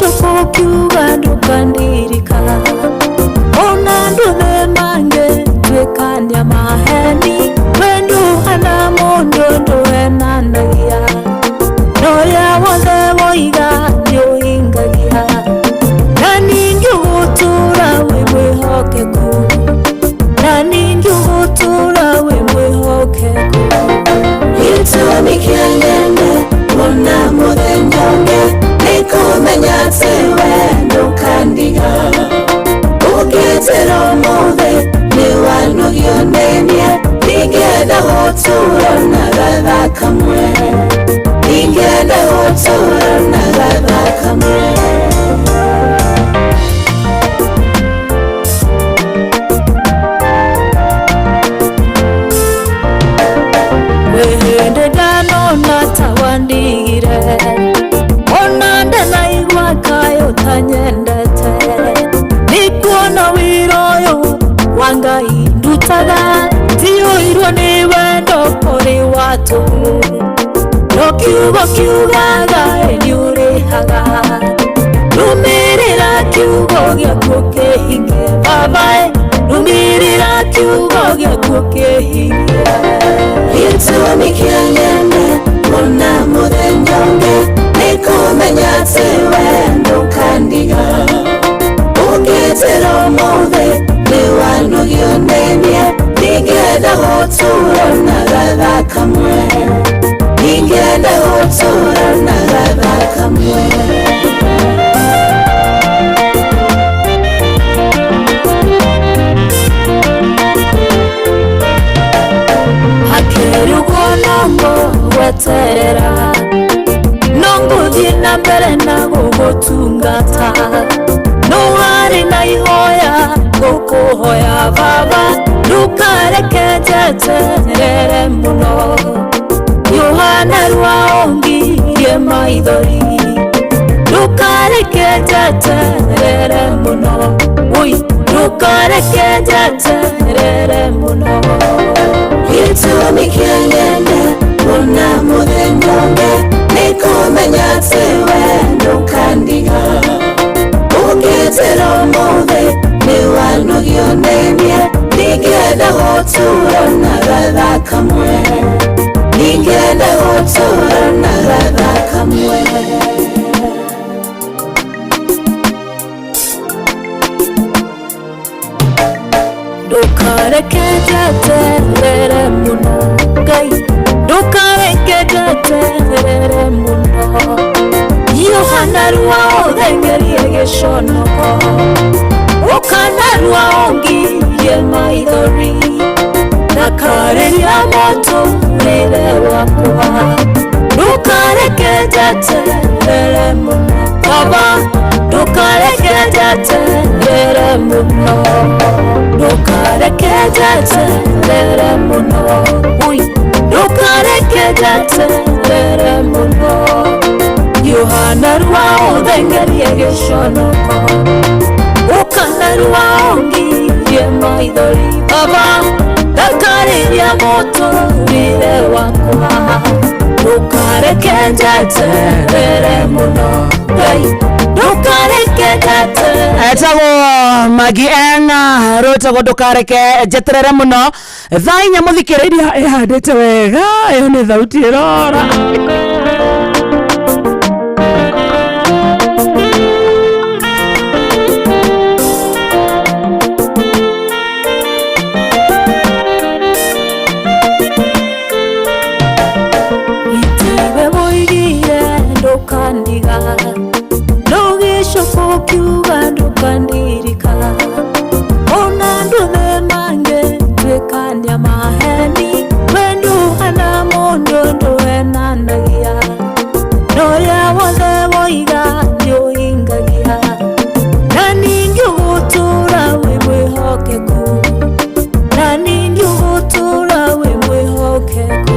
Ũgĩcoka ũkiuga ndũkandirika ona ndũthe mangĩtuĩkania maheni we ndũhana mũndũ ndũhenanagia na ũrĩa wothe woiga nĩũhingagia na ningĩ ũgũtũra wĩ mwĩhokeku na ningĩ ũgũtũra wĩ mwĩhokeku. Gĩtũmi kĩa nyende kuona mũthenya ũngĩ nĩ kũmenya atĩ we ndũkandiga. Ũngĩnjĩra ũmũthĩ nĩ wanogio nĩ niĩ, ndingĩenda gũtũra na gathaa kamwe, ndingĩenda gũtũra na gathaa kamwe. Kwĩ hĩndĩ ndanona ta wandigire ona ndanaigua kaĩ ũtanyendete nĩkuona wĩra ũyũ wa Ngai ndutaga tiyũirwo nĩ wendo kũrĩ wa tũhũ no kiugo kiugaga nĩũrĩhaga rũmĩrĩra kiugo gĩaku kĩhinge babae rũmĩrĩra kiugo gĩaku kĩhinge. Gĩtũmi kĩa nyende kuona mũthenya ũngĩ nĩ kũmenya atĩ we ndũkandiga. Ũngĩnjĩra ũmũthĩ nĩ wanogio nĩ niĩ, ndingĩenda gũtũra na gathaa kamwe, ndingĩenda gũtũra na gathaa kamwe. Hakĩrĩ ũguo no ngũgweterera no ngũthiĩ na mbere na gũgũtungata no harĩ na ihoya ngũkũhoya baba ndũkareke njeterere mũno Yohana rwa ongirie maithori ndũkareke njeterere mũno ui ndũkareke njeterere mũno. Gĩtũmi kĩa nyende kuona mũthenya ũngĩ nĩ kũmenya atĩ we ndũkandiga. Ũngĩnjĩra ũmũthĩ nĩ wanogio nĩ niĩ, ndingĩenda gũtũra na gathaa kamwe, ndingĩenda gũtũra na gathaa kamwe. Ndũkareke njeterere mũno Ngai ndũkareke njeterere mũno Yohana rwa ũthengerie gĩconoko ũkana rwa ũngirie maithori ndakarĩria mũtũrĩre wakwa ndũkareke njeterere mũno Baba ndũkareke njeterere mũno ndũkareke njeterere mũno ui ndũkareke njeterere mũno Yohana rwa ũthengerie gĩconoko ũkana rwa ũngirie maithori Baba ndakarĩria mũtũrĩre wakwa ndũkareke njeterere mũno Ngai ndũkareke njeterere. Etagwo Magi N rwĩtagwo ndũkareke njeterere mũno thaa 4 mũthikĩrĩria ĩhandĩte wega ĩyo nĩ thauti ĩrora. Itiwe woigire ndũkandiga ndũgĩcoka ũkiuga ndũkandirika ona ndũthe mangĩtuĩkania maheni we ndũhana mũndũ ndũhenanagia na ũrĩa wothe woiga nĩũhingagia na ningĩ ũgũtũra wĩ mwĩhokeku na ningĩ ũgũtũra wĩ mwĩhokeku.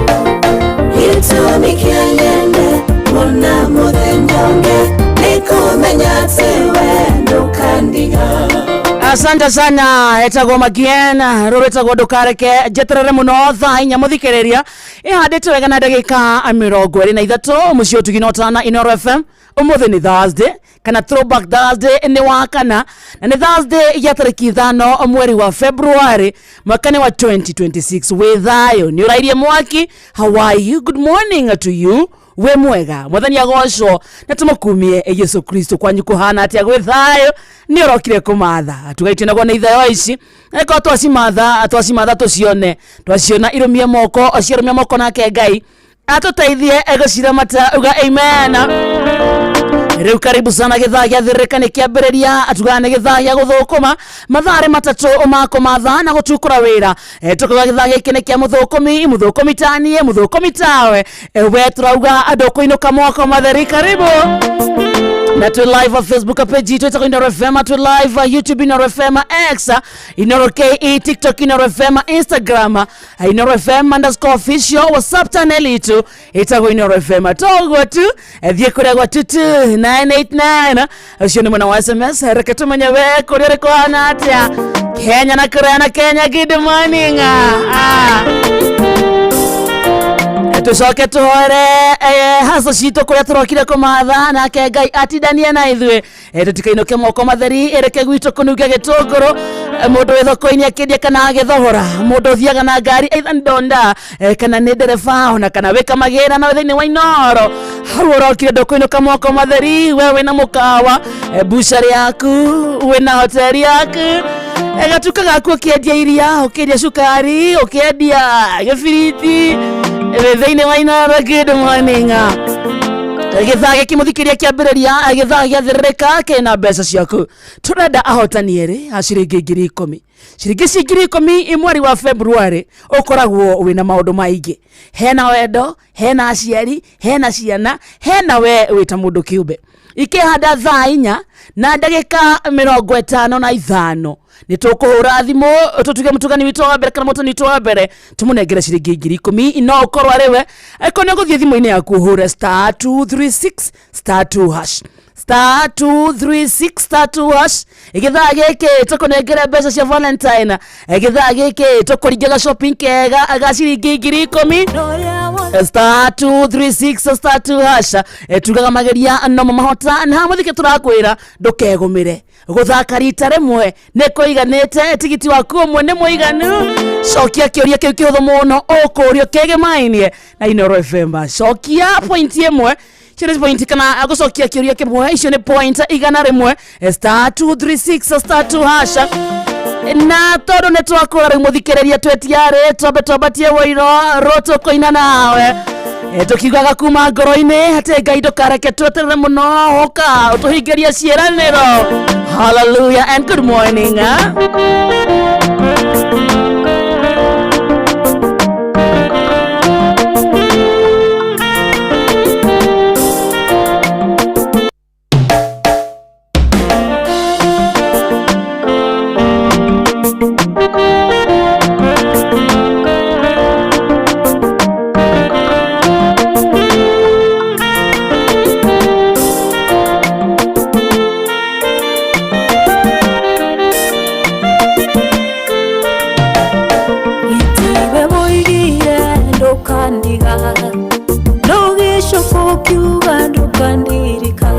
Gĩtũmi kĩa nyende kuona mũthenya ũngĩ nĩ kũmenya atĩ we ndũkandiga. Asante sana etagwo Magien rũrĩtagwo ndũkareke njeterere mũno thaa 4 mũthikĩrĩria ĩhandĩte wega na ndagĩka 23 mũciĩ ũtugi na ũtana Inoro FM. Ũmũthĩ nĩ Thursday. Kana Throwback Thursday nĩ wa kana, na nĩ Thursday ya tarĩki 5 mweri wa February mwaka nĩ wa 2026. Wĩ thayũ, nĩ ũrairie mwaki. How are you? Good morning to you. Wĩ mwega, mwathani agocwo na tũmũkumie Yesu Kristo. Kwanyu kũhana atĩa? Gwĩ thayũ? Nĩ ũrokire kũmatha tugaitie naguo nĩ itheo ici, angĩkorwo twacimatha, twacimatha tũcione, twaciona irũmie moko, ciarũmia moko, nake Ngai atũteithie gũciramata. Uga amen. Rĩu karibu sana. Gĩthaa gĩa thĩrĩrĩka nĩ kĩambĩrĩria, atugaga nĩ gĩthaa gĩa gũthũkũma, mathaa 3 ma kũmatha na gũtukũra wĩra. Tũkauga gĩthaa gĩkĩ nĩ kĩa mũthũkũmi, mũthũkũmi taniĩ, mũthũkũmi tawe. We tũrauga andũ kũinũka moko matheri. Karibu na twĩ live on Facebook page itũ ĩtagwo Inoro FM, twĩ live YouTube Inoro FM, X Inoro KE, TikTok Inoro FM, Instagram Inoro FM_official, WhatsApp channel itũ ĩtagwo Inoro FM. Toguo tu, thiĩ kũrĩa gwa 22989, ũcio nĩ mwena wa SMS. Reke tũmenye we kũrĩa ũrĩ kũhana atĩa Kenya na kũrĩa na Kenya. Good morning. Tucoke tuhoere haco citũ kũrĩa tũrokire kũmatha, nake Ngai atindanie na ithuĩ. Tũtikainũke moko matheri. Ĩreke gwitũ kũnunge gĩtũngũrũ. Mũndũ wĩ thoko-inĩ akĩendia kana agĩthogora, mũndũ ũthiaga na ngari either nĩ ndonda, kana nĩ ndereba, ona kana wĩka magĩra na thĩinĩ wa Inoro, hau ũrokire ndũkũinũka moko matheri. We wĩna mũkawa, bucari yaku, wĩna hoteli yaku, gatuka gaku, ũkĩendia iria, ũkĩendia cukari, ũkĩendia gĩbiriti, wĩ thĩinĩ wa Inoro. Good morning. Gĩthaa gĩkĩ mũthikĩria kĩambĩrĩria, gĩthaa gĩathĩrĩrĩka kĩna mbeca ciaku. Tũrenda ahotani erĩ a ciringi 10,000. Ciringi ci 10,000, mweri wa February ũkoragwo wĩna maũndũ maingĩ. Hena wendo, hena aciari, hena ciana, hena we wĩta mũndũ kĩũmbe. Ikĩhanda thaa 4:55 nĩ tũkũhũra thimũ, tũtuge mũtugani witũ wa mbere kana mũtani witũ wa mbere, tũmũnengere ciringi 10,000. No ũkorwo arĩ we. Angĩkorwo nĩ ũgũthiĩ thimũ-inĩ yaku ũhũre *236*2#, *236*2#. Gĩthaa gĩkĩ tũkũnengere mbeca cia Valentine. Gĩthaa gĩkĩ tũkũringaga shopping kega ga ciringi 10,000. *236*2#. Tugaga mageria nomo mahota na hamuthike. Tũrakwĩra ndũkegũmĩre gũthaka rita rĩmwe, nĩ kũiganĩte. Tigiti waku ũmwe nĩ mũiganu. Cokia kĩũria kĩu kĩhũthũ mũno ũkũrio kĩgĩmainie na Inoro FM. Cokia point ĩmwe, icio nĩ point, kana gũcokia kĩũria kĩmwe, icio nĩ point 100. *236*2#. Na tondũ nĩ twakũra rĩu mũthikĩrĩria, twetiarĩ twambe twambatie wũiro rũtũkũina nawe. Tũkiugaga kuma ngoro-inĩ atĩ Ngai ndũkareke tweterere mũno, ũka ũtũhingĩrie ciĩranĩro. Hallelujah and good morning, ah? Itiwe woigire ndũkandiga, ndũgĩcoka ũkiuga ndũkandirika,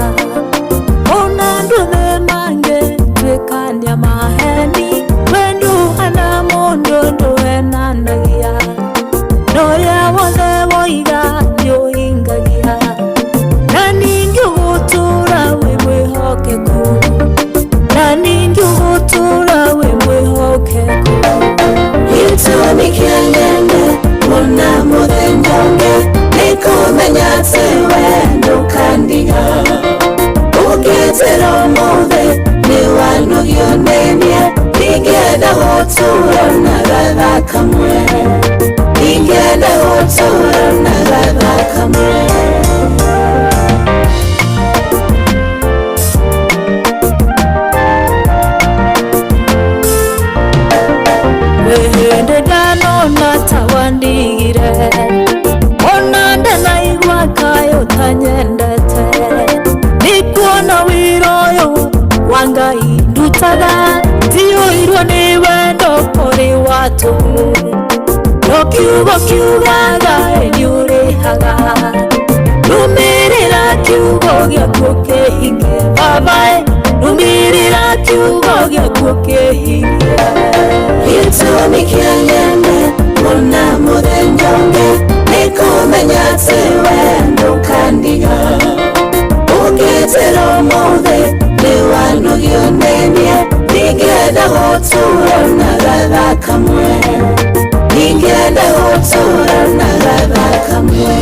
ona andũ othe mangĩtuĩkania maheni, we ndũhana mũndũ ndũhenanagia, na ũrĩa wothe woiga nĩũhingagia, na ningĩ ũgũtũũra wĩ mwĩhokeku, na ningĩ ũgũtũũra wĩ mwĩhokeku. Gĩtũmi kĩa nyende kuona mũthenya ũngĩ nĩ kũmenya atĩ we ndũkandiga. Ũngĩnjĩra ũmũthĩ nĩ wanogio nĩ niĩ, ndingĩenda gũtũũra na gathaa kamwe, ndingĩenda gũtũũra na gathaa kamwe. Hĩndĩ ndanona ta wandigire, ona ndanaigua kaĩ ũtanyendete, nĩkuona wĩra ũyũ wa Ngai ndutaga tiyũirwo nĩ wendo kũrĩ wa tũhũ, no kiugo kiugaga nĩũrĩhaga. Rũmĩrĩra kiugo gĩaku kĩhinge. Baba. Kiugo gĩaku ũkĩhingie. Gĩtũmi kĩa nyende kuona mũthenya ũngĩ nĩ kũmenya atĩ we ndũkandiga. Ũngĩnjĩra ũmũthĩ nĩ wanogio nĩ niĩ, ndingĩenda gũtũũra na gathaa kamwe. Ndingĩenda gũtũũra na gathaa kamwe.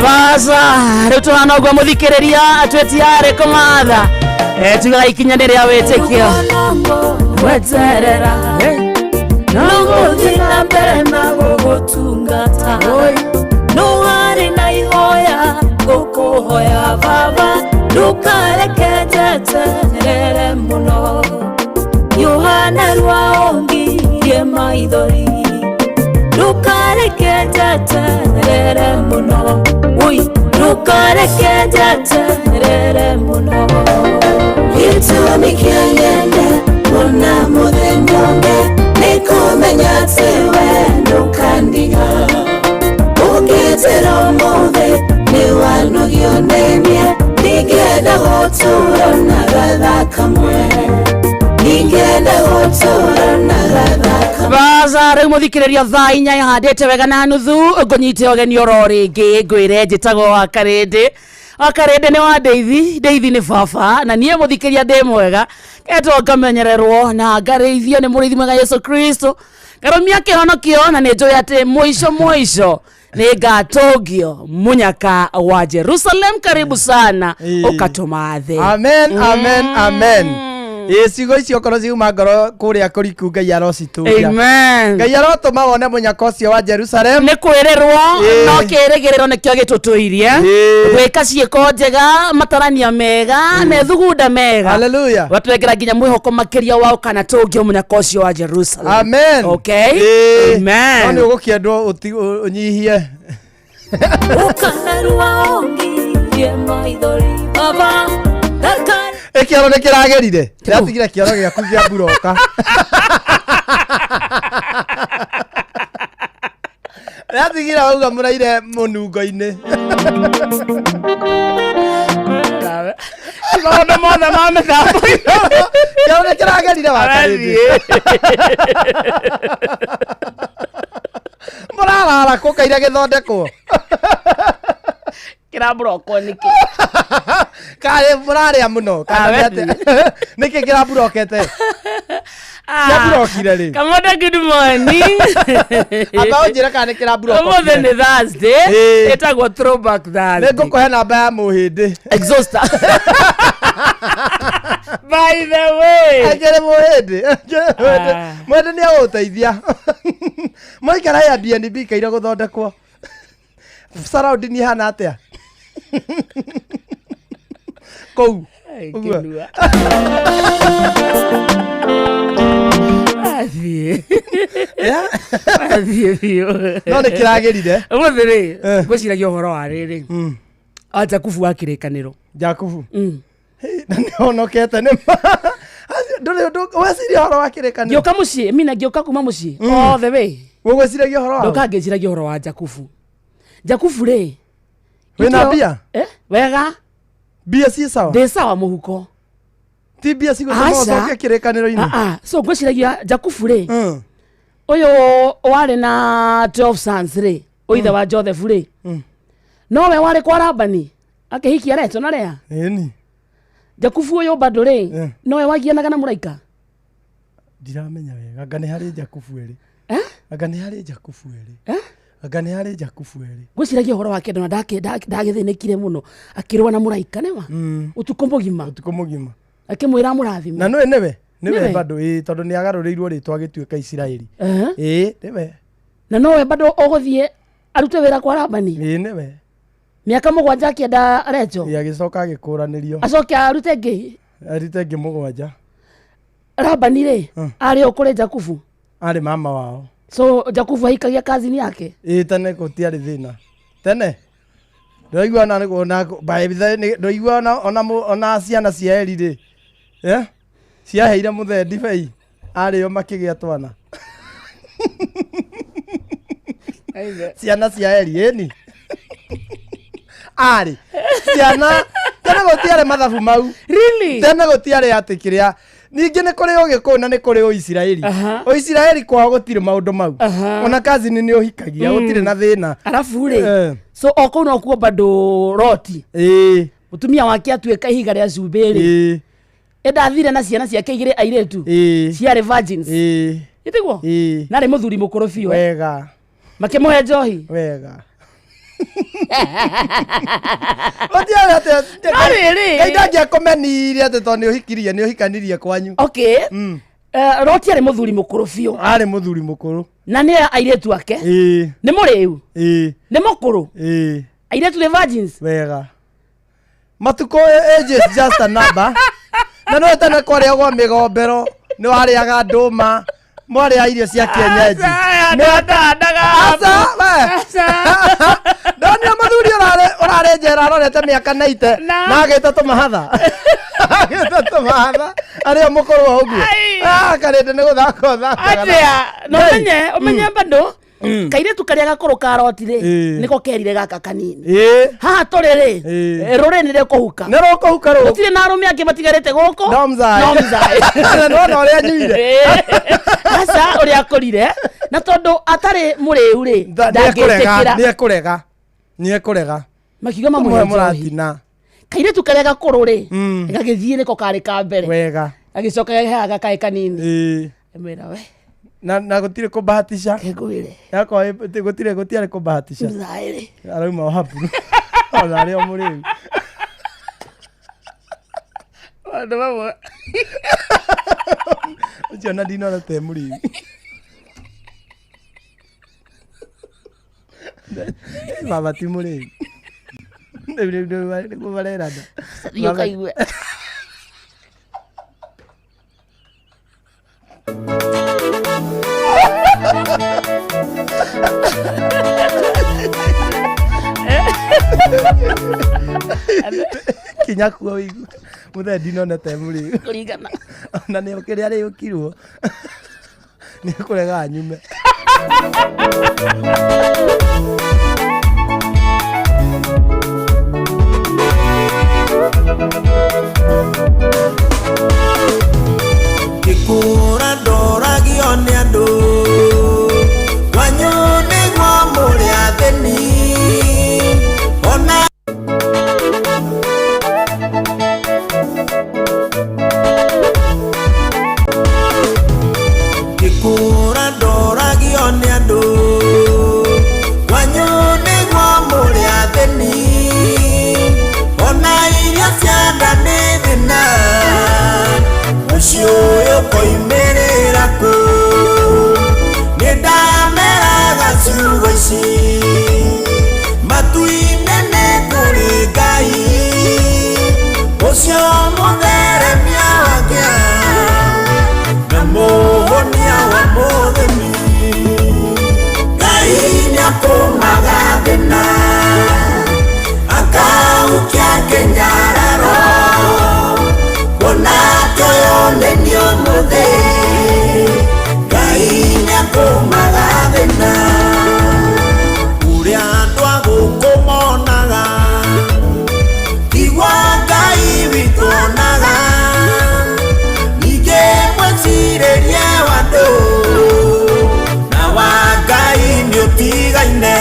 Baza rĩu tũhana ũguo mũthikĩrĩria twĩtiarĩ kũmatha. Tugaga ikinya nĩ rĩa wĩtĩkio. Weterera nũgũthiĩ na mbere na gũgũtungata. Nũharĩ na ihoya ngũkũhoya baba, ndũkareke njeterere mũno. Yohana rwaongirie maithori, ndũkareke njeterere mũno. Ui, ndũkareke njeterere mũno. Gĩtũmi kĩa nyende kuona mũthenya ũngĩ nĩ kũmenya atĩ we ndũkandiga. Ũngĩnjĩra ũmũthĩ nĩ wanogio nĩ niĩ, ndingĩenda gũtũũra na gathaa kamwe. Ndingĩenda gũtũũra na gathaa kamwe. Baza rĩu mũthikĩrĩria thaa 4 ihandĩte wega na nuthu ngũnyite ũgeni oro rĩngĩ ngwĩre njĩtagwo Wakarĩndĩ. Wakarĩndĩ nĩ wa Ndeithi, Ndeithi nĩ baba na niĩ mũthikĩria ndĩ mwega ketwo ngamenyererwo na ngarĩithio nĩ mũrĩithi mwega Yesu Kristo ngarũmia kĩhonokio na nĩ njũĩ atĩ mũico mũico nĩ ngatũngio mũnyaka wa Jerusalem. Karibu sana ũkatũmathe. Amen, amen, amen. Ĩ ciugo icio okorwo ciuma ngoro kũrĩa kũriku, Ngai arocitũria. Amen. Ngai arotũma wone mũnyaka ũcio wa Jerusalem. Nĩ kwĩrĩrwo no kĩrĩgĩrĩro nĩkĩo gĩtũtũirie gwĩka ciĩko njega, matarania mega, methugunda mega. Hallelujah. Watwekera nginya mwĩhoko makĩria wa ũkana tũngio mũnyaka ũcio wa Jerusalem. Amen. Okay. Ĩ. Amen. No nĩ ũgũkĩendwo ũnyihie. Ũkana rwaongirie maithori baba, ndakare Ĩ kĩoro nĩ kĩragĩrire, ndĩratigire kĩoro gĩaku kĩa mburoka, ndĩratigire wauga mũraire mũnungo-inĩ. Maũndũ mothe ma mĩthambo. Kĩoro nĩ kĩragĩrire, Wakarĩndĩ, mũrarara kũ kaira gĩthondekwo? Kĩramburokwo nĩkĩ? Karĩ mũrarĩa mũno kana Ah, nĩ atĩa? Nĩkĩ kĩramburokete? Kĩamburokire rĩ? Kamoda, good morning. Amba ũnjĩre kana nĩ kĩramburokire. Ũmũthĩ nĩ Thursday. Ĩtagwo throwback Nĩ Thursday. ngũkũhe namba ya mũhĩndĩ. Exhauster, by the way. Akĩrĩ mũhĩndĩ, akĩrĩ mũhĩndĩ. Ah. Mũhĩndĩ nĩ agũgũteithia. Mwaikara Airbnb kaire gũthondekwo surrounding ihana atĩa kũu? Ai, Ũguo. kĩnua. Athiĩ. Yeah. Athiĩ biũ. No nĩ kĩragĩrire. Ũmũthĩ rĩ, Eh. ngwĩciragia ũhoro wa rĩrĩ wa Jakubu wa kĩrĩkanĩro. Jakubu. Hey, na nĩ honokete nĩ ma ndũrĩ ũndũ weciria ũhoro wa kĩrĩkanĩro. Ngĩũka mũciĩ mina, ngĩũka kuma mũciĩ all the way. Ũgwĩciragia ũhoro wa Ndoka ngĩciragia ũhoro wa Jakubu. Jakubu rĩ, Wĩna mbia? Eh, wega. Mbia ciĩ sawa? Ndĩ sawa mũhuko. Ti mbia cigũtũma Aca. ũcoke kĩrĩkanĩro-inĩ. Ah, ah. So ngwĩciragia Jakubu rĩ, ũyũ warĩ na 12 sons rĩ, ũithe wa Joseph rĩ, nowe warĩ kwa Labani akĩhikia Recho na Lea. Ĩni. Jakubu ũyũ bado rĩ, nowe wagianaga na mũraika. Ndiramenya wega, anga nĩ harĩ Jakubu ĩrĩ. Eh? Anga nĩ harĩ Jakubu ĩrĩ. Eh? Anga nĩ harĩ Jakubu ĩrĩ. Ngwĩciragia ũhoro wake ndona ndagĩthĩnĩkire mũno akĩrũa na mũraika nĩma ũtukũ mũgima. Ũtukũ mũgima. Akĩmwĩra amũrathime. Na nĩwe nĩwe nĩwe Nĩwe? bado ĩĩ, tondũ nĩ agarũrĩirwo rĩtwa agĩtuĩka Isiraeli. Ĩĩ nĩwe. Na nowe bado ũgũthiĩ arute wĩra kwa Labani. Ĩĩ nĩwe. Mĩaka 7 akĩenda Recho. Ĩĩ, agĩcoka agĩkũranĩrio. Acoke arute ngĩ Arute ngĩ 7. Labani rĩ, arĩ o kũrĩ Jakubu? Arĩ mama wao. So Jakubu ahikagia kazini yake? Ĩĩ, tene gũtiarĩ thĩna tene, ndũraigua ona ona ndũraigua ona ona ciana cia Eri rĩ, eh? Ciaheire mũthee ndibei arĩo makĩgĩa twana, ciana cia Eri ĩni arĩ ciana. Tene gũtiarĩ mathabu mau. Really? Tene gũtiarĩ atĩ kĩrĩa. Ningĩ nĩ kũrĩ Ũgĩkũyũ na nĩ kũrĩ Ũisiraeli. Ũisiraeli kwao gũtirĩ maũndũ mau. Ona kazini nĩ ũhikagia, gũtirĩ na thĩna. Arabu rĩ, Eh. so o kũu nokuo bado Roti, mũtumia wake atuĩka ihiga rĩa cumbĩ rĩ, ĩndathire na ciana ciake igĩrĩ airĩtu ciarĩ virgins. Ĩtiguo? Narĩ mũthuri mũkũrũ biũ, eh? Wega. Makĩmũhe njohi. Wega. Gũtiarĩ atĩ No rĩrĩ. Ngai ndangĩakũmenirie atĩ tondũ nĩ ũhikirie, nĩ ũhikanirie kwanyu. Okay. Roti arĩ mũthuri mũkũrũ biũ. Arĩ mũthuri mũkũrũ. Na nĩ airĩtu ake. Nĩ mũrĩu. Nĩ mũkũrũ. Airĩtu nĩ virgins. Wega. Matukũ, age is just a number. Na no tene kwarĩagwo mĩgombero, nĩ warĩaga ndũma, mwarĩa irio cia kienyeji. Aca, we. Ndonire mũthuri ũrarĩ njera arorete mĩaka 90 Na. na agĩta tũmahatha. Agĩta tũmahatha. Arĩ o mũkũrũ o ũguo. Ai. Ah, karĩndĩ nĩ gũthaka ũthakaga. Atia no Ngai. Ũmenye bado kairĩtu karĩa gakũrũ ka Roti rĩ, nĩko kerire gaka kanini. Haha tũrĩ rĩ, rũrĩ nĩ rĩkũhuka. Nĩ rũkũhuka rũ. Gũtirĩ na arũme angĩ matigarĩte gũkũ. No mzae. No mzae. Na nĩwona ũrĩa anyuire. Aca, ũrĩa akũrire na tondũ atarĩ mũrĩu rĩ, Nĩekũrega. ndangĩtĩkĩra. Nĩekũrega. Nĩekũrega. Makiuga Tũmũhe mamũhe njohi. mũratina. Kairĩtu karĩa gakũrũ rĩ, gagĩthiĩ, nĩko karĩ ka mbere. Gagĩcoka geheaga kaĩ kanini. Mwĩra we. Na gũtirĩ kũbahatisha. Kengũĩre. Yakorwo gũtirĩ gũtiarĩ kũbahatisha. Mzae rĩ, Arauma o hapu. Ona arĩ o mũrĩu. Maũndũ mamwe. Ũcio ona ndinona te mũrĩu. Baba ti mũrĩu. Rĩu rĩu rĩu nĩguo marerana. Thiĩ ũkaigue. Kinya kuo wĩigue. Mũthee ndinona te mũrĩu. Kũringana. Ona nĩ kĩrĩa arĩũkirwo. Nĩ ekũrega anyume. Ngĩkũra ndoragio nĩ andũ kwanyu nĩguo mũrĩ athĩni ona. Ngĩkũra ndoragio nĩ andũ kwanyu nĩguo mũrĩ athĩni ona irio cia nda nĩ thĩna mũciĩ ũyũ koimĩrĩra kũ nĩ ndameraga ciugo ici matu-inĩ nĩ kũrĩ Ngai ũcio mũtheremia wa kĩa na mũhonia wa mũthĩni. Ngai nĩakũmaga thĩna akaukia kĩnyararo kuona atĩ ũyũ nĩ niĩ ũmũthĩ. Ngai nĩakũmaga thĩna ũrĩa andũ a gũkũ monaga tigwa Ngai witũ onaga ningĩ mwĩcirĩrie wa andũ na wa Ngai nĩ ũtigaine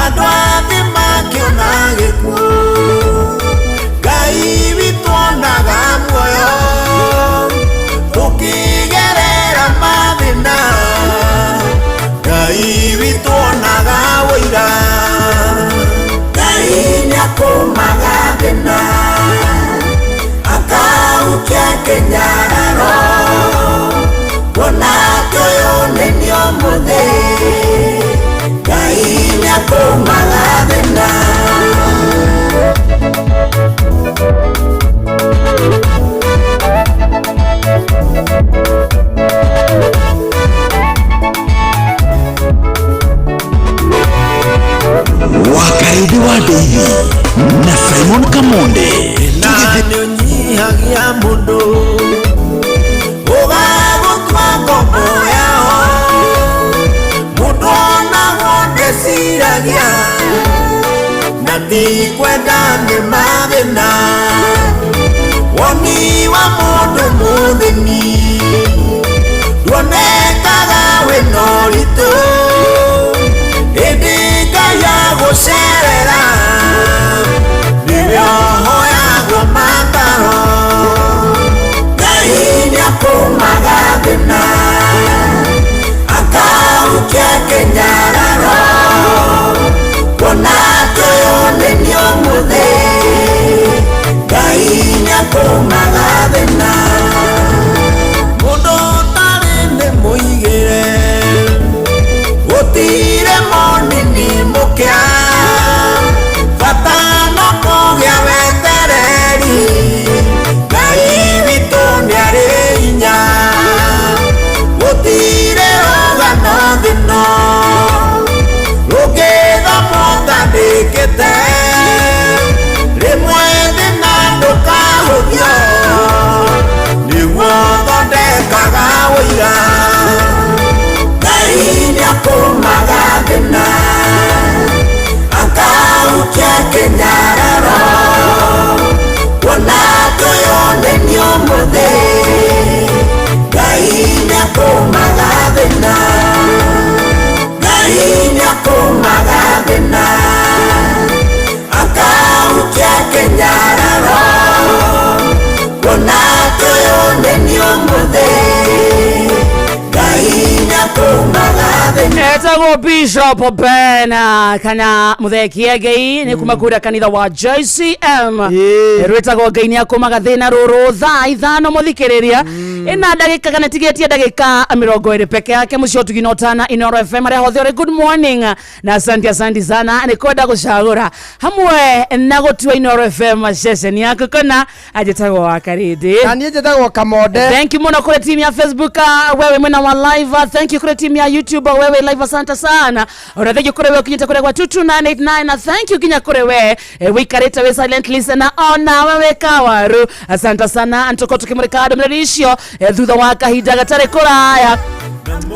andũ a thĩ makĩona gĩkuũ Ngai witũ onaga muoyo tũkĩgerera mathĩna Ngai witũ onaga wũira. Ngai nĩakũmaga thĩna akaukia kĩnyararo kuona atĩ ũyũ nĩ niĩ ũmũthĩ. Ngai nĩakũmaga thĩna. Wakarĩthi wa ndeithi na Simon Kamonde. Na nĩ ũnyihagia mũndũ ũgagũtua ngombo yao mũndũ onagwo ndeciragia na Ndikwenda nĩ mathĩna woni wa mũndũ mũthĩni nduonekaga wĩna ũritũ ĩndĩ Ngai agũcerera nĩwe ũhoyagwo mataro. Ngai nĩakũmaga thĩna akaukia kĩnyararo kuona atĩ ũyũ nĩ niĩ ũmũthĩ. Ngai nĩakũmaga thĩna. Mũndũ ũtarĩ nĩ mũigĩre gũtirĩ monini mũkĩa bata no kũgĩa wetereri. Ngai witũ nĩarĩ hinya gũtirĩ rũgano thĩno rũngĩthomwo ũtandĩkĩte rĩmwe thĩna ndũkahũthio nĩguo thondekaga ũira. Ngai nĩakũmaga thĩna akaukia kĩnyararo kuona atĩ ũyũ nĩ niĩ ũmũthĩ. Ngai nĩakũmaga thĩna. Ngai nĩakũmaga thĩna akaukia kĩnyararo kuona atĩ ũyũ nĩ niĩ ũmũthĩ. Ngai nĩakũmaga thĩna. Etagwo Bishop Ben kana muthekie Ngai nĩ kuma kũrĩa kanitha wa JCM. Ĩĩ. Rwĩtagwo Ngai nĩ akũmaga thĩna rũrũ thaa 5 mũthikĩrĩria ĩna ndagĩka kana tigĩtie ndagĩka 20 peke yake mũciĩ ũtugi na ũtana Inooro FM arĩa hothe ũrĩ good morning na asante asante sana nĩ kwenda gũcagũra hamwe na gũtua Inooro FM ceceni yaku kana anjĩtagwo wa Karĩndĩ. Na niĩ njĩtagwo Kamonde. Thank you muno kure team ya Facebook, wewe mwena wa live, thank you kure team ya YouTube, wewe live, asante sana. Ona thank you kure wewe kinyita kure kwa 22989 na thank you kinya kure we wikarite we silent listener ona wewe kawaru, asante sana. Antoko tukimurika ndũmĩrĩri icio thutha wa kahinda gatarĩ kũraya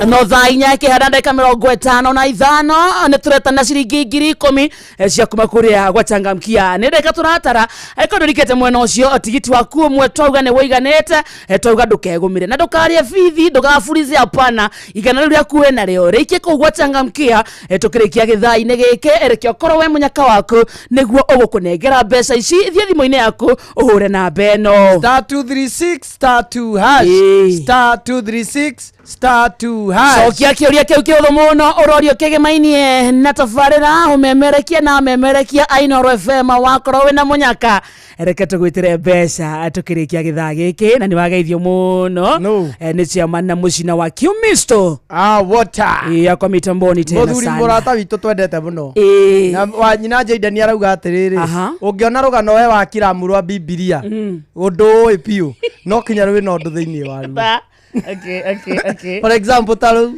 no thaa 4 ĩkĩhana ndagĩka 55 nĩ tũretana ciringi 10,000 cia kuma kũrĩa gwa Changamkia. Nĩ ndagĩka tũratara angĩkorwo ndũrikĩte mwena ũcio tigiti waku ũmwe twauga nĩ wũiganĩte, twauga ndũkegũmĩre na ndũkarĩe bithi ndũgaburize hapana igana rĩu rĩaku wĩnarĩo rĩikie kũu gwa Changamkia. Tũkĩrĩkia gĩthaa-inĩ gĩkĩ reke ũkorwo we mũnyaka waku nĩguo ũgũkũnengera mbeca ici. Thiĩ thimũ-inĩ yaku ũhũre namba ĩno Star 236 star 2 hash. Ĩĩ. Star 236 star 2 hash. Cokia kĩũria kĩu kĩũthũ mũno ũrorio kĩgĩmainie na tabarĩra ũmemerekia na amemerekia a Inooro FM wakorwo wĩna mũnyaka reke tũgwĩtĩre mbeca tũkĩrĩkia gĩthaa gĩkĩ na nĩ wageithio mũno. No. Nĩ chairman na mũcina wa Qmisto. Ah, water. Yakwa mitamboni tena Mũthuri sana. mũrata witũ twendete mũno. Ĩĩ. Na wa nyina Jayden arauga atĩrĩrĩ Aha. ũngĩona rũgano we wa kiramu rwa Bibilia ũndũ ũĩ biũ no kinya rwĩna ũndũ thĩinĩ waruo. Okay, okay, okay. For example ta rĩu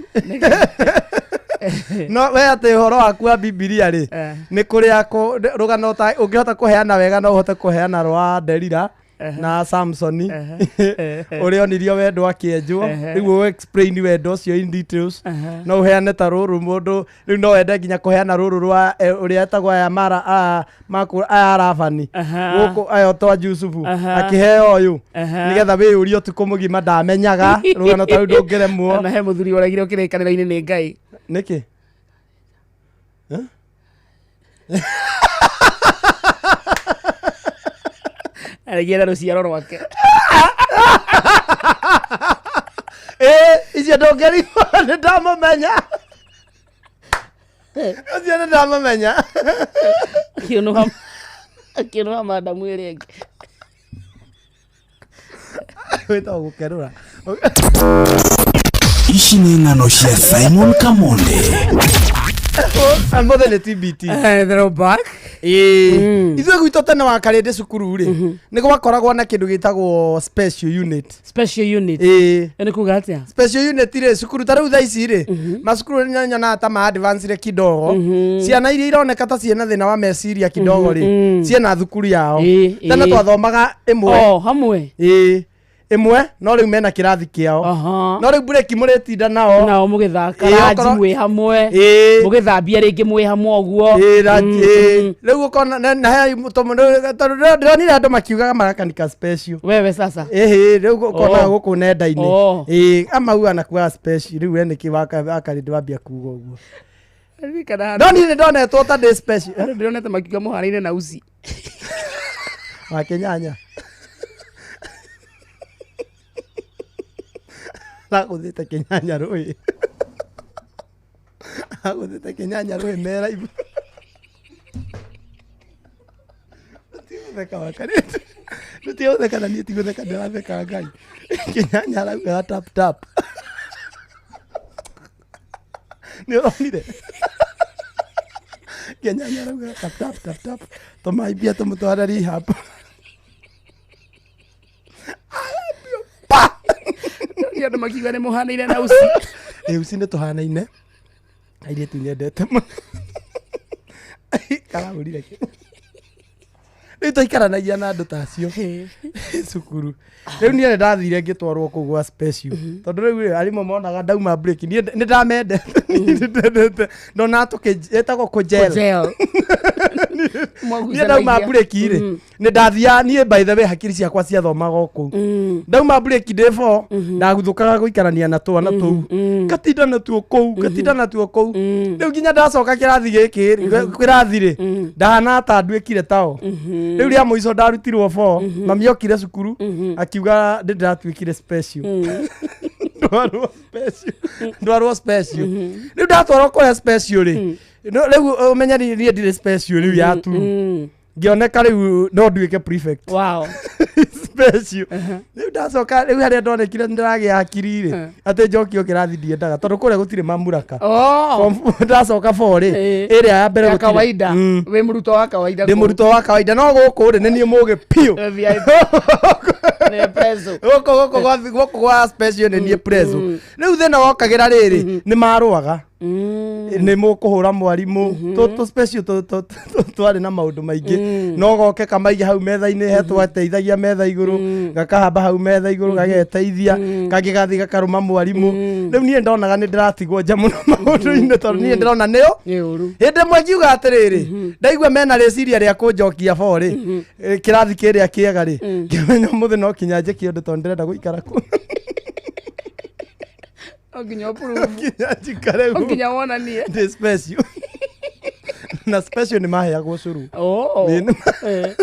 no we atĩ ũhoro waku wa Bibilia rĩ nĩ kũrĩa rũgano ta ũngĩhota kũheana wega no ũhote kũheana rwa Delila na Samsoni ũrĩa onirio wendo akĩenjwo rĩu ũ explain wendo ũcio in details no ũheane ta rũrũ mũndũ rĩu no wende nginya kũheana rũrũ rwa ũrĩa etagwo aya mara aya Arabani gũkũ aya twa Jusufu akĩheo ũyũ nĩgetha wĩyũrie ũtukũ mũgima ndamenyaga rũgano ta rũu ndũngĩremwo. Na he mũthuri ũragire ũkĩrĩkanĩro-inĩ nĩ Ngai. Nĩkĩ? Aregire rũciaro rwake. Ĩĩ icio ndũngĩrigwo nĩ ndamũmenya ũcio nĩ ndamũmenya. Akĩũnũha madamu ĩrĩa ĩngĩ. Wĩtagwo gũkerũra. Ici nĩ ng'ano cia Simon Kamonde. Ũmũthĩ nĩ TBT. Throwback. Ĩĩ ithuĩ gwitũ tene wa Karĩndĩ cukuru rĩ nĩ gwakoragwo na kĩndũ gĩtagwo special unit. Special unit. Ĩĩ. Nĩ kuga atĩa? Special unit rĩ cukuru ta rĩu thaa ici rĩ macukuru nĩ nyonaga ta ma advance kidogo ciana iria ironeka ta ciĩna thĩna wa meciria kidogo rĩ ciĩna thukuru yao. Ĩĩ, Tene ĩĩ. twathomaga ĩmwe. Oh, hamwe. Ĩĩ Ĩmwe, no rĩu mena kĩrathi kĩao. Aha. No rĩu breki mũrĩtinda nao. Nao mũgĩthaka Ĩĩ, ranji okorwo- mwĩ hamwe. Ĩĩ. Mũgĩthambia rĩngĩ mwĩ hamwe ũguo. Ĩĩ, ĩĩ. Rĩu ũkona na he tondũ ndĩronire andũ makiugaga marakanika special. Wewe sasa. Ĩhĩ, rĩu ũkona Oh. gũkũ nenda-inĩ. Oh. Ĩĩ, amau anakuaga special rĩu we nĩkĩ wakarĩ ndĩwambia kuga ũguo. Ririkana No niĩ nĩndonetwo ta ndĩ special. andũ ndĩronete makiuga mũhanaine na uci. Wa kĩnyanya. Aragũthĩte kĩnyanya rũĩ. Agũthĩte kĩnyanya rũĩ mera ibu. Tũtigũtheka wakarĩte. Tũtigũtheka na niĩ tigũtheka ndĩratheka Ngai. Kĩnyanya araugaga tap tap. Nĩ ũronire? Kĩnyanya araugaga tap tap tap tap. Tũmaimbia tũmũtware rehab. Ndĩronire andũ makiuga nĩ mũhanaine na uci. Ĩ uci nĩ tũhanaine. Airĩtu nyendete mũno. Karahũrire kĩ. Rĩu twaikaranagia na andũ ta acio cukuru. Rĩu niĩ nĩ ndathire ngĩtwarwo kũu gwa special. Tondũ rĩu rĩ, arimũ monaga ndauma break niĩ nĩ ndamendete. Niĩ nĩ ndendete. Ndonaga ĩtagwo kũgel. Gel. Niĩ ndauma break rĩ, nĩ ndathiaga niĩ by the way hakiri ciakwa ciathomaga o kũu. Ndauma break ndĩ four, ndaguthũkaga gũikarania na twana tũu. Ngatinda natuo kũu, ngatinda natuo kũu. Rĩu nginya ndacoka kĩrathi gĩkĩ rĩ, kĩrathi rĩ, ndahana ta nduĩkire tao. Rĩu rĩa mũico ndarutirwo four, mami okire cukuru, akiuga ndĩ ndĩratuĩkire special. Ndwarwo special. Ndwarwo special. Rĩu ndatwarwo kũrĩa special rĩ, no rĩu ũmenye niĩ ndirĩ special rĩu ya tu. Ngĩoneka rĩu no nduĩke prefect. Wow. Special. Rĩu ndacoka rĩu harĩa ndonekire nĩndĩragĩa hakiri rĩ, atĩ njokio kĩrathi ndiendaga tondũ kũrĩa gũtirĩ mamuraka. Oh. Ndacoka four rĩ, Ĩĩ. ĩrĩa ya mbere Ya gũtirĩ. kawaida. Wĩ mũrutwo wa kawaida. Ndĩ mũrutwo wa kawaida no gũkũ rĩ nĩ niĩ mũgĩ biũ. VIP. Nĩ preso. Gũkũ gũkũ gwa gũkũ gwa special nĩ niĩ preso. Rĩu thĩna wokagĩra rĩrĩ nĩ marũaga. Nĩ mũkũhũra mwarimũ tũ special twarĩ na maũndũ maingĩ no goke kamaige hau metha-inĩ he twateithagia metha igũrũ gakahamba hau metha igũrũ gageteithia kangĩ gathiĩ gakarũma mwarimũ. Rĩu niĩ ndonaga nĩ ndĩratigwo nja mũno maũndũ-inĩ tondũ niĩ ndĩrona nĩo Nĩ ũru. hĩndĩ ĩmwe ngiuga atĩrĩrĩ ndaigua mena rĩciria rĩa kũnjokia bo rĩ kĩrathi kĩrĩa kĩega rĩ ngĩmenya ũmũthĩ no kinya njĩke ũndũ tondũ ndĩrenda gũikara kũu. No nginya ũprove. Nginya njikare No kũu. nginya wonanie. Ndĩ special. Na special nĩ maheagwo cũrũ. Oh. Ĩĩ,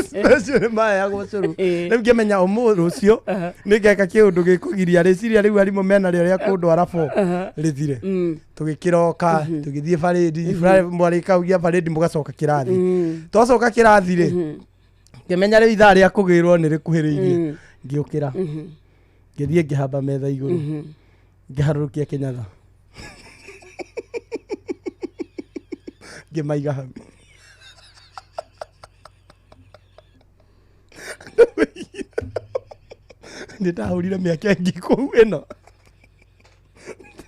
special nĩ maheagwo cũrũ. Ĩĩ. Rĩu ngĩmenya ũmũthĩ rũciũ nĩ ngeka kĩũndũ gĩkũgiria rĩciria rĩu arimũ mena rĩo rĩa kũndwara bo rĩthire. Tũgĩkĩroka tũgĩthiĩ barĩndi mwarĩkaugia barĩndi mũgacoka kĩrathi. Twacoka kĩrathi rĩ ngĩmenya rĩu ithaa rĩa kũgĩrwo nĩ rĩkuhĩrĩirie. Ngĩũkĩra ngĩthiĩ ngĩhamba metha igũrũ ngĩharũrũkia kĩnyatha ngĩmaiga hau. Nĩ ndahũrire mĩaka ĩngĩ kũu ĩno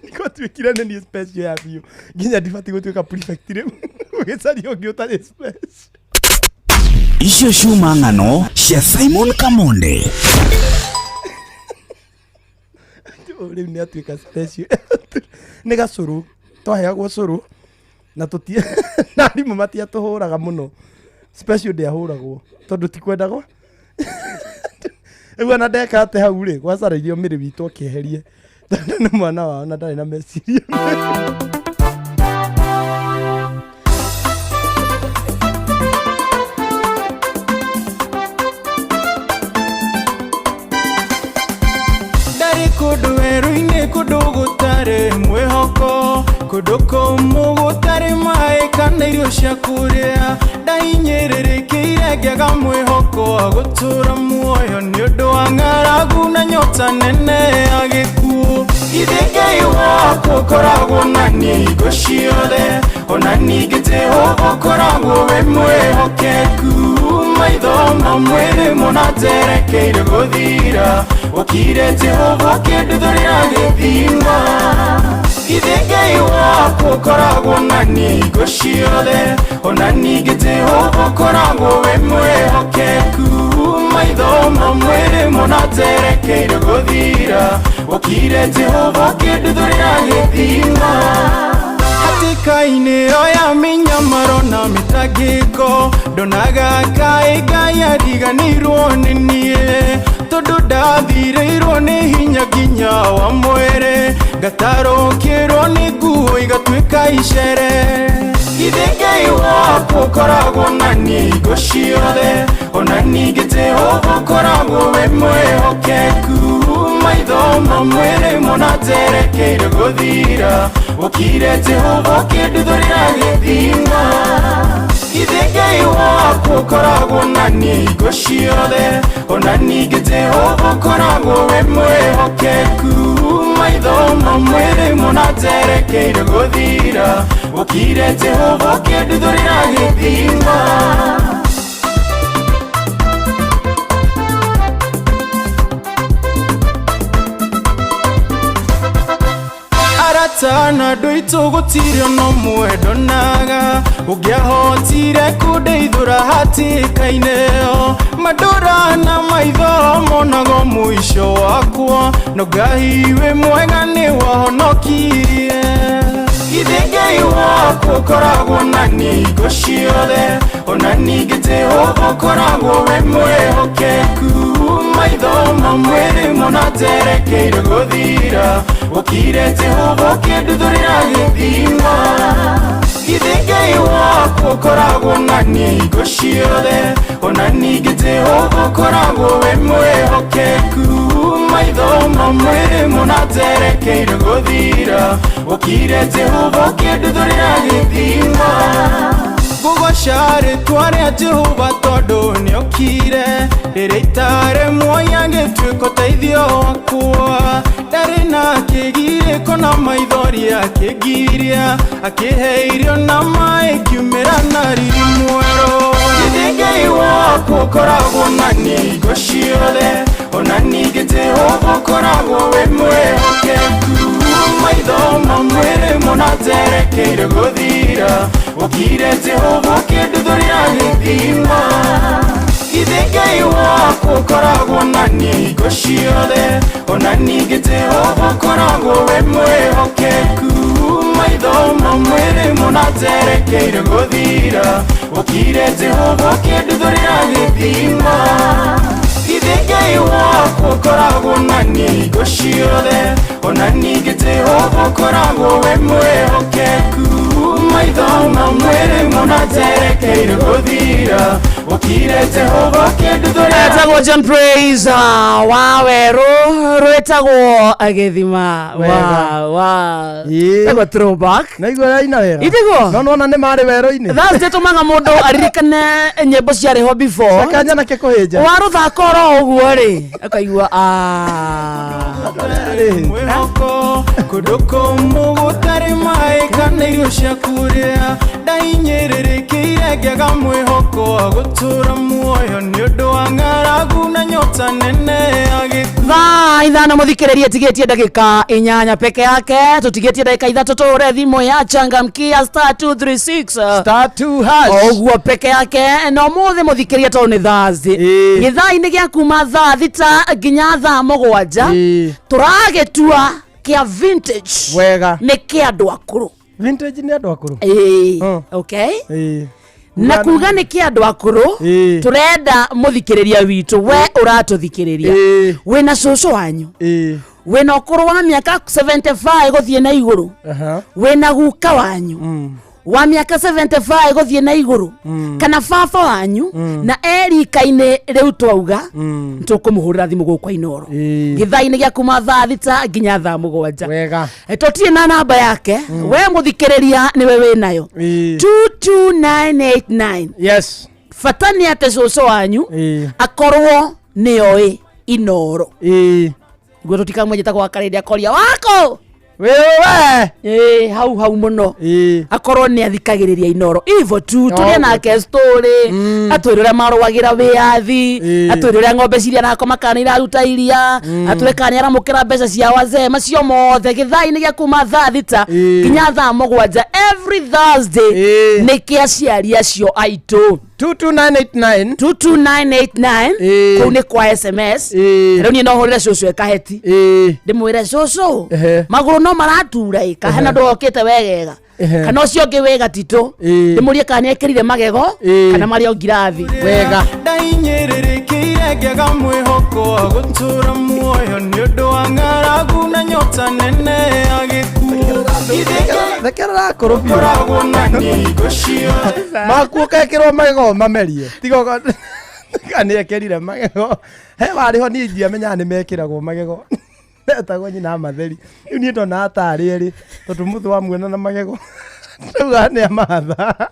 nĩkwatuĩkire nĩ niĩ special ya biũ nginya ndibatiĩ gũtuĩka prefect rĩu gũgĩcaria ũngĩ ũtarĩ special. Icio ciuma ng'ano cia Simon Kamonde. Rĩu nĩ atuĩka special. Nĩ gacũrũ twaheagwo cũrũ na tũti na arimũ matiatũhũraga mũno. Special ndĩahũragwo tondũ ti kwendagwo. Rĩu ona ndeka atĩ hau rĩ gwacarĩirio mĩrĩ witũ akĩeherie tondũ nĩ mwana wao na ndarĩ na meciria. Ndarĩ kũndũ werũ-inĩ kũndũ gũtarĩ mwĩhoko kũndũ kũmũ gũtarĩ maĩ kana irio cia kũrĩa ndahinyĩrĩrĩkĩire ngĩaga mwĩhoko wa gũtũũra muoyo nĩ ũndũ wa ng'aragu na nyota nene ya gĩkuũ. Githĩ Ngai wakwa ũkoragwo na niĩ hingo ciothe ona ningĩ Jehova ũkoragwo wĩ mwĩhokeku maitho ma mwĩrĩ mũna njerekeire gũthira ũkire Jehova akĩnduthũrĩra gĩthima. Githĩ Ngai wakwa ũkoragwo na niĩ hingo ciothe ona ningĩ Jehova ũkoragwo wĩ mwĩhokeku maitho ma mwĩrĩ mũna mona njerekeire gũthira Wokire Jehova ũkĩnduthũrĩra gĩthima Hatĩka-inĩ ĩyo ya mĩnyamaro na mĩtangĩko ndonaga kaĩ Ngai ariganĩirwo nĩ niĩ tondũ ndathirĩirwo nĩ hinya nginya wa mwĩrĩ ngatarũkĩrwo nĩ nguo igatuĩka icere Githĩ Ngai wakwa ũkoragwo na niĩ hingo ciothe ona ningĩ Jehova ũkoragwo wĩ mwĩhokeku maitho ma mwĩrĩ mona njerekeire gũthira Wokire Jehova ũkĩnduthũrĩra gĩthima Githĩ Ngai wakwa ũkoragwo na niĩ hingo ciothe ona ningĩ Jehova ũkoragwo wĩ mwĩhokeku maitho ma mwĩrĩ mona njerekeire gũthira Wokire Jehova ũkĩnduthũrĩra gĩthima arata na andũ aitũ gũtirĩ ona ũmwe ndonaga ũngĩahotire kũndeithũra hatĩka-inĩ ĩyo mandũra na maitho monago mũico wakwa no Ngai wĩ mwega nĩ wahonokirie Githĩ Ngai wakwa ũkoragwo na niĩ hingo ciothe ona ningĩ Jehova ũkoragwo wĩ mwĩhokeku maitho ma mwĩrĩ mona njerekeire gũthira Wokire Jehova ũkĩnduthũrĩra gĩthima Githĩ Ngai wakwa ũkoragwo na niĩ hingo ciothe ona ningĩ Jehova ũkoragwo wĩ mwĩhokeku maitho ma mwĩrĩ mona njerekeire gũthira Wokire Jehova ũkĩnduthũrĩra gĩthima Ngũgoca rĩtwa rĩa Jehova tondũ nĩokire rĩrĩa itarĩ muoyo agĩtuĩka ũteithio wakwa ndarĩ na kĩgirĩko na maithori akĩngiria akĩhe irio na maĩ ngiumĩra na riri mwerũ Githĩ Ngai wakwa ũkoragwo na niĩ hingo ciothe ona ningĩ Jehova ũkoragwo wĩ mwĩhokeku maitho ma mwĩrĩ mona njerekeire gũthira Wokire Jehova ũkĩnduthũrĩra gĩthima Githĩ Ngai wakwa ũkoragwo na niĩ hingo ciothe ona ningĩ Jehova ũkoragwo wĩ mwĩhokeku maitho ma mwĩrĩ mona njerekeire gũthira Wokire Jehova ũkĩnduthũrĩra gĩthima Githĩ Ngai wakwa ũkoragwo na niĩ hingo ciothe ona ningĩ Jehova ũkoragwo wĩ mwĩhokeku maitho ma mwĩrĩ mona njerekeire gũthira Wokire Jehova ũkĩnduthũrĩra Etagwo John Praise wa werũ rwĩtagwo gĩthima Wega. wa Ĩĩ. Etagwo throwback Naigua raina wega Itiguo? no nona nĩ marĩ werũ-inĩ Thursday tũmaga mũndũ aririkane nyĩmbo ciarĩ ho before kanya nake kũhĩnja warũthaka oro ũguo rĩ akaigua "Ah." Mwĩhoko kũndũ kũmũ gũtarĩ maĩ kana irio cia kũrĩa ndahinyĩrĩrĩkĩire ngĩaga mwĩhoko wa gũtũra muoyo nĩ ũndũ wa ng'aragu na nyota nene ya gĩkuũ Thaa 5 mũthikĩrĩrie tigĩtie ndagĩka 8 peke yake tũtigĩtie ndagĩka 3 tũtũre thimũ ya changamkia star 236 Star two hash. o ũguo peke yake na ũmũthĩ mũthikĩrĩrie tondũ nĩ Thursday Ĩĩ. gĩthaa-inĩ gĩa kuma thaa 6 nginya thaa 7 Ĩĩ. tũragĩtua kĩa vintage Wega. nĩ kĩa andũ akũrũ Vintage nĩ andũ akũrũ Ĩĩ. Mm. Okay Ĩĩ. na kuga nĩ kĩa andũ akũrũ Ĩĩ. tũrenda mũthikĩrĩria witũ we ũratũthikĩrĩria Ĩĩ. wĩna cũcũ wanyu Ĩĩ. wĩna ũkũrũ wa mĩaka 75 gũthiĩ na igũrũ Aha. wĩna guka wanyu wa mĩaka 75 gũthiĩ na igũrũ kana baba wanyu na erika-inĩ rĩu twauga tũkũmũhũrĩra thimũ gũkũ Inooro Ĩĩ. gĩthaa-inĩ gĩa kuma thaa 6 nginya thaa 7 Wega. Tũtirĩ na namba yake we mũthikĩrĩria nĩwe wĩnayo Ĩĩ. 22989 Yes. bata nĩ atĩ cũcũ wanyu Ĩĩ. akorwo nĩoĩ Inooro Ĩĩ. guo tũtikamwenjeta gwa karĩndĩ akoria wako Wewe. Ĩĩ, hau hau mũno Ĩĩ. akorwo nĩ athikagĩrĩria Inooro ivo tu tũrĩe Oh. nake story atwĩre ũrĩa marũagĩra wĩyathi Ĩĩ. atwĩre ũrĩa ng'ombe ciria arakoma kana nĩ iraruta iria atwĩre kana nĩ aramũkĩra mbeca cia wazee macio mothe gĩthaa-inĩ gĩa kuma thaa 6 Ĩĩ. nginya thaa 7 every Thursday Ĩĩ. nĩ kĩa aciari acio aitũ 22989 22989 Ĩĩ. kũu nĩ kwa sms Ĩĩ. rĩu niĩ no hũrĩre cũcũ ĩkaheti Ĩĩ. ndĩmwĩre cũcũ Ehe. magũrũ no maratura ĩ kahena ndũgokĩte wegega Ehe. kana ũcio ũngĩ wĩ gatitũ Ĩĩ. ndĩmũrie kana nĩekĩrire magego Ĩĩ. kana marĩ o ngirathi Wega. Ndahinyĩrĩrĩkĩire ngĩaga mwĩhoko wa gũtũũra muoyo nĩ ũndũ wa ng'aragu na nyota nene ya gĩkuũ. Githĩ Ngai Thekerera akũrũ biũ. ũkoragwo na nyingo ciothe. Makuo kekĩrwo magego mamerie. Tiga nĩ ekĩrire magego. He warĩ ho niĩ ndiamenyaga nĩ mekĩragwo magego. Etagwo nyina matheri. Rĩu niĩ ndonaga tarĩ erĩ tondũ mũthũ wa muona na magego. Ndaugaga nĩ amatha.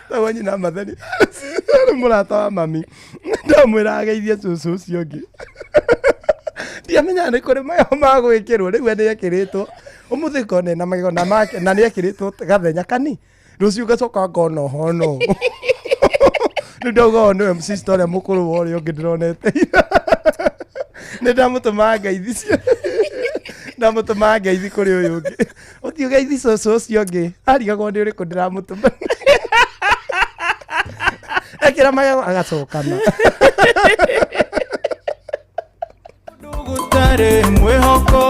Etagwo nyina matheri. Arĩ mũrata wa mami. Ndamwĩra ageithie cũcũ ũcio ũngĩ. Ndiamenyaga nĩ kũrĩ magego ma gwĩkĩrwo rĩu nĩ ekĩrĩtwo ũmũthĩ ngona na magego na make na nĩ ekĩrĩtwo gathenya kani rũciũ ngacoka ngona ohono rĩu ndauga ũyũ nĩwe sister ũrĩa mũkũrũ wa ũrĩa ũngĩ ndĩronete nĩ ndamũtũma ngeithi cio ndamũtũma ngeithi kũrĩ ũyũ ũngĩ ũthiĩ ũgeithi cũcũ ũcio ũngĩ arigagwo nĩ ũrĩkũ ndĩramũtũma ekĩra magego agacokana Gũtarĩ mwĩhoko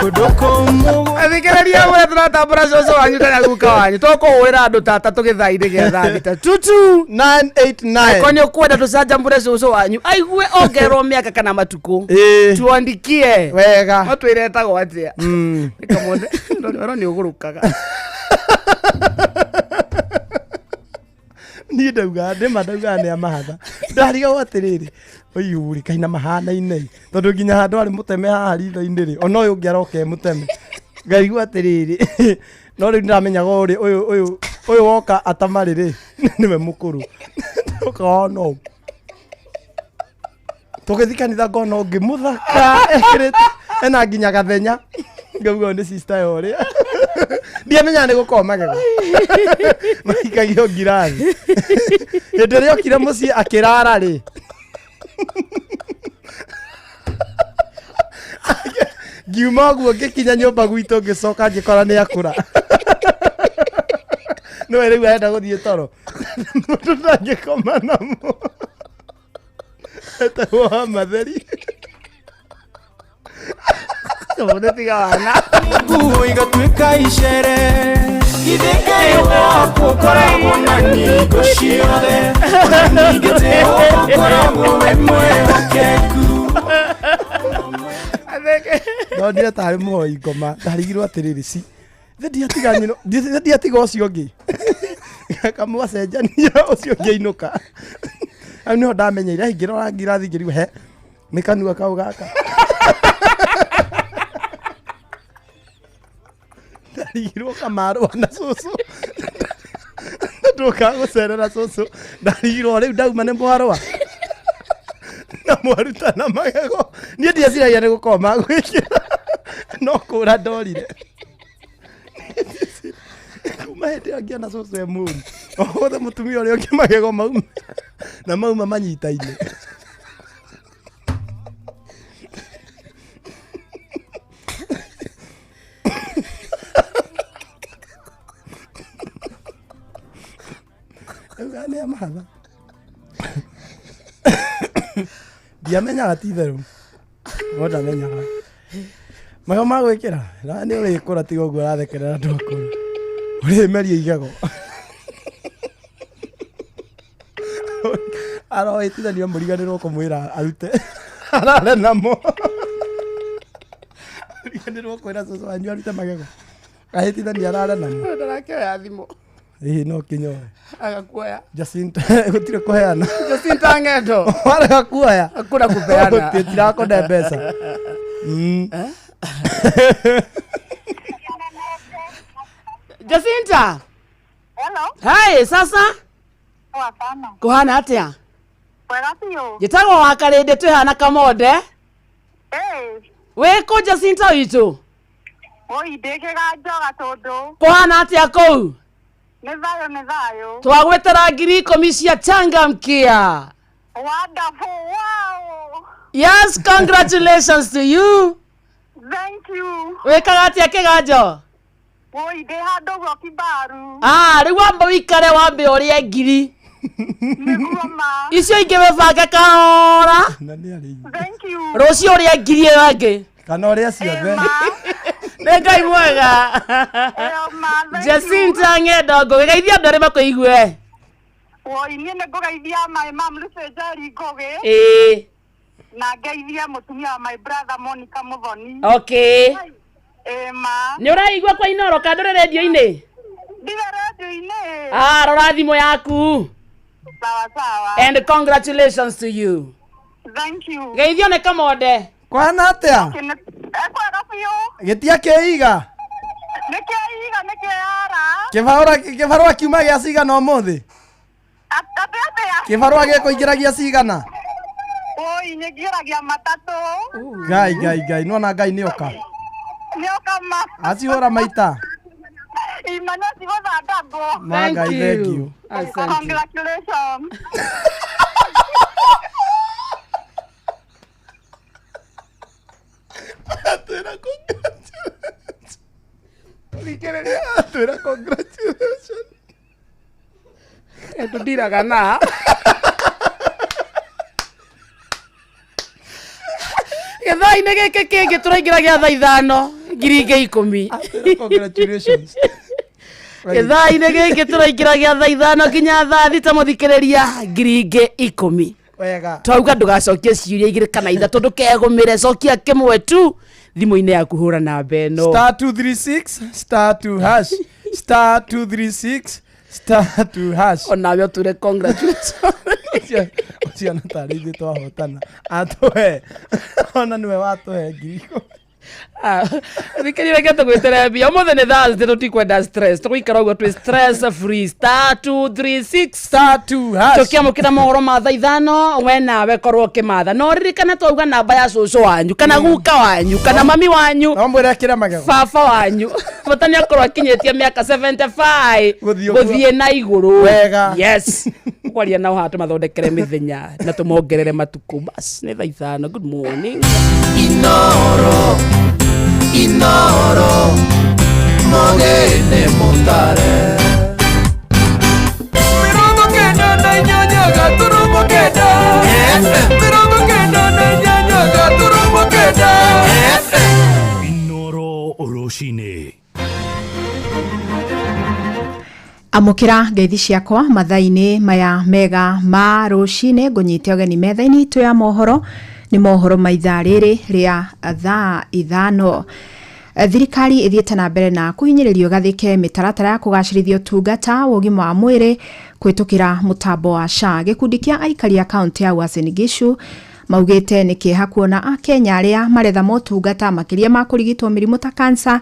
kũndũ kũmũ athikĩrĩria we tũratambũra cũcũ wanyu kana guka wanyu tũkũhũrĩra andũ tata tũgĩthaa-inĩ gĩa thaa thita tutu 989 ko nĩ ũkwenda tũcanjamũre cũcũ wanyu aigue ongerwo mĩaka kana matukũ Ĩĩ. tuandikie wega matwĩre etagwo atĩa Mm. Nĩkamwone, ero nĩ ũgũrũkaga niä ndaugaga ndä ndaugaga nä amahatha ndarigagwo atä rä rä ũyũ kaina mahanaine tondå nginya handå arä må teme haha ritho-inä rä ona å yå å ngä aroka e må teme ngaigua atä rä rä no rä u ndäramenyaga å rä å yå woka atamarä rä nä we må kå rå ũkaona å tũgĩthiĩ kanitha ngona ũngĩ mũthaka ekĩrĩte ena nginya gathenya ngauga ũyũ nĩ sister ya ũrĩa ndiamenyaga nĩ gũkorwo magego maikagio ngirathi hĩndĩ ĩrĩa okire mũciĩ akĩrara rĩ ngiuma ũguo ngĩkinya nyũmba gwitũ ngĩcoka ngĩkora nĩ akũra nĩwe rĩu arenda gũthiĩ toro mũndũ ndangĩkoma namo etagwo wa matheri Kamũthĩ tiga wana nguo igatuĩka icere Githĩ Ngai waku ũkoragwo na nyingo ciothe ona ningĩ Jehova ũkoragwo wĩ mwĩhokeku ndonire tarĩ mũhoi ngoma ndarigirwo atĩrĩrĩ ci thĩ ndiatiga nyino thĩ ndiatiga ũcio ũngĩ kamwacenjania ũcio ũngĩ ainũka hau nĩho ndamenyeire ngĩrora ngirathi ngĩrigwo he nĩ kanua kau gaka ndarigirwo kamarũa na cũcũ ndũkaga gũcerera cũcũ ndarigirwo rĩu ndauma nĩ mwarũa na mwarutana magego niĩ ndieciragia nĩ gũkorwo magwĩkĩra no kũra ndorire kuma hĩndĩ ĩyo ngĩona cũcũ e mũru othe mũtumia ũrĩa ũngĩ magego mauma na mauma manyitaine Rĩu nĩ amahatha ndiamenyaga ti itherũ no ndamenyaga magego ma gwĩkĩra na nĩ ũrĩkũra tiga ũguo ũrathekerera andũ akũrũ ũrĩmeria igego aroĩtithanio mũriganĩrwo kũmwĩra arute arare namo riganĩrwo kwĩra cũcũ wanyu arute magego ahĩtithania arare namo ndarakĩoya thimũ ĩĩ no kinyoe agakuoya Jacinta gũtirĩ kũheana Jacinta Ng'endo warega kuoya hakuna kupeana Gũtirĩ, tirakũne mbeca Mm. Jacinta Hello, hi sasa poa sana. kũhana atĩa Wega biũ. njĩtagwo wa karĩndĩ twĩhana kamonde Eh, wĩ kũ Jacinta witũ oi ndĩ kĩganjo gatũndũ. kũhana atĩa kũu Nĩ thayũ nĩ thayũ. twagwĩtara ngiri ikũmi cia changamkia Wonderful. Wow. yes congratulations to you Thank you. wĩkaga atĩa kĩganjo Woi ndĩ handũ ũguo Kibaru. Ah, rĩu wamba wĩikare wambe ũrĩe ngiri. Nĩguo ma. Icio ingĩ wĩbange kahora. Na nĩ arĩ ingĩ. Thank you. Rũciũ ũrĩe ngiri ĩyo ĩngĩ. Kana ũrĩe ciothe. Nĩ Ngai mwega. Ĩyo ma, thank you. Jacinta Ng'endo Ngũgĩ, geithia andũ arĩa makũigue. Woi niĩ nĩ ngũgeithia my mom Lucy Njeri Ngũgĩ. Ĩĩ. Na ngeithie mũtumia wa my brother Monica Muthoni. Okay. Ĩĩ ma. Nĩ ũraigua kwa Inoro kana ndũrĩ rĩndiũ-inĩ? Ndirĩ rĩndiũ-inĩ. Ah, rora thimũ yaku. Sawa sawa. And congratulations to you. Thank you. Geithio nĩ Kamonde. Kwana atĩa? Ekwega biũ. Gĩtia kĩiga. Nĩ kĩiga nĩ kĩara. Kĩbarũa kĩbarũa kiuma gĩa cigana ũmũthĩ? Atĩ atĩa? Kĩbarũa gĩkũingĩra gĩa cigana? Oi nyingĩragia matatũ. Ngai Ngai Ngai nĩwona Ngai nĩoka. Nĩoka ma. Acihũra maita. Ima no cigũthandagwo. Ma Ngai thank you. Asante. Congratulations. Atwĩra congratulations. Tũndiraga na. Gĩthaa-inĩ gĩkĩ kĩngĩ tũraingĩra gĩa thaa ithano ngiri ingĩ ikũmi. Atwĩra congratulations. Gĩthaa-inĩ gĩkĩ tũraingĩra gĩa thaa ithano nginya thaa thita mũthikĩrĩria ngiri ingĩ ikũmi. Wega. Twauga ndũgacokie ciũria igĩrĩ kana ithatũ ndũkegũmĩre cokia kĩmwe tu thimũ-inĩ yaku hũra namba ĩno. Star 236 star 2 hash star 236 star 2 hash. Onawe ũtwĩre congratulations. Ũcio na tarĩ ithuĩ twahotana. Atũhe. Ona nĩwe watũhe ngiri ikũmi. Thikĩrĩria reke tũgwĩtere mbia ũmũthĩ nĩ Thursday tũtikwenda stress tũgũikara ũguo twĩ stress free star 236 star 2 hash tũkĩamũkĩra mohoro ma thaa ithano we nawe korwo ũkĩmatha no ririkane twauga namba ya cũcũ wanyu kana guka wanyu kana mami wanyu No mwĩre ekĩre magego. baba wanyu bata nĩ akorwo akinyĩtie mĩaka 75 Gũthiĩ ũguo. gũthiĩ na igũrũ. Wega. Yes, kwaria nao haha tũmathondekere mĩthenya na tũmongerere matukũ. Bas nĩ thaa ithano. Good morning. Inoro, Inoro, mogene mutare. Mirongo kenda na inyanya gaturumo kenda. Mirongo kenda na inyanya gaturumo kenda. Inoro rũcinĩ. Amũkĩra ngeithi ciakwa mathaa-inĩ maya mega ma rũcinĩ ngũnyite ũgeni metha-inĩ itũ ya mohoro nĩ mohoro ma ithaa rĩrĩ rĩa thaa ithano. Thirikari ĩthiĩte na mbere na kũhinyĩrĩrio gathĩke mĩtaratara ya kũgacĩrithia ũtungata wa ũgima wa mwĩrĩ kũhĩtũkĩra mũtambo wa SHA. Gĩkundi kĩa aikari a kaũntĩ ya Uasin Gishu maugĩte nĩ kĩeha kuona akenya arĩa maretha motungata makĩria ma kũrigitwo mĩrimũ ta kansa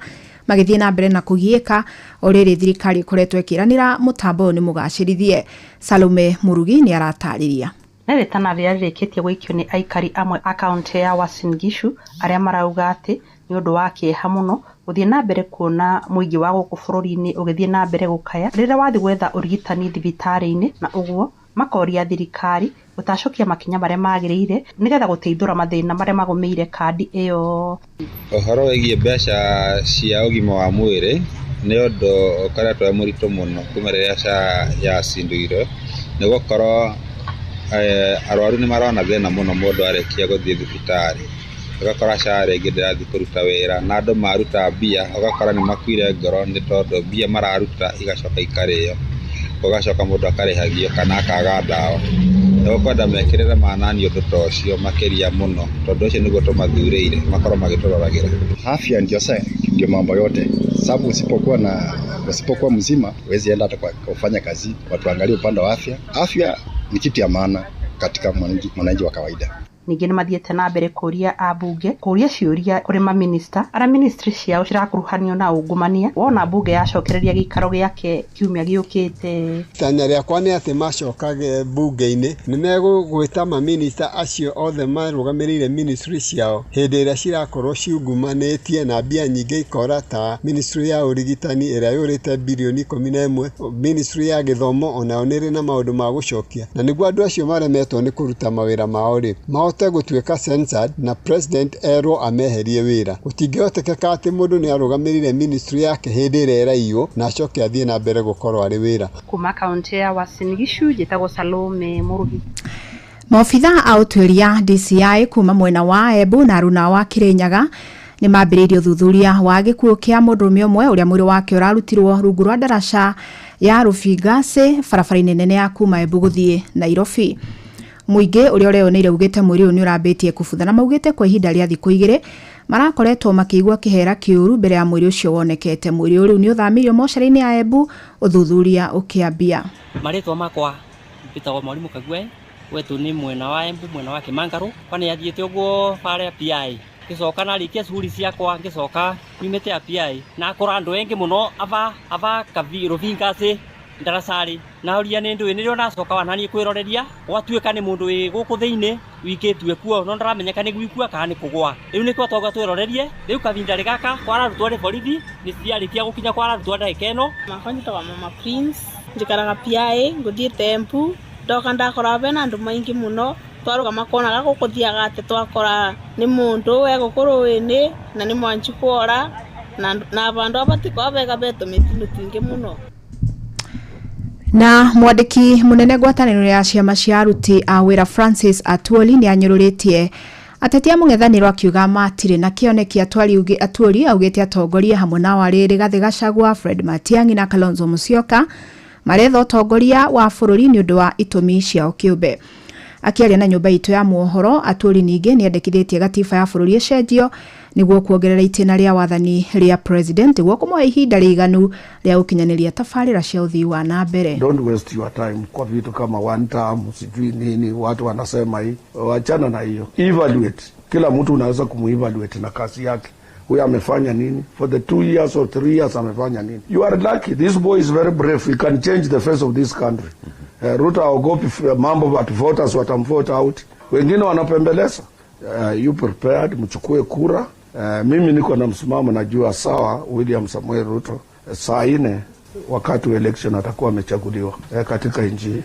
magĩthiĩ na mbere na kũgiĩka o rĩrĩ thirikari ĩkoretwo ĩkĩranĩra mũtambo ũyũ nĩ mũgacĩrithie. Salome Murugi nĩ aratarĩria. Nĩ rĩtana rĩrĩa rĩrĩkĩtie gũikio nĩ aikari amwe a kaũntĩ ya Uasin Gishu arĩa marauga atĩ nĩ ũndũ wa kĩeha mũno gũthiĩ na mbere kuona mũingĩ wa gũkũ bũrũri-inĩ ũgĩthiĩ na mbere gũkaya rĩrĩa wathiĩ gwetha ũrigitani thibitarĩ-inĩ, na ũguo makoria thirikari gũtacokia makinya marĩa magĩrĩire nĩgetha gũteithũra mathĩna marĩa magũmĩire kandi ĩyo. Ũhoro wĩgiĩ mbeca cia ũgima wa mwĩrĩ nĩ ũndũ ũkoretwo wĩ mũritũ mũno kuma rĩrĩa SHA yacinduirwo, nĩ gũkorwo arwaru nĩ marona thĩna mũno mũndũ arĩkia gũthiĩ thibitarĩ. Ũgakora SHA rĩngĩ ndĩrathiĩ kũruta wĩra na andũ maruta mbia ũgakora nĩ makuire ngoro nĩ tondũ mbia mararuta igacoka ikarĩo, ũgacoka mũndũ akarĩhagio kana akaga ndawa. Nĩgũkwenda mekĩrĩre manani ũndũ ta ũcio makĩria mũno tondũ ũcio nĩguo tũmathurĩire makorwo magĩtũroragĩra. Afya ndio sasa ndio mambo yote, sababu usipokuwa mzima huwezi enda hata kufanya kazi. Watu waangalie upande wa afya. Afya ni kitu ya maana katika mwananchi wa kawaida. Ningĩ nĩ mathiĩte na mbere kũria ambunge kũria ciũria kũrĩ maminista arĩa ministry ciao cirakuruhanio na ungumania wona mbunge yacokereria gĩikaro gĩake kiumia gĩũkĩte. Itanya rĩakwa nĩ atĩ macokage mbunge-inĩ nĩ megũgwĩta maminista acio othe marũgamĩrĩire ministry ciao hĩndĩ ĩrĩa cirakorwo ciungumanĩtie na mbia nyingĩ ikora ta ministry ya ũrigitani ĩrĩa yũrĩte birioni 11, ministry ya gĩthomo onayo nĩ ĩrĩ na maũndũ ma gũcokia, na nĩguo andũ acio maremetwo nĩ kũruta mawĩra mao rĩ mahote gũtuĩka censored na president erwo ameherie wĩra. Gũtingĩhotekeka atĩ mũndũ nĩ arũgamĩrĩire ministry yake hĩndĩ ĩrĩa ĩraiywo na acoke athiĩ na mbere gũkorwo arĩ wĩra. Kuma kaunti ya Uasin Gishu njĩtagwo Salome Mũrugi. Maobitha a ũtuĩria DCI kuma mwena wa Embu na aruna wa Kirinyaga nĩ mambĩrĩirie ũthuthuria wa gĩkuũ kĩa mũndũrũme ũmwe ũrĩa mwĩrĩ wake ũrarutirwo rungu rwa ndaraca ya Rũbingacĩ barabara-inĩ nene ya kuma Embu gũthiĩ Nairobi. Mũingĩ ũrĩa ũreyoneire ugĩte mwĩrĩ ũyũ nĩ ũrambĩtie kũbutha na maugĩte kwa ihinda rĩa thikũ igĩrĩ marakoretwo makĩigua kĩhera kĩũru mbere ya mwĩrĩ ũcio wonekete. Mwĩrĩ ũyũ rĩu nĩ ũthamĩirio mocarĩ-inĩ ya Embu ũthuthuria ũkĩambia. Marĩtwa makwa mbĩtagwo Mwarimũ Kague wetu nĩ mwena wa Embu mwena wa Kĩmangarũ kwa nĩ athiĩte ũguo bara ya PI ngĩcoka narĩkia cukuru ciakwa ngĩcoka nyumĩte ya PI na akora andũ aingĩ mũno aba aba kavi rũbingacĩ ndaracarĩ naũria nĩ ndũĩ nĩrĩo nacoka wananiĩ kwĩroreria gwatuĩka nĩ mũndũ wĩ gũkũ thĩinĩ wikĩtue kuo no ndaramenyeka nĩ gwikua kana nĩ kũgwa rĩu nĩkĩo twauga twĩrorerie rĩu kavinda rĩ gaka kwararutwo nĩ borithi nĩ ciarĩkia gũkinya kwararutwo ndagĩka ĩno. Makwa njĩtagwo Mama Prince njikaraga PI ngũthiĩte Embu ndoka ndakora bena andũ maingĩ mũno twarũgama kuonaga gũkũthiaga atĩ twakora nĩ mũndũ egũkũ rũĩ-inĩ na nĩ mwanji kuora na bandu abatiko bega betũ mĩtino twingĩ mũno. Na mwandĩki mũnene ngwatanĩro ya ciama cia aruti a wĩra Francis Atwoli nĩ anyũrũrĩtie ateti a mũng'ethanĩro akiuga matirĩ na kĩoneki. Atwoli augĩte atongoria hamwe na warĩ Rigathĩ Gachagua, Fred Matiang'i na Kalonzo Musyoka maretha ũtongoria wa bũrũri nĩ ũndũ wa itũmi ciao kĩũmbe. Akĩaria na nyũmba itũ ya mohoro, Atwoli ningĩ nĩ endekithĩtie gatiba ya bũrũri ĩcenjio nĩguo kuongerera itĩna rĩa wathani rĩa president nĩguo kũmũhe ihinda rĩiganu rĩa gũkinyanĩria tabarĩra cia ũthii wa na mbere. Don't waste your time kwa vitu kama one term, sijui nini, watu wanasema hii. Wachana na hiyo. Evaluate. Kila mtu unaweza kumuevaluate na kazi yake. Huyu amefanya nini? For the 2 years or 3 years amefanya nini? You are lucky. This boy is very brave. He can change the face of this country. Ruto haogopi mambo but voters watamvote out. Wengine wanapembeleza. You prepared, mchukue kura. Mimi niko na msimamo, najua sawa William Samoei Ruto saa 4 wakati wa election atakuwa amechaguliwa katika nchi hii.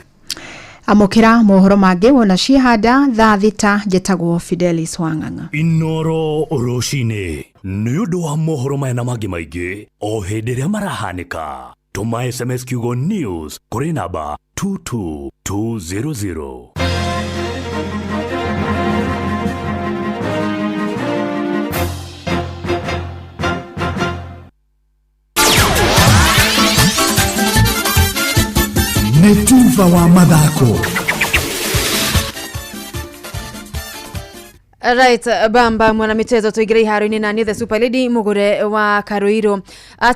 Amũkĩra mohoro mangĩ wona ciehanda thaa 6 njĩtagwo Fidelis Wang'ang'a. Inoro rũcinĩ nĩ ũndũ wa mohoro maya na mangĩ maingĩ o hĩndĩ ĩrĩa marahanĩka. Tũma SMS kiugo news kũrĩ namba 22200. Nĩ tuba wa mathako. Right, bamba mwanamichezo tuingire iharo-inĩ na niĩ the super lady mũgũre wa Karuiru.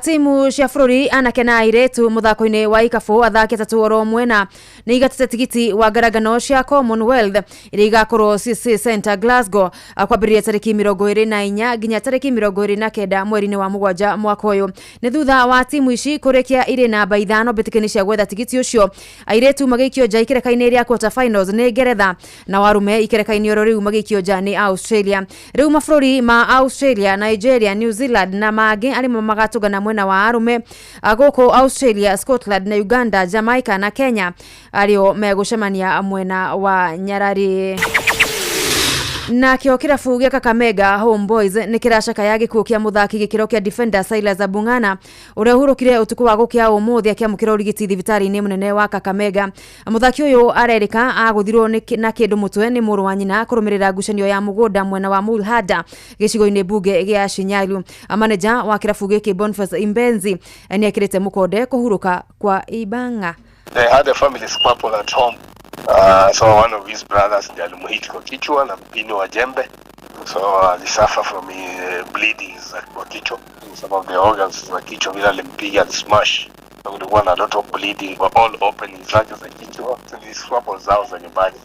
Timu cia bũrũri anake na airĩtu mũthako-inĩ wa ikabũ athaki atatũ oro mwena nĩ igatĩte tigiti wa ngarangano cia Commonwealth iria igakorwo CC Center Glasgow kwambĩrĩria tarĩki 24 nginya tarĩki 29 mweri-inĩ wa mũgwanja mwaka ũyũ. Nĩ thutha wa timu ici kũrĩkia irĩ namba 5 mbĩtĩka-inĩ cia gwetha tigiti ũcio. Airĩtu magĩikio nja ikereka-inĩ rĩa quarter finals nĩ Ngeretha na warume ikereka-inĩ oro rĩu magĩikio nja nĩ Australia. Rĩu mabũrũri ma Australia, Nigeria, New Zealand na mangĩ arĩmo magatũngana mwena wa arume. Gũkũ Australia, Scotland na Uganda, Jamaica na Kenya arĩo megũcemania mwena wa nyarari. Nakĩo kĩrabu gĩa Kakamega Homeboys nĩ kĩracakaya gĩkuũ kĩa mũthaki gĩkĩro kĩa defender Silas Abung'ana ũrĩa ũhurũkire ũtukũ wa gũkĩa ũmũthĩ akĩamũkĩra ũrigiti thibitarĩ-inĩ mũnene wa Kakamega. Mũthaki ũyũ arerĩka agũthirwo na kĩndũ mũtwe nĩ mũrũ wa nyina kũrũmĩrĩra ngucanio ya mũgũnda mwena wa Mulhada gĩcigo-inĩ mbunge gĩa Shinyalu. Maneja wa kĩrabu gĩkĩ Boniface Imbenzi nĩ ekĩrĩte mũkonde kũhurũka kwa Ibang'a. They had a family squabble at home. So one of his brothers ndiye alimhit kwa kichwa na mpini wa jembe. So alisuffer from bleeding kwa kichwa. Some of the organs za kichwa vile alimpiga alismash. Kulikuwa na lot of bleeding kwa all openings zake za kichwa. So ni squabble zao za nyumbani.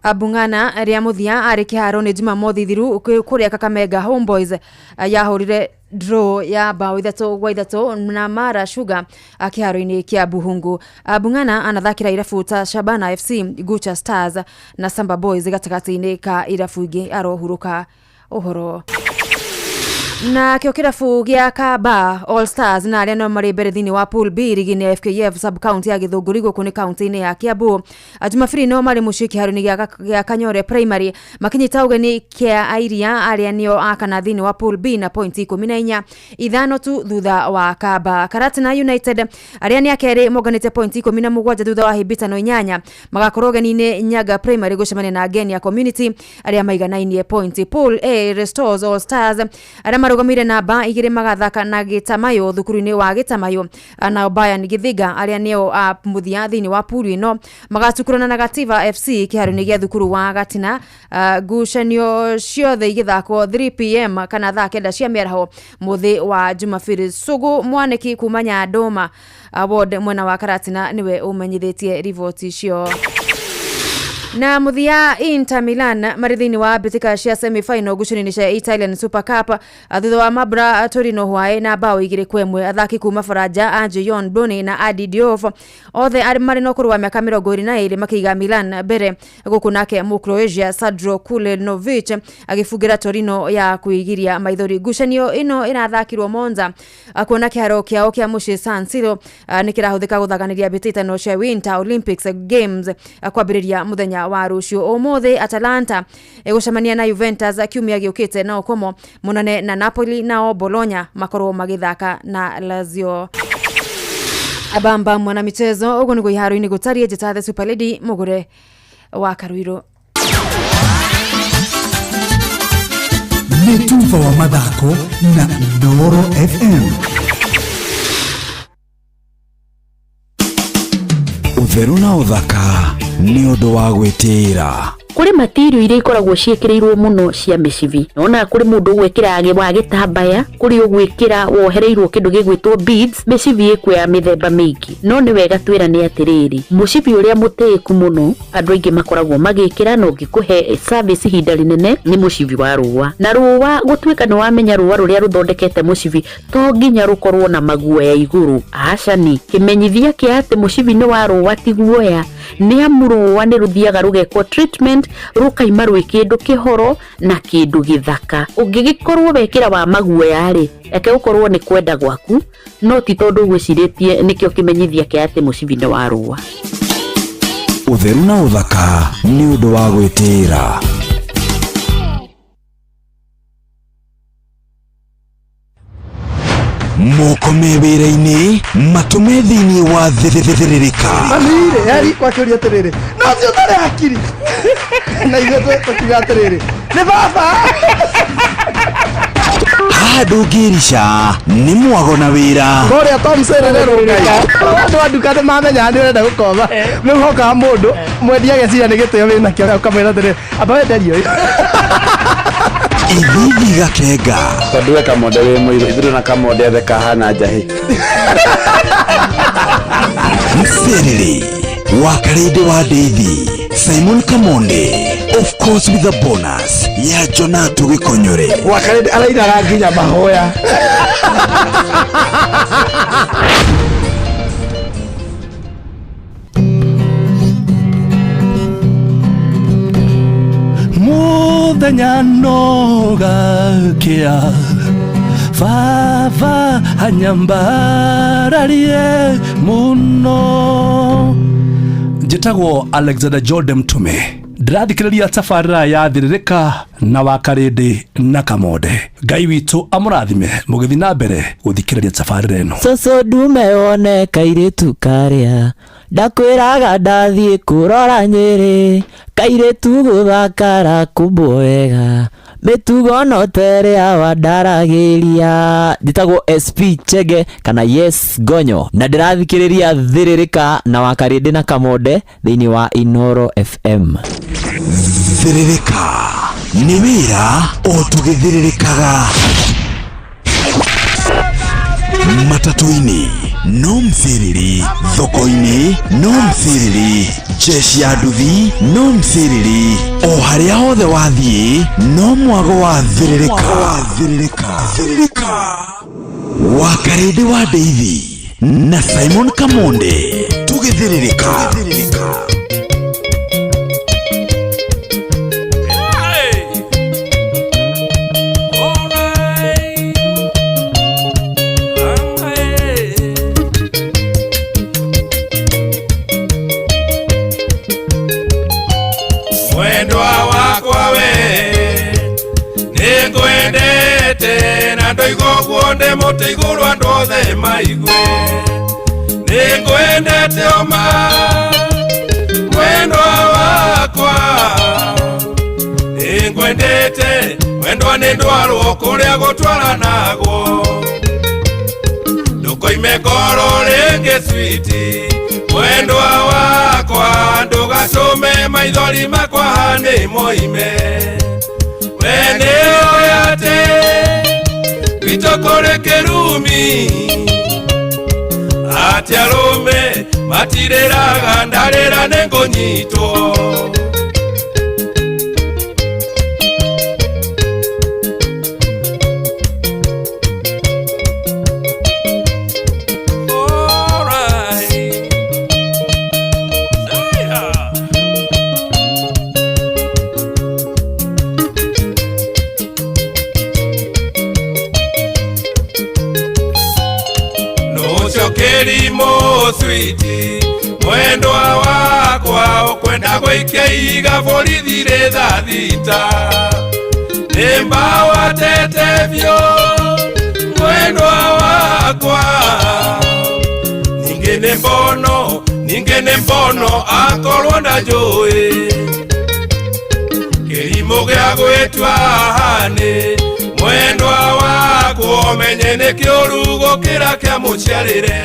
Abung'ana rĩa mũthia arĩ kĩharo nĩ Jumamothi thiru kũrĩa Kakamega Homeboys yahũrire draw ya bao 3-3 na Mara Sugar kĩharo-inĩ kĩa Buhungu. Abung'ana anathakĩra irabu ta Shabana FC, Gucha Stars na Samba Boys gatagatĩ-inĩ ka irabu ingĩ arohurũka ũhoro. Na kĩo kĩrabu gĩa Kaba All Stars na arĩa no marĩ mbere thĩinĩ wa Pool B rigi-inĩ ya FKF sub county ya Gĩthũngũri gũkũ nĩ kaunti-inĩ ya Kiambu. Jumabiri no marĩ mũciĩ kĩharo-inĩ gĩa Kanyore Primary makĩnyita ũgeni kĩa Airia arĩa nĩo a kana thĩinĩ wa Pool B na pointi 14, 5 tu thutha wa Kaba. Karatina United arĩa nĩ akerĩ monganĩte pointi 17 thutha wa hĩmbĩtano 8 magakorwo ũgeni-inĩ Nyaga Primary gũcemania na Ngenia Community arĩa maiganainie pointi. Pool A Restores All Stars arĩa marũgamĩire namba 2 magathaka na Gĩtamayo thukuru-inĩ wa Gĩtamayo, nao Bayern Githiga arĩa nĩo a mũthia thĩinĩ wa pool ĩno magatukurana na Gativa FC kĩharo-inĩ gĩa thukuru wa Gatina. Ngucanio ciothe igĩthakwo 3 pm kana thaa 9 cia mĩaraho mũthĩ wa Jumabiri. Sugu Mwaniki kuma Nyandũma ward mwena wa Karatina nĩwe ũmenyithĩtie riboti icio. Na muthia Inter Milan marĩ thĩinĩ wa mbĩtĩka cia semi-final ngucanio-inĩ cia Italian Super Cup thutha wa Mabra Torino hwaĩ na bao 2-1. Athaki kuma Faranja Ange-Yon Boni na Adi Diouf othe marĩ na ũkũrũ wa mĩaka 22 makĩiga Milan mbere gũkũ nake Mũcroatia Sandro Kulenovic agĩbungĩra Torino ya kũigiria maithori. Ngucanio ĩno ĩrathakirwo Monza kuona kĩharo kĩao kĩa mũciĩ San Siro nĩ kĩrahũthĩka gũthakanĩria mbĩtĩkano cia Winter Olympics Games kwambĩrĩria mũthenya wa rũciũ. Ũmũthĩ Atalanta ĩgũcemania na Juventus kiumia gĩũkĩte, nao Como monane na Napoli, nao Bologna makorwo magĩthaka na Lazio. Abamba mwana michezo ũguo nĩguo iharo-inĩ gũtariĩ. Njĩta The Super Lady Mũgũre wa Karuirũ. Nĩ tuba wa mathako na Inooro FM. Ũtheru na ũthaka nĩ ũndũ wa gwĩtĩĩra. Kũrĩ matirio iria ikoragwo ciĩkĩrĩirwo mũno cia mĩcibi. Nona kũrĩ mũndũ ũgwĩkĩra wa gĩtambaya, kũrĩ ũgwĩkĩra wohereirwo kĩndũ gĩgwĩtwo beads. Mĩcibi ĩkuo ya mĩthemba mĩingĩ, no nĩ wega twĩrane atĩrĩrĩ, mũcibi ũrĩa mũtĩĩku mũno andũ aingĩ makoragwo magĩkĩra na ũngĩkũhe service ihinda rĩnene nĩ mũcibi wa rũa. Na rũa gũtuĩka nĩ wamenya rũa rũrĩa rũthondekete mũcibi to nginya rũkorwo na maguoya igũrũ, aca-ni. Kĩmenyithia kĩa atĩ mũcibi nĩ wa rũa ti guoya nĩ amu rũa nĩ rũthiaga rũgekwo treatment rũkaima rwĩ kĩndũ kĩhoro na kĩndũ gĩthaka. Ũngĩgĩkorwo wekĩra wa maguoya rĩ, reke ũkorwo nĩ kwenda gwaku, no ti tondũ ũgwĩcirĩtie nĩkĩo kĩmenyithia kĩa atĩ mũcibi nĩ wa rũa. Ũtheru na ũthaka nĩ ũndũ wa gwĩtĩĩra. Moko me wĩra-inĩ, matũme thĩinĩ wa thĩrĩrĩka. Mami-rĩ, yari kwakĩũria atĩrĩrĩ, no ũcio ũtarĩ hakiri. Na ithuĩ tũkiuga atĩrĩrĩ, nĩ baba. Haha ndũngĩrica nĩ mwago na wĩra. Kũrĩa Tom Serere rũngai. Andũ a nduka nĩ mamenyaga nĩ ũrenda gũkomba. Nĩ ũhokaga mũndũ mwendia ageciria nĩ gĩtĩo wĩnakĩo ũkamwĩra atĩrĩrĩ, amba wenderie ũyũ. Ithithi gakenga. Tondũ we Kamonde wĩ mũirũ, ithuĩ na Kamonde othe kahana njahĩ. Mserere wa Karĩndĩ wa Ndeithi, Simon Kamonde, of course with a bonus ya Jonatu Gĩkonyore. Wa Karĩndĩ arainaga nginya mahoya. Muthenya no gakĩa baba anyambararie mũno. Njĩtagwo Alexander Jordan Mtume, ndĩrathikĩrĩria tabarĩra ya Thĩrĩrĩka na wa Karĩndĩ na Kamonde. Ngai witũ amũrathime mũgĩthiĩ na mbere gũthikĩrĩria tabarĩra ĩno. Cũcũ ndume wone kairĩtu karĩa ndakwĩraga ndathiĩ kũrora Nyĩrĩ, kairĩtu gũthakara kũmbwo wega, mĩtugo no terĩa wandaragĩria. Njĩtagwo SP Chege kana Yes Gonyo na ndĩrathikĩrĩria Thĩrĩrĩka na wa Karĩndĩ na Kamonde thĩinĩ wa Inooro FM. Thĩrĩrĩka nĩ wĩra o tũgĩthĩrĩrĩkaga. Matatũ-inĩ no msiriri, thoko-inĩ no msiriri, jeshi ya nduthi no msiriri, o harĩa hothe wathiĩ no mwago wa thĩrĩrĩka. Wa Karĩndĩ wa Ndeithi na Simon Kamonde tũgĩthĩrĩrĩka. Kamonde mũtĩ igũrũ andũ othe maigue. Nĩngwendete oma mwendwa wakwa, nĩngwendete mwendwa nĩ ndwarwo kũrĩa gũtwaranagwo. Ndũkoime ngoro rĩngĩ switi mwendwa wakwa, ndũgatũme maithori makwa nĩ moime. We nĩũĩ atĩ gwitũ kũrĩ kĩrumi, atĩ arũme matirĩraga ndarĩra nĩngũnyitwo. Switi mwendwa wakwa ukwenda gwikia iga borithi rĩ thaa thita. Nĩ mbawa tete biũ mwendwa wakwa, ningĩ nĩ mbono, ningĩ nĩ mbono akorwo ndanjũĩ. Kĩrimũ gĩa gwĩtua hanĩ mwendwa wakwa, ũmenye nĩ kĩũru gũkĩra kĩa mũciarĩre.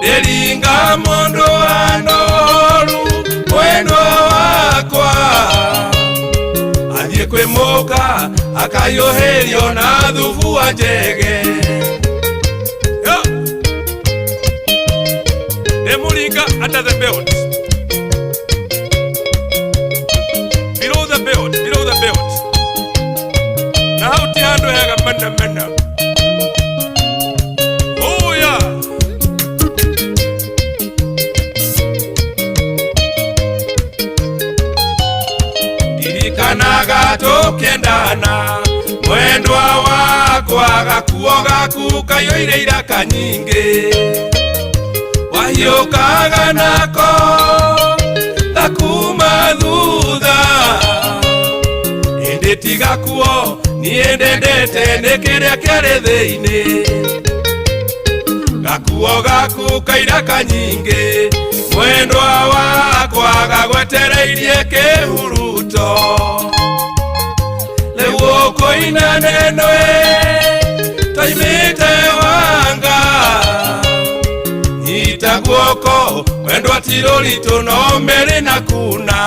Ndĩringa mũndũ anoru mwendwa wakwa, athiĩ kwĩ mũka akahiũhĩrio na thubu wa njege. Ndĩmũringa under the belt, below the belt, below the belt. Na hau ti handũ hega mena mena. Oh yeah. Ndirikanaga tũkĩendana mwendwa wakwa, gakuo gaku kaiyũire iraka nyingĩ. Wahiũkaga nako gakuma thutha, ĩndĩ ti gakuo niĩ ndendete nĩ kĩrĩa kĩarĩ thĩinĩ. Gakuo gaku kairaka nyingĩ mwendwa wakwa, gagwetereirie kĩhuruto. Rĩu ũkũina neno ĩ twaimĩte wanga, nyita guoko mwendwa ti rũritũ no mĩrĩ na kuna.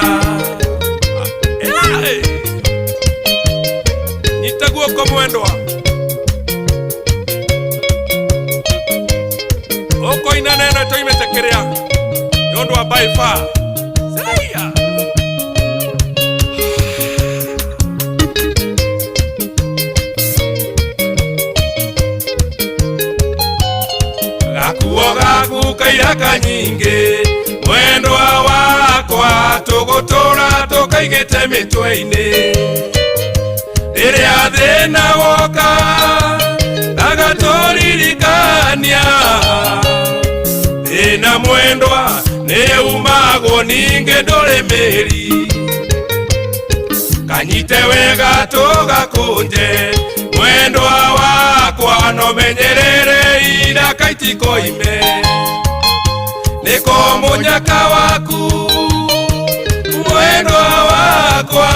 Nyita guoko mwendwa ũkũina neno twaimĩte kĩrĩa nĩ ũndũ wa by far. Saiya. Gakuo gaku kairaka nyingĩ mwendwa wakwa, tũgũtũra tũkaigĩte mĩtwe-inĩ. Rĩrĩa thĩna woka agatũririkania, thĩna mwendwa nĩ umagwo ningĩ ndũrĩ mĩri. Kanyite wega tũgakũnje mwendwa wakwa, no menyerere iraka itikoime. Nĩko mũnyaka waku mwendwa wakwa,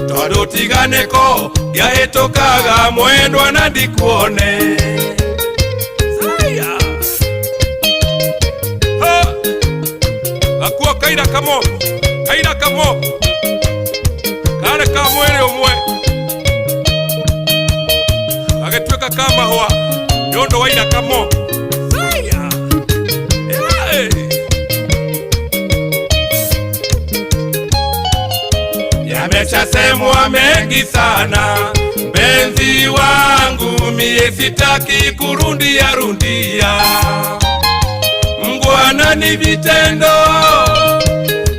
tondũ tiga nĩko ngĩahĩtũkaga mwendwa na ndikuone. Saiya. Ha. Gakuo kaira kamo, kaira kamo karĩ ka mwĩrĩ ũmwe gagĩtuĩka ka mahũa nĩ ũndũ wa iraka mo. Saiya. Yameshasemwa mengi sana mpenzi wangu, mie sitaki kurundia rundia. Mngwana ni vitendo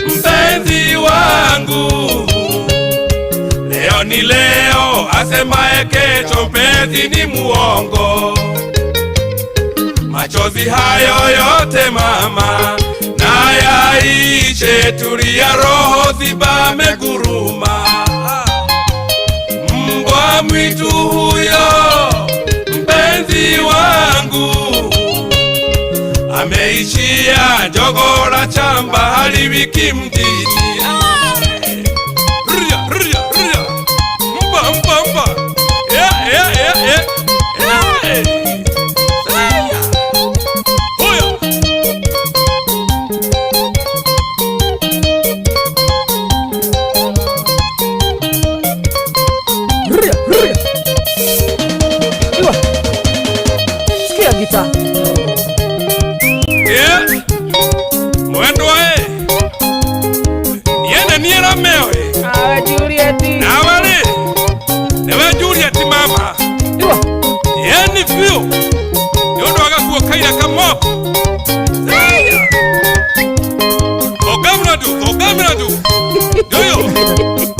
mpenzi wangu, leo ni leo, asemaye kesho mpenzi ni muongo. Machozi hayo yote mama na yaishe, tulia roho zibame guruma. Mbwa mwitu huyo wangu ameishia jogora chamba hali wiki mjini. Ria, ria, ria. Mba, mba, mba. Yeah, yeah, yeah, yeah. Yeah. Saya. Hoya. Ria, ria. Iwa. Sikia gita. Yeah. Mwendo e. Niene niera meo e. Awe Juliet. Nawe rĩ, nĩwe Juliet mama. Yeni biũ. Nĩ ũndũ wa gakuo kaira kamoko. Saya. Ogamra du, ogamra du. Yoyo.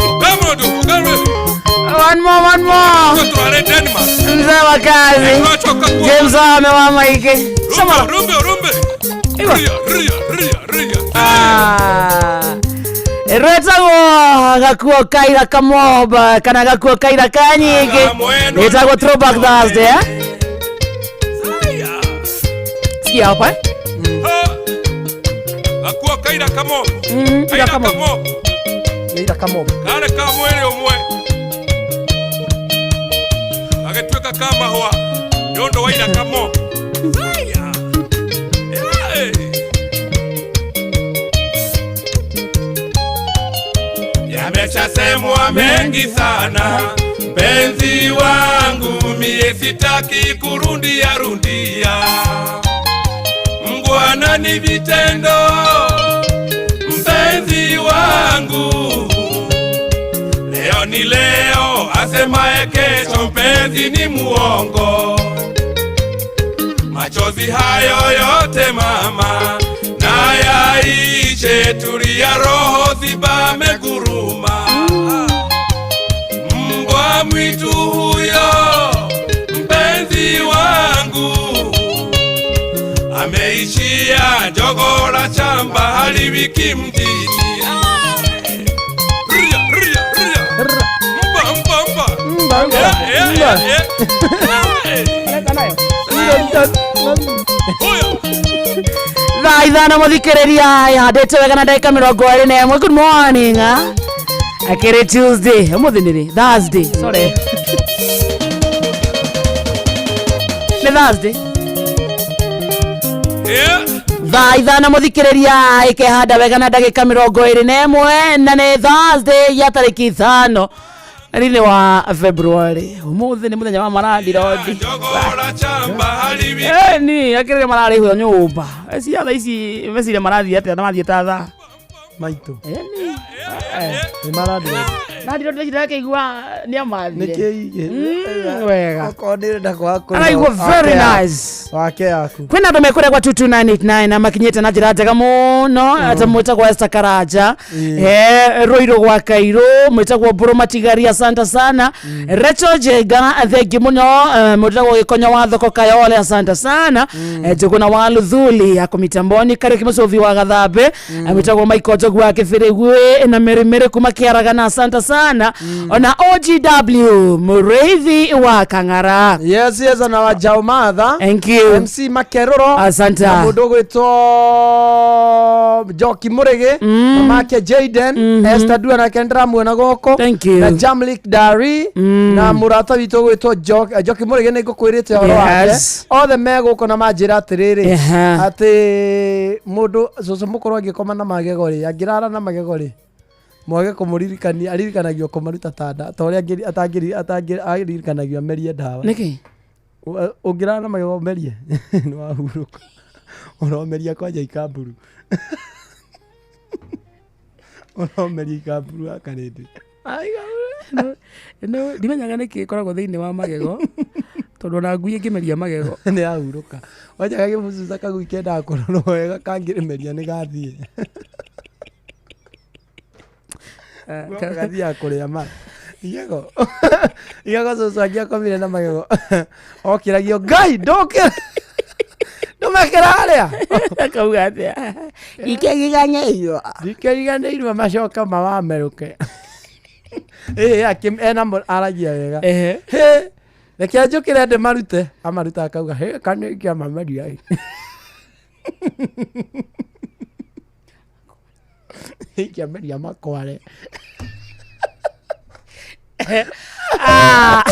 Ogamra du, ogamra du. One more, one more. Tware Denmark. Mzee wa kazi. James Ame wa Maike. Sema. Rumbe, rumbe. Iwa. Ria, ria, ria, ria. Ah. Rwetagwo gakuo kaira kamoba kana gakuo kaira kanyingi ĩtagwo throwback Thursday eh? Sikia hapa eh? Gakuo kaira kamob. Kaira Kaira kamob. kamob. Nĩ ira kamob. Kare ka mwĩrĩ ũmwe. Gagĩtuĩka ka mahũa nĩ ũndũ wa ira kamob. Saya. Yeah. Yameshasemwa mengi sana, mpenzi wangu, mie sitaki kurundia rundia. Mngwana ni vitendo, mpenzi wangu. Leo ni leo, asemaye kesho, mpenzi ni muongo. Machozi hayo yote mama, na yaishe, tulia roho zibame guruma. Mbwa mwitu huyo, mpenzi wangu, ameishia jogora chamba hali wiki mjini. Ria, ria, ria. Mba, mba, mba. Mba, mba. Yeah, yeah, Mba. yeah, yeah. Thaa ithano muthikiriria ihandite wega na ndagika 21. Good morning ah. Akiri Tuesday umuthi nĩ rĩ? Thursday, sorry, nĩ Thursday. Yeah. Thaa ithano muthikiriria ikehanda wega na ndagika 21 na nĩ Thursday ya tarĩki 5 thĩinĩ wa February. Umuthi nĩ mũthenya wa marandirondi. Jogora chamba hali wiki Ni akĩrĩ mararĩhwo nyũmba cia thaa ici meciria marathiĩ atĩa na mathiĩ ta thaa Maitũ. Nĩ Nĩ marandirondi. Marandirondi ici ndakĩigua nĩ amathire. Nĩkĩ Wega. Okorwo ndĩrenda kwaga kũrĩha Araigua very wake nice. Wake yaku. Kwĩna andũ mekũrĩa gwa 22989 na makinyĩte na njĩra njega mũno ta mwĩtagwo Esther Karanja, Rũirũ gwa Kairũ, mwĩtagwo Mbũrũ Matigari, asante sana. Rachel Jenga, thengi mũno. Mwĩtagwo Gĩkonyo wa Thoko Kayole, asante sana. Njũgũna wa Luthuli ako mitamboni, Kariũki Mũcũvi wa Gathambe, mwĩtagwo Michael Njogu wa Kĩbĩrĩgwĩ na Mĩrĩmĩrĩ kuma Kĩaragana, asante sana. Ona OGW Mũrĩithi wa Kang'ara. Yes, yes, ona wa Jao Matha. Thank you. MC Makeroro. Asante. Na mũndũ ũgwĩtwo Njoki Mũrĩgĩ, mamake Jaden, Esther Dua nake ndĩramuona gũkũ. Thank you. Na Jamlik Dari na mũrata witũ ũgwĩtwo Njoki Mũrĩgĩ nĩ ngũkwĩrĩte ũhoro wake. Yes. Othe me gũkũ na manjĩra atĩrĩrĩ Ehe. atĩ mũndũ cũcũ mũkũrũ angĩkoma na magego rĩ, angĩrara na magego rĩ, mwage kũmũririkania, aririkanagio kũmaruta ta nda ta ũrĩa aririkanagio amerie ndawa. Nĩkĩ? Ũngĩrara na magego ũmerie nĩ wahurũka, ũromeria kwanja ikamburu, ũromeria ikamburu wa karĩndĩ. Ndimenyaga nĩkĩ ĩkoragwo thĩinĩ wa magego tondũ ona ngui ĩngĩmeria magego nĩ yahurũka. Wanja gagĩbucuca kagui kendaga kũrorwo wega kangĩrĩmeria nĩ gathiĩ. Gathiaga kũrĩa mara igego igego. Cũcũ angĩakomire na magego okĩragio Ngai ndũkĩra ndũmekĩra harĩa akauga atĩa ikĩriganĩirwo ndikĩriganĩirwo macoka mawamerũke. Ĩĩ ena aragia wega. Ehe. Hĩ Reke njũkĩre ndĩmarute. Amaruta akauga, "Hĩ, kana ingĩamameria ĩ." Ingĩameria makware. Ah,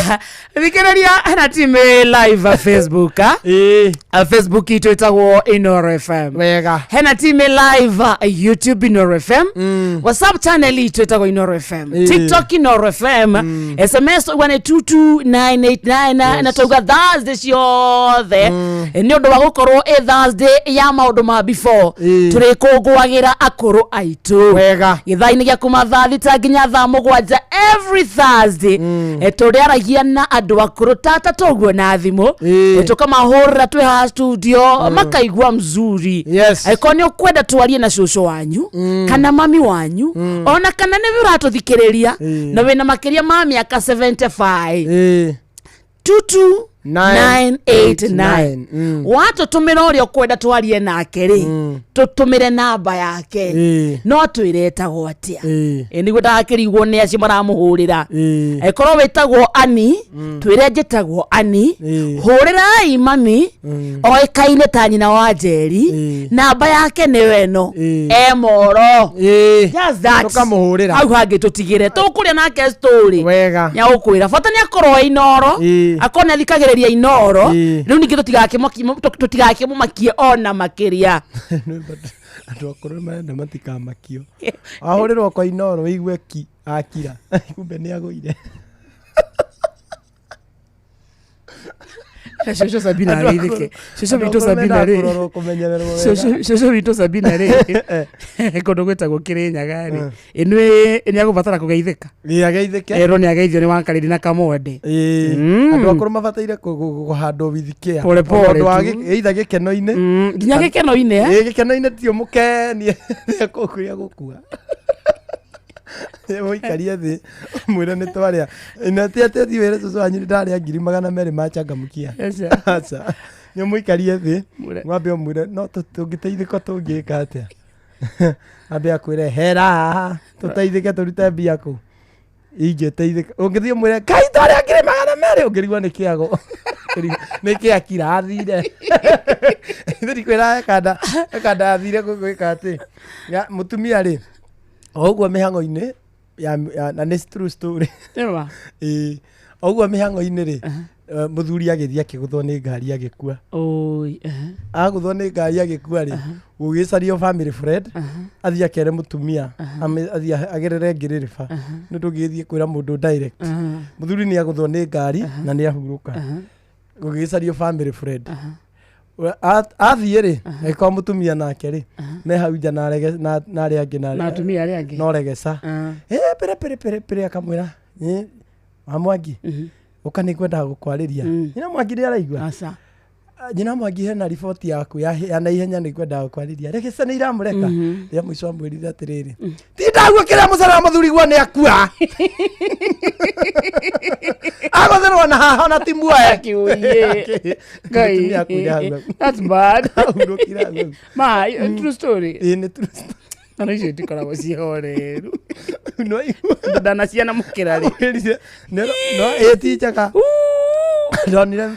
thikĩrĩria na team ĩ live a Facebook ah? A Facebook itũ ĩtagwo Inoro FM. Wega. Hena team ĩ live a YouTube Inoro FM. WhatsApp channel itũ ĩtagwo Inoro FM. TikTok Inoro FM. SMS tauga nĩ 22989 na tauga Thursday ciothe nĩ ũndũ wa gũkorwo ĩ Thursday ya maũndũ ma before tũrĩkũngũagĩra akũrũ aitũ. Wega. Gĩthaa-inĩ gĩa kuma thaa thita nginya thaa mũgwanja every Thursday tũrĩaragia na andũ akũrũ tata toguo na thimũ. Tũkamahũrĩra twĩ haha studio makaigua mzuri. Yes. Angĩkorwo nĩ ũkwenda twarie na cũcũ wanyu kana mami wanyu ona kana nĩwe ũratũthikĩrĩria na wĩna makĩria ma mĩaka 75 22989 watũtũmĩra ũrĩa ũkwenda twarie nake rĩ, tũtũmĩre namba yake no twĩre etagwo atĩa. Ĩ, nĩguo ndagakĩrigwo nĩ acio maramũhũrĩra. Angĩkorwo wĩtagwo Ani, twĩre njĩtagwo Ani, hũrĩrai mami oĩkaine ta nyina wa Njeri, namba yake nĩyo ĩno, e moro. Just that. Tũkamũhũrĩra. Hau hangĩ tũtigĩre tũkũrĩa nake story. Wega. Nĩagũkwĩra bata nĩ akorwo e Inoro, akorwo nĩ athikagĩrĩria Inoro. Rĩu ningĩ tũtigakĩmũmakie ona makĩria. Andũ akũrũ marenda matikamakio. Ahũrĩrwo kwa Inoro wĩigue ki akira. Kumbe nĩ agũire. Cũcũ Sabina Andũ akũrũ- ageithĩke. Cũcũ andũ witũ akũrũ Sabina mendaga rĩ. kũrorwo kũmenyererwo wega. Cũcũ witũ Sabina rĩ, kũndũ gwĩtagwo Kĩrĩnyaga rĩ, ĩnĩ nĩ agũbatara kũgeithĩka. Ĩ, ageithĩke. Erwo nĩ ageithio nĩ Wakarĩri na Kamwende. Andũ akũrũ mabataire kũhandwo with care. Pole pole Ũndũ wa tu. either gĩkeno-inĩ. Nginya gĩkeno-inĩ, eh? Ĩ, gĩkeno-inĩ ti ũmũkenie kũrĩa gũkua. Mũikarie thĩ mwĩre nĩ twarĩa na ti atĩ thiĩ wĩre cũcũ wanyu nĩ ndarĩa 200,000 ma changamkia. Aca. Aca. Nĩ ũmũikarie thĩ Mwĩre. mwambe ũmwĩre no tũngĩteithĩka tũngĩka atĩa. Ambe akwĩre hera tũteithĩke tũrute mbia kũ. Ingĩteithĩka ũngĩthiĩ ũmwĩre kai twarĩa 200,000 ũngĩrigwo nĩ kĩago. Nĩ kĩa kira athire. Ndikwĩra ekanda athire gwĩka atĩ. Ya, mũtumia rĩ o ũguo mĩhang'o-inĩ ya, na nĩ true story. Ĩwa. Ĩĩ. O ũguo mĩhang'o-inĩ rĩ, mũthuri agĩthiĩ akĩgũthwo nĩ ngari agĩkua. Oi, Agũthwo nĩ ngari agĩkua rĩ, gũgĩcario family friend athiĩ akere mũtumia athiĩ agerere ngĩrĩrĩba. Nĩ ndũngĩgĩthiĩ kwĩra mũndũ direct. Mũthuri nĩ agũthwo nĩ ngari na nĩ ahurũka. Gũgĩcario family friend. Athiĩ rĩ, agĩkorwo mũtumia nake rĩ, me hau nja na na arĩa angĩ Na atumia arĩa angĩ. no regeca. Pere, pere, pere, pere, akamwĩra, wa Mwangi, ũka nĩ ngwendaga gũkwarĩria. Nyina Mwangi nĩ araigua? Aca. Nyina Mwangi hena riboti yaku ya naihenya nĩ ngwendaga gũkwarĩria. Regeca nĩ iramũreka. Rĩa mũico amwĩrire atĩrĩrĩ, ti ndaguo kĩrĩa mũcara wa mũthuri guo nĩ akua. Agũthĩrwo na haha ona ti muoe. Akiuye. Ngai. Mũtumia akuire hau hau. That's bad. Ahurũkire hau hau. Ma, true story. Ĩĩ, nĩ true story. Na icio itikoragwo cihoreru. No igua. Ndanaciana mũkĩra rĩ. Amwĩrire, no ĩĩ ti njega. Ndonire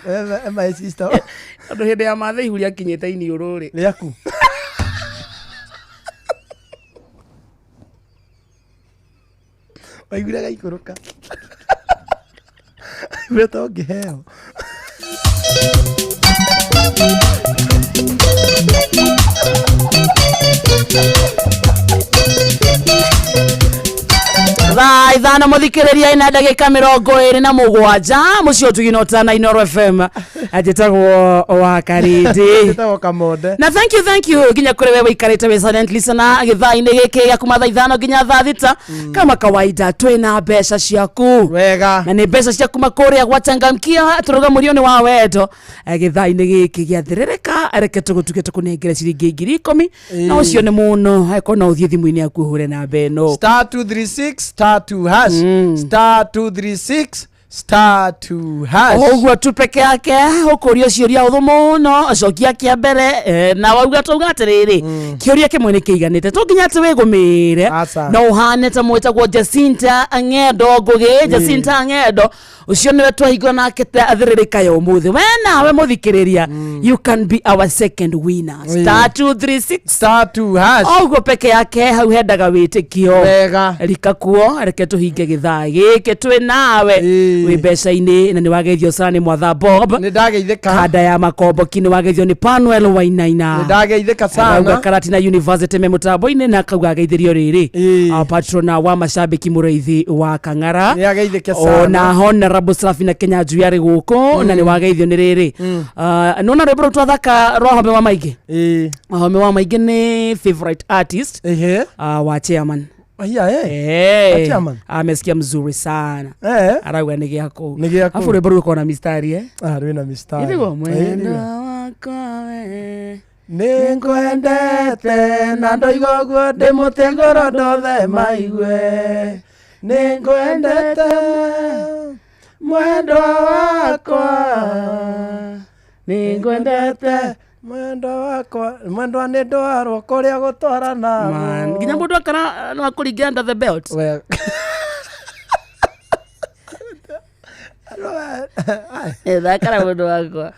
my sister. Tondũ hĩndĩ ya mathe ihu rĩakinyĩte iniũrũ rĩ. Rĩaku. Waiguire gaikũrũka. Waiguire ta ũngĩheo. Thaa 5 mũthikĩrĩria ina ndagĩka 27 mũciĩ ũtugi na ũtana Inoro FM. Njĩtagwo wa Karĩndĩ. Njĩtagwo Kamonde. Na thank you, thank you nginya kũrĩ we wĩikarĩte wĩ silent listener gĩthaa-inĩ gĩkĩ gĩa kuma thaa 5 nginya thaa 6. Kama kawaida twĩna mbeca ciaku. Wega. Na nĩ mbeca cia kuma kũrĩa gwa Changamkia tũrũgamũrio nĩ wa wendo. Gĩthaa-inĩ gĩkĩ gĩa thĩrĩrĩka reke tũgũtuke tũkũnengere ciringi 10,000. Na ũcio nĩ mũno angĩkorwo no ũthiĩ thimũ-inĩ yaku ũhũre namba ĩno. Star 236 star 2 hash. Star 236 star 2 hash. Ũguo tu peke yake ũkũrio ciũria ũthũ mũno cokia kĩa mbere na wauga tauga atĩrĩrĩ kĩũria kĩmwe nĩ kĩiganĩte to nginya atĩ wĩgũmĩre Aca. no ũhane ta mwĩtagwo Jacinta Ng'endo Ngũgĩ. Jacinta Ng'endo Ũcio nĩwe twahingũra nake thĩrĩrĩka ya ũmũthĩ. We nawe mũthikĩrĩria, you can be our second winner. Star 236 star 2 hash. Oguo peke yake hau hendaga wĩtĩkio. Wega. Rika kuo, reke tũhinge gĩthaa gĩkĩ twĩ nawe wĩ mbeca-inĩ, na nĩ wageithio sana nĩ mwatha Bob. Nĩ ndageithĩka. Kanda ya Makomboki, nĩ wageithio nĩ Panuel Wainaina. Nĩ ndageithĩka sana. Arauga Karatina University me mũtambo-inĩ, na akauga ageithĩrio rĩrĩ patrona wa macambĩki, mũrĩithi wa Kang'ara. Nĩ ageithĩke sana. Ona Honorable Safina Kenya Njui arĩ gũkũ, na nĩ wageithio nĩ rĩrĩ. Nona rwĩmbo rũu twathaka rwa Home wa Maingĩ. Home wa Maingĩ nĩ favorite artist wa chairman. Aya, eh. Eh. Wa chairman? Amesikia mzuri sana. Eh. Arauga nĩ gĩakũ. Nĩ gĩakũ. Afu rwĩmbo rũu rũkoragwo na mistari, eh. Ah, rwĩna mistari. Ithiguo Eh, mwendwa nĩguo. wakwa we. Nĩ ngwendete na ndoiga ũguo ndĩ mũtĩ ngoro ndothe maigue. Nĩ ngwendete mwendwa wakwa. Nĩ ngwendete mwendwa wakwa, mwendwa nĩ ndwarwo kũrĩa gũtwarana. Man, nginya mũndũ akara no akũringe under the belt. Thakara mũndũ wakwa.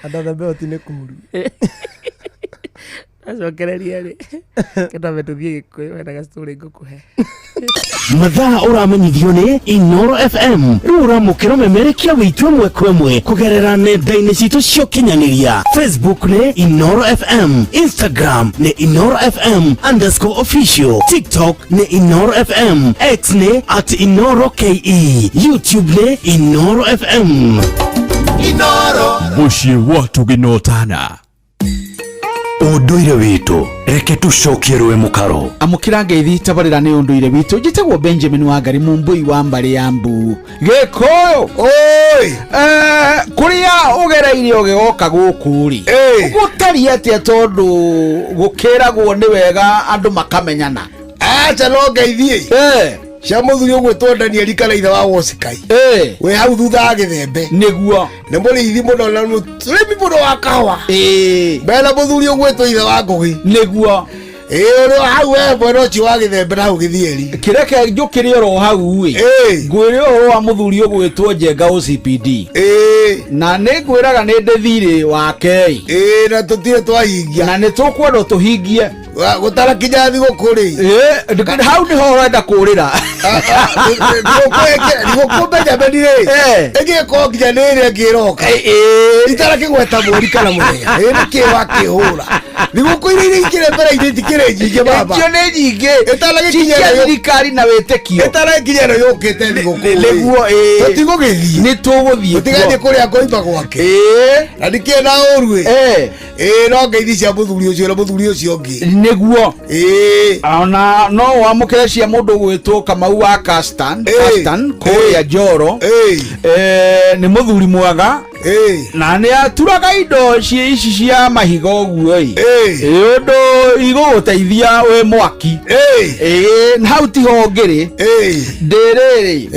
Under the belt nĩ kũru. Acokereria rĩ, kĩndambe tũthiĩ Gĩkũyũ, hena gastory ngũkũhe. Mathaa ũramenyithio nĩ Inoro FM. Rĩu ũramũkĩra ũmemerekia witũ ĩmwe kwa ĩmwe kũgerera nenda-inĩ citũ cia ũkinyanĩria. Facebook nĩ Inoro FM, Instagram nĩ Inoro FM underscore official, TikTok nĩ Inoro FM, X nĩ at Inoro KE, YouTube nĩ Inoro FM. Inoro Mũciĩ wa tũginotana Ũndũire witũ, reke tũcokie rũĩ mũkaro. Amũkĩra ngeithi, tabarĩra nĩ ũndũire witũ. Njĩtagwo Benjamin Wangari, Mũmbũi wa mbarĩ ya Mbu Gĩkũyũ. Oi. Kũrĩa ũgereire ũgĩgoka gũkũ rĩ, gũtariĩ atĩa? Tondũ gũkĩragwo nĩ wega andũ makamenyana. Aca, no ngeithie cia mũthuri ũgwĩtwo Danieli kana ithe wa Wocikai wĩ hau thutha wa gĩthembe. Nĩguo. Nĩ mũrĩithi mũno na mũrĩmi mũno wa kahũa mena mũthuri ũgwĩtwo ithe wa Ngũgĩ. Nĩguo. Ĩĩ, ũrĩ o hau we mwena ũcio wa gĩthembe na hau gĩthieri. Kĩreke njũkĩre oro hau ĩ, ngwĩre ũhoro wa mũthuri ũgwĩtwo Njenga OCPD, na nĩ ngwĩraga nĩ ndĩ thirĩ wake ĩ, na tũtirĩ twahingia, na nĩ tũkwenda tũhingie. Gũtarakinya thigũkũ rĩ, hau nĩho ũrenda kũrĩra. Thigũkũ Benjamin rĩ, ĩngĩkorwo nginya nĩ ĩrĩa ĩngĩ ĩroka itarakĩgweta mweri kana mũthenya, ĩ nĩkĩ wakĩhũra thigũkũ iria iria ikĩrĩ mbere-inĩ itikĩrĩ nyingĩ baba. Icio nĩ nyingĩ. Ĩtanagĩkinya Cia ĩno thirikari na wĩtĩkio. Ĩtanakinya ĩno yũkĩte thigũkũ. Nĩguo, ĩ. Tũtigũgĩthiĩ. Nĩ tũgũthiĩ. Tũtigathiĩ kũrĩa ngoimba gwake na ndikĩrĩ na ũru ĩ. Ĩ, no ngeithi cia mũthuri ũcio na mũthuri ũcio ũngĩ. Nĩguo. Ona no wamũkĩre cia mũndũ ũgwĩtwo Kamau wa Castan, Castan kũrĩa Njoro. Nĩ mũthuri mwega na nĩ aturaga indo ici cia mahiga ũguo ĩ, ũndũ igũgũteithia wĩ mwaki. Ĩ, na hau tiho ngĩrĩ ndĩrĩrĩ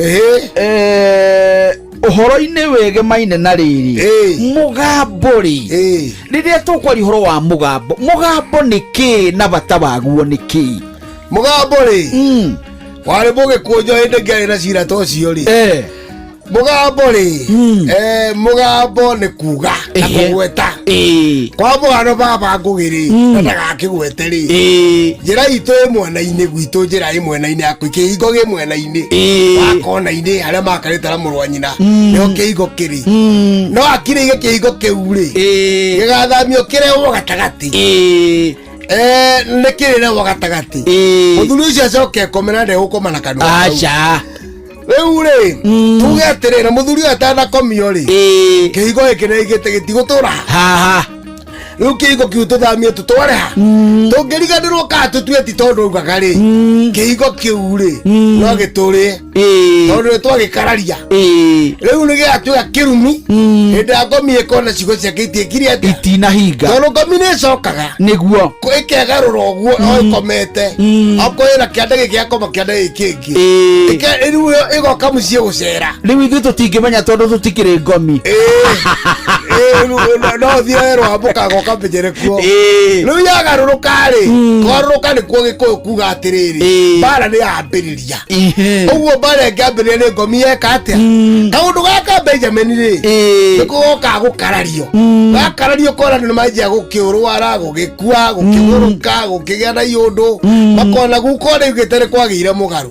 ũhoro-inĩ wĩgemaine na rĩrĩ mũgambo rĩ, rĩrĩa tũkwaria ũhoro wa mũgambo, mũgambo nĩ kĩĩ na bata waguo nĩ kĩĩ? Mũgambo rĩ, warĩ mũgĩkũnjo hĩndĩ ngĩarĩ na cira ta ũcio rĩ. Mũgambo rĩ, mũgambo nĩ kuga na kũgweta. Kwa mũhano, baba Ngũgĩ rĩ, na ndagakĩgwete rĩ, njĩra itũ ĩ mwena-inĩ gwitũ, njĩra ĩ mwena-inĩ yaku, kĩhingo gĩ mwena-inĩ wa kona-inĩ harĩa makarĩte na mũrũ wa nyina, nĩho kĩhingo kĩrĩ. No akirĩire kĩhingo kĩu rĩ, gĩgathamio kĩrehwo gatagatĩ. Nĩ kĩrĩrehwo gatagatĩ, mũthuri ũcio acoke akome na ndegũkoma na kanua kau. Aca. Rĩu rĩ, tuge atĩrĩ, na mũthuri ũyũ atanakomio rĩ, kĩhingo gĩkĩ nĩ gĩtigũtũra haha. Rĩu kĩhingo kĩu tũthamie tũtware ha tũngĩriganĩrwo kana tũtue ti tondũ augaga rĩ, kĩhingo kĩu rĩ no gĩtũrĩe tondũ nĩ twagĩkararia. Rĩu nĩ gĩgatuĩka kĩrumi hĩndĩ ya ngomi ĩkona ciugo ciake itiĩkire atĩa, itinahinga, tondũ ngomi nĩ ĩcokaga nĩguo ĩkegarũra ũguo o ĩkomete, okorwo ĩna kĩanda gĩkĩ gĩakoma kĩanda gĩkĩ kĩngĩ. Rĩu ĩgoka mũciĩ gũcera. Rĩu ithuĩ tũtingĩmenya tondũ tũtikĩrĩ ngomi. No thiĩ rwambo kagoka mbenyere kuo. Rĩu yagarũrũka rĩ, kũgarũrũka nĩkuo gĩkũyũ kuga atĩrĩrĩ, mbara nĩ yambĩrĩria. Ũguo mbara ĩngĩambĩrĩria nĩ ngomi yeka atĩa? Kaũndũ gaka Benjamin rĩ, nĩko gokaga gũkarario. Gakarario kona andũ nĩmanjia gũkĩũrwara, gũgĩkua, gũkĩgũrũka, gũkĩgĩa na iũndũ. Makona guka ũrĩa augĩte nĩ kwagĩire mũgarũ.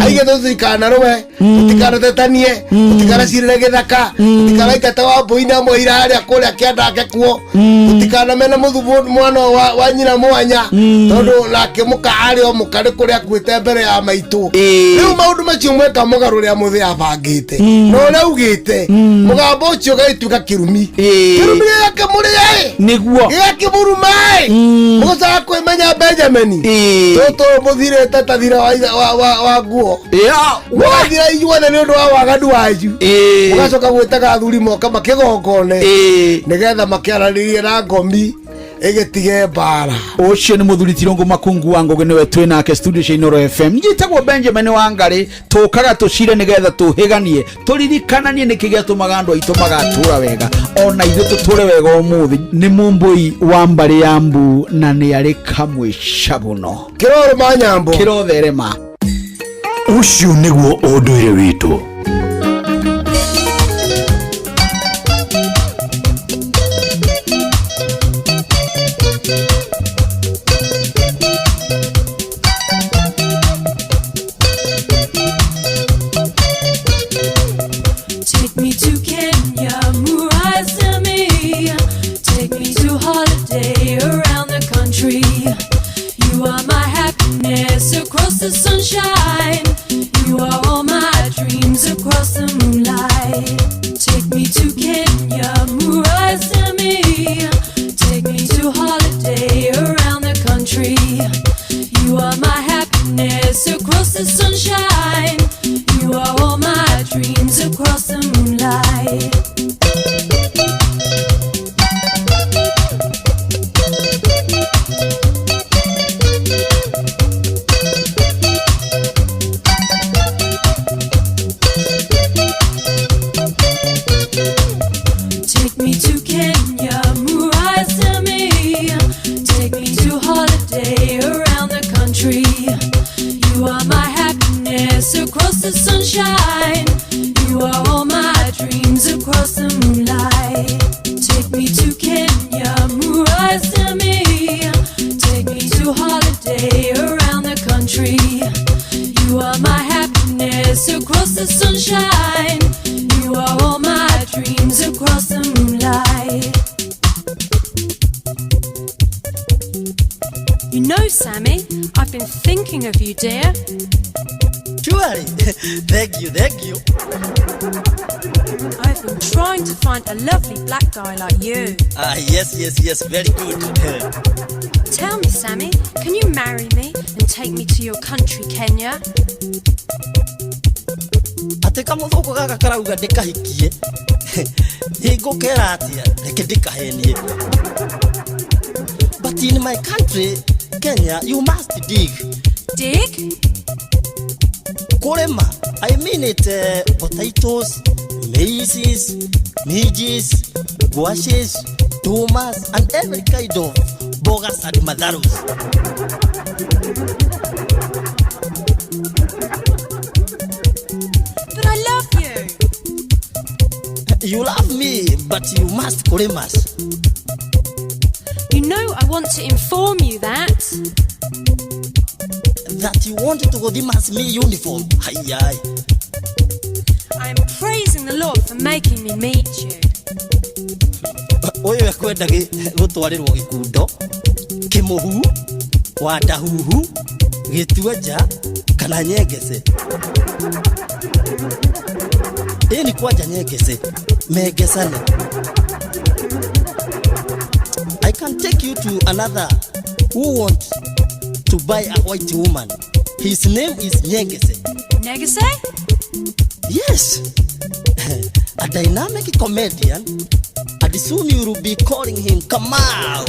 Aigĩte tũtikanarũe, tũtikanatetanie, tũtikanacirĩre gĩthaka, tũtikanaingate Wambũi na Mwaira harĩa kũrĩa kĩandake kuo, tũtikanamene mũthubu mwana wa nyina mwanya, tondũ nake mũka arĩ o mũka nĩ kũrĩa akuĩte mbere ya maitũ. Rĩu maũndũ macio mweka mũgarũ ũrĩa mũthĩ abangĩte na ũrĩa augĩte, mũgambo ũcio ũgagĩtuĩka kĩrumi. Kĩrumi gĩgakĩmũrĩa ĩ, nĩguo gĩgakĩmũruma ĩ, mũgũcaga kwĩmenya Benjamin. Tũtũ mũthirĩte ta thira wa nguo. Mũgathira inyuothe nĩ ũndũ wa waganu wanyu. Mũgacoka gwĩtaga athuri moka makĩgongone nĩgetha makĩaranĩrie na ngomi ĩgĩtige mbara. Ũcio nĩ mũthuri Tirũngũ Makungu wa Ngũgĩ, nĩwe twĩ nake studio cia Inooro FM. Njĩtagwo Benjamin Wangari, tũkaga tũcire nĩgetha tũhĩganie, tũririkananie nĩkĩ gĩatũmaga andũ aitũ magatũra wega, ona ithuĩ tũtũre wega ũmũthĩ. Nĩ mũmbũi wa mbarĩ ya mbu na nĩ arĩ kamwe cabuno. Kĩrorũma nyambo. Kĩrotherema. Ũcio nĩguo ũndũire witũ. Take me to Kenya, Murasami. Take me to holiday around the country. You are my happiness across the sunshine. You are all my dreams across the moonlight. Take me to Kenya, Murasami. Take me to holiday around the country. You are my happiness across the sunshine. You are all my dreams across the moonlight. Take me to Kenya, Murasami. Take me to holiday around the country. You are my happiness across the sunshine. You are all my dreams across the moonlight. Take me to Kenya, Murasami. Take me to holiday around the country. You are my happiness across the sunshine. You are all my dreams across the moonlight. You know, Sammy, I've been thinking of you, dear. Surely. Thank you, thank you. I've been trying to find a lovely black guy like you. Ah, yes, yes, yes, very good. Tell me, Sammy, can you marry me and take me to your country, Kenya? Atĩ kamũthũkũ gaka karauga ndĩkahikie, ngũkera atĩa? Reke ndĩkahenie. But in my country, Kenya, you must dig. Dig? Kũrĩma. I mean it, potatoes, maizes, midges, guashes, tumas, and every kind of bogas and madharus. But I love you. You love me, but you must kũrĩmas. You know I want to inform you that... That you want to go dimas me uniform. Hai. I am praising the Lord for making me meet you. Ũyũ ekwenda gũtwarĩrwo gĩkundo, kĩmũhu, wandahuhu, gĩtuanja kana nyengece. Ĩni kwanja nyengece, mengecane. I can take you to another who want to buy a white woman. His name is Nyengese. Negese? Yes. A dynamic comedian, and soon you will be calling him Kamau.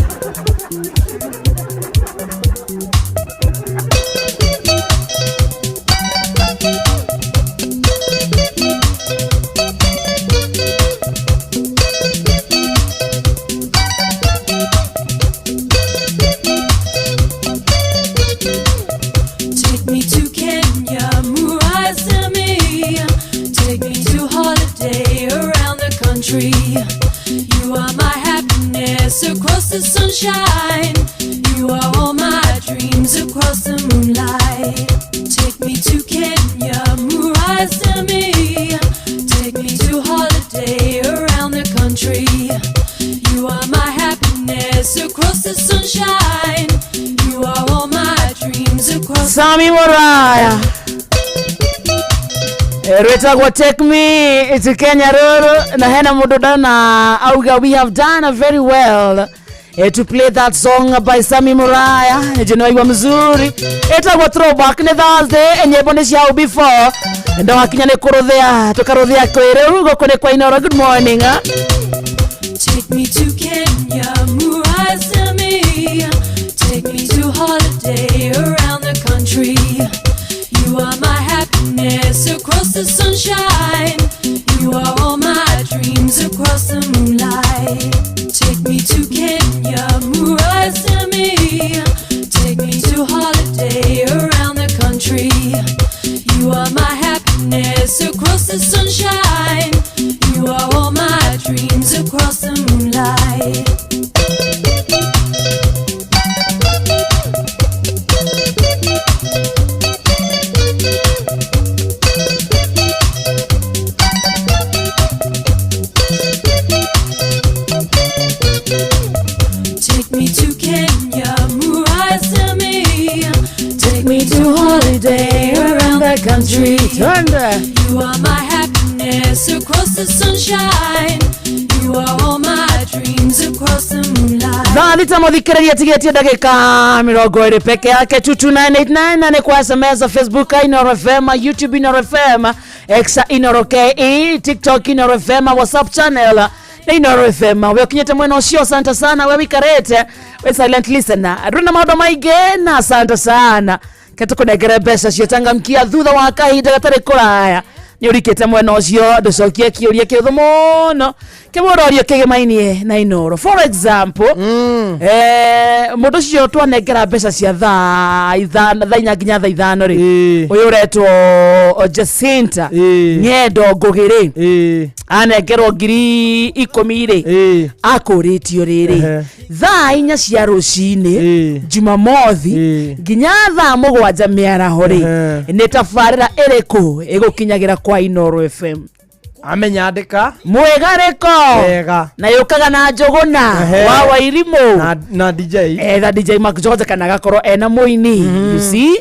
Sami Muraya rwĩtagwo Take Me to Kenya rũrũ na hena mũndũ ndona auga we have done very well to play that song by Sami Muraya nĩnjĩnĩwaigua mzuri ĩtagwo throwback nĩ Thursday nyĩmbo nĩ cia hau before ndohakinya nĩ kũrũthĩa tũkarũthĩa kwĩ rĩu gũkũ nĩ kwa Inoro good morning ah. Take me to Kenya, Murasami. Take me to holiday around the country. You are my happiness across the sunshine. You are all my dreams across the moonlight. Take me to Kenya, Murasami. Take me to holiday around the country. You are my happiness across the sunshine. You are all my dreams across the moonlight. Take me to Kenya, Murasami. Take me to holiday around the country. You are my happiness across the sunshine. You are all my dreams across the moonlight. Thaa thita mũthikĩrĩria tigĩtie ndagĩka mĩrongo ĩrĩ peke yake 22989 na nĩ kwa sms facebook Inoro FM, youtube Inoro FM, x Inoro ke, tiktok Inoro FM, whatsapp channel nĩ Inoro FM. We ũkinyĩte mwena ũcio asante sana, we wikarĩte we silent listener rwĩna maũndũ maingĩ na asante sana ketũkũnengere mbeca ciochangamkia thutha wa kahinda gatarĩ kũraya nĩ ũrikĩte mwena ũcio ndũcokie kĩũria kĩũthũ mũno kĩmũrorio kĩgĩmainie na Inoro. For example, mũndũ ũcio twanengera mbeca cia thaa ithano, thaa inya nginya thaa ithano rĩ, ũyũ ũretwo Jacinta Ng'endo Ngũgĩ rĩ, anengerwo 10,000 rĩ, akũrĩtio rĩrĩ thaa inya cia rũcinĩ Jumamothi nginya thaa mũgwanja mĩaraho rĩ, nĩ tabarĩra ĩrĩkũ ĩgũkinyagĩra kwa Inoro FM? Amenya andĩka mwĩgarĩko wega na yũkaga na njũgũna wa Wairimũ na DJ na DJ Mark George kana agakorwo ena mũini. You see,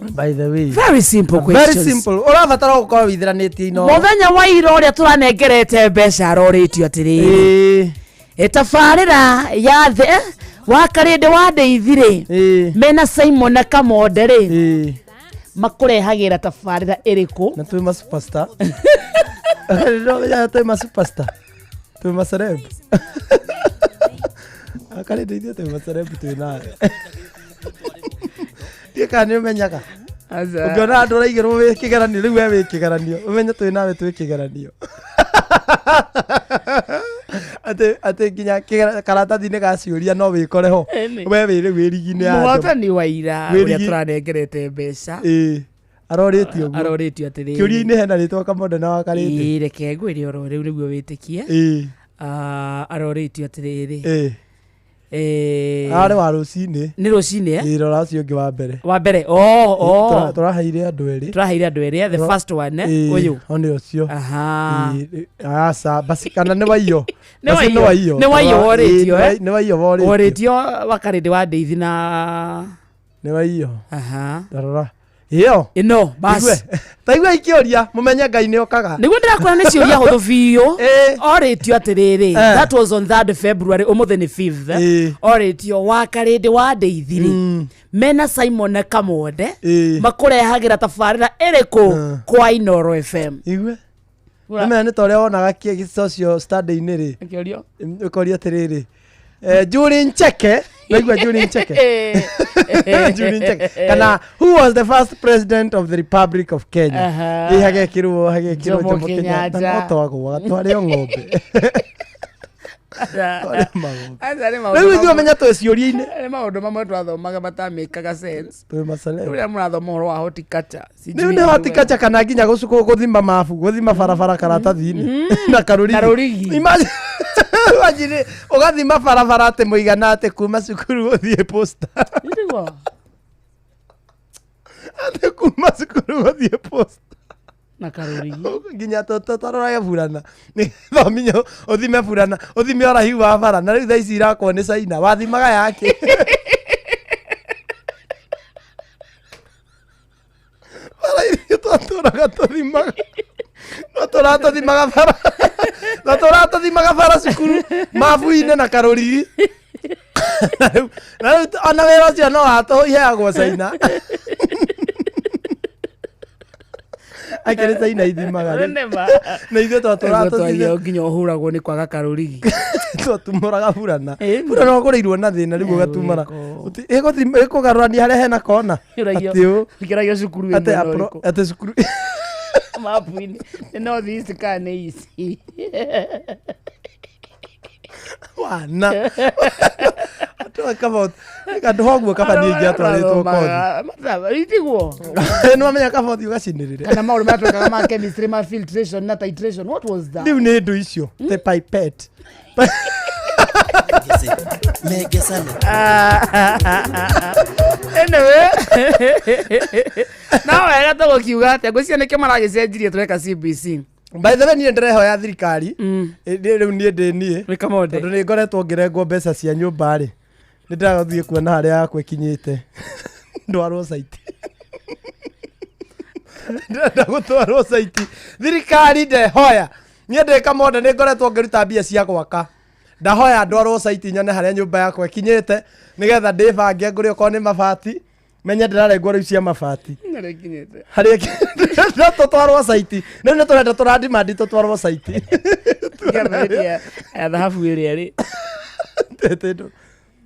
by the way, very simple very questions. Simple, ũrabatara gũkorwo withĩranĩtie Inoro. Mũthenya wa ira ũrĩa tũranengerete mbeca arorĩtio atĩrĩrĩ, ĩtabarĩra ya thĩ wa karĩndĩ wa ndeithi rĩ, mena Simon na Kamonde rĩ, makũrehagĩra tabarĩra ĩrĩkũ? Na twĩ ma superstar. Nĩũramenya twĩ ma superstar, twĩ ma celeb. Akarĩndĩ ithuĩ twĩ ma celeb, twĩ nawe ndiĩ kana nĩ ũmenyaga. Ũngĩona andũ ũraigĩrwo wĩ kĩgeranio rĩu, we wĩ kĩgeranio, ũmenye twĩ nawe twĩ kĩgeranio, atĩ nginya karatathi-inĩ ga ciũria no wĩkore ho. Ĩni. We wĩ rĩu wĩ rigi-inĩ ya andũ. Mũhotani wa ira Wĩ ũrĩa tũranengerete mbeca arorĩtio ũguo. Arorĩtio atĩrĩrĩ, kĩũria-inĩ hena rĩtwa Kamonde na Wakarĩndĩ. Reke ngwĩre oro rĩu nĩguo wĩtĩkie. Arorĩtio atĩrĩrĩ, Arĩ wa rũcinĩ. Nĩ rũcinĩ, eh? Ĩĩ, rora ũcio ũngĩ wa mbere. Wa mbere, oh. Tũraheire andũ erĩ. Tũraheire andũ erĩ, the first one, ũyũ. O nĩ ũcio. Aha. Ĩĩ, aca basi kana nĩ waiyo. Nĩ Basi nĩ waiyo. Nĩ waiyo worĩtio, eh? Nĩ waiyo worĩtio. Worĩtio Wakarĩndĩ wa ndeithi na Nĩ waiyo. Aha. Tarora ĩyo ĩno basi. Taigua ikĩũria mũmenye Ngai nĩ okaga. Nĩguo ndĩrakwĩra nĩ ciũria hũthũ biũ. Orĩtio atĩrĩrĩ, that was on 3rd February, ũmũthĩ nĩ 5th. Orĩtio Wakarĩndĩ wa ndeithi rĩ, mena Simon na Kamonde makũrehagĩra tabarĩra ĩrĩkũ kwa Inoro FM? Igue nĩmenya nĩ ta ũrĩa wonaga social study-inĩ rĩ, Akĩũrio ũkoria atĩrĩrĩ, Julie Ncheke, naigua Julie Ncheke, Julie Ncheke kana who was the first president of the Republic of Kenya? Ĩ hagekĩrwo Jomo Jomo Kenyatta. Kenyatta. No twagũaga twarĩo ng'ombe. Aca nĩ maũndũ Rĩu ithuĩ mamwe- menya twĩ ciũria-inĩ. Nĩ maũndũ mamwe twathomaga matamĩkaga sense. Twĩ maceleb. Rĩrĩa mũrathoma ũhoro wa horticulture, sijui Rĩu nĩ horticulture kana nginya gũthima mabu, gũthima barabara karatathi-inĩ na karũrigi. Na rũrigi. Imagine, imagine ũgathima barabara atĩ mũigana atĩ kuma cukuru gũthiĩ posta. Nĩguo. Atĩ kuma cukuru gũthiĩ posta na karũrigi nginya tũtarorage burana nĩgetha ũmenye ũthime burana, ũthime ũraihu wa bara. Na rĩu thaa ici irakwo nĩ China, wathimaga yake. Twatũraga tũthimaga twatũraga tũthimaga bara twatũraga tũthimaga bara cukuru mabu-inĩ na karũrigi. Na rĩu ona wĩra ũcio no wa tũhũ iheagwo caina. Akĩrĩ caina ithimaga rĩ. Na ithuĩ twatũraga tũthime nginya ũhũragwo nĩ kwaga karũrigi. Twatumũraga burana. Burana ũgũrĩirwo na thĩna rĩu ũgatumũra. Ĩkũgarũrania harĩa hena kona. Atĩ ũ. Ũkĩragio cukuru ĩ Atĩ mwena ũrĩkũ? Atĩ cukuru Mapu-inĩ. Nĩ north east kana nĩ east? Wana. Andũ hoguo kaba niĩ ingĩatwarĩtwo kothi. Itiguo. Nĩ wamenya kaba ũthiĩ ũgacinĩrĩre. Kana maũndũ marĩa twekaga ma chemistry, ma filtration na titration. What was that? Rĩu nĩ indo icio. The pipette. Megesane. Anyway, no wega tũgũkiuga atĩa, ngwĩciria nĩkĩo maragĩcenjirie tũreka CBC. By the way, niĩ ndĩrehoya thirikari rĩu niĩ ndĩ niĩ tondũ nĩ ngoretwo ngĩrengwo mbeca cia nyũmba rĩ, nĩ ndĩrathiĩ kuona harĩa yakwa ĩkinyĩte ndwarwo site. Ndĩrenda gũtwarwo site. Thirikari ndehoya, niĩ ndĩ Kamonde nĩ ngoretwo ngĩruta mbia cia gwaka, ndahoya ndwarwo site nyone harĩa nyũmba yakwa ĩkinyĩte nĩgetha ndĩbange ngũre okorwo nĩ mabati, menye ndĩrarengwo rĩu cia mabati harĩa ĩkinyĩte, tũtwarwo site. Rĩu nĩ tũrenda tũrandimandi tũtwarwo site. Ya thahabu ĩrĩa rĩ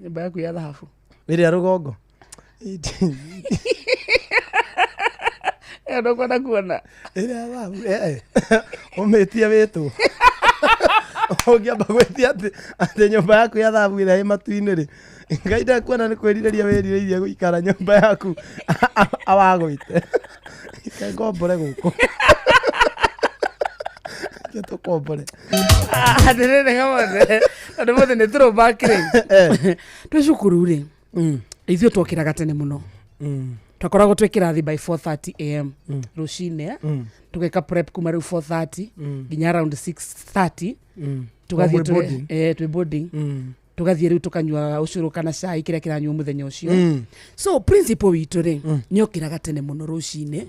nyũmba yaku ya thahabu ĩrĩa rũgongo ĩyo ndũkwenda kuona ĩrĩa thahabu ũmĩtie wĩtwo ũngĩamba gwĩtia atĩ nyũmba yaku ya thahabu ĩrĩa ĩ matu-inĩ rĩ, Ngai ndekuona nĩ kwĩrirĩria wĩrirĩirie gũikara nyũmba yaku awagwĩte. Reke ngombore gũkũ. Reke tũkombore. Atĩrĩrĩ Kamonde, tondũ mũthĩ nĩ throwback rĩ, twĩ cukuru rĩ, ithuĩ twokĩraga tene mũno, twakoragwo twĩ kĩrathi by 4:30 am rũcinĩ, tũgeka prep kuma rĩu 4:30 nginya around 6:30 tũgathiĩ. O mwĩ boarding? Twĩ boarding. Tũgathiĩ rĩu tũkanyua ũcũrũ kana cai kĩrĩa kĩranyuo mũthenya ũcio. So principal witũ rĩ, nĩ okĩraga tene mũno rũcinĩ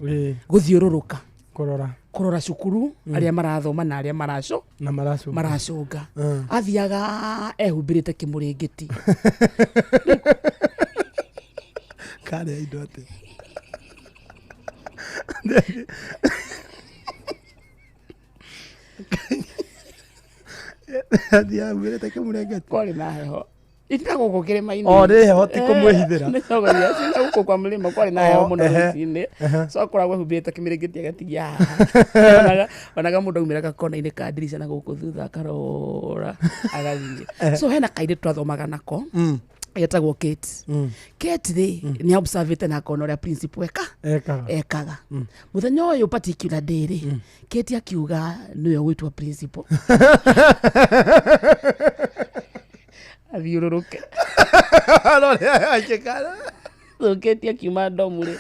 gũthiũrũrũka kũrora kũrora cukuru, arĩa marathoma na arĩa maraco na maracũnga. Maracũnga. Athiaga ehumbĩrĩte kĩmũrĩngĩti. Karĩa indo atĩ athiaga humbĩrĩte kĩmũrĩngĩti. Kwarĩ na heho itina gũkũ kĩrĩma-inĩ. O, nĩ heho ti kũmwĩhithĩra. Nĩ cogoria cina gũkũ kwa mũrĩmo kwarĩ na heho O, mũno rũcinĩ. So akoragwo ehumbĩrĩte kĩmĩrĩngĩti agatigia haha. Onaga mũndũ aumĩra gakona-inĩ ka ndirica na gũkũ thutha akarora agathiĩ. So hena kairĩtu twathomaga nako getagwo Kate. Kate rĩ, nĩ observĩte na akona ũrĩa principal eka ekaga. Ekaga. Mũthenya ũyũ particular day rĩ, Kate akiuga nĩwe ũgwĩtwo principal athiũrũrũke. So Kate akiuma ndomu rĩ,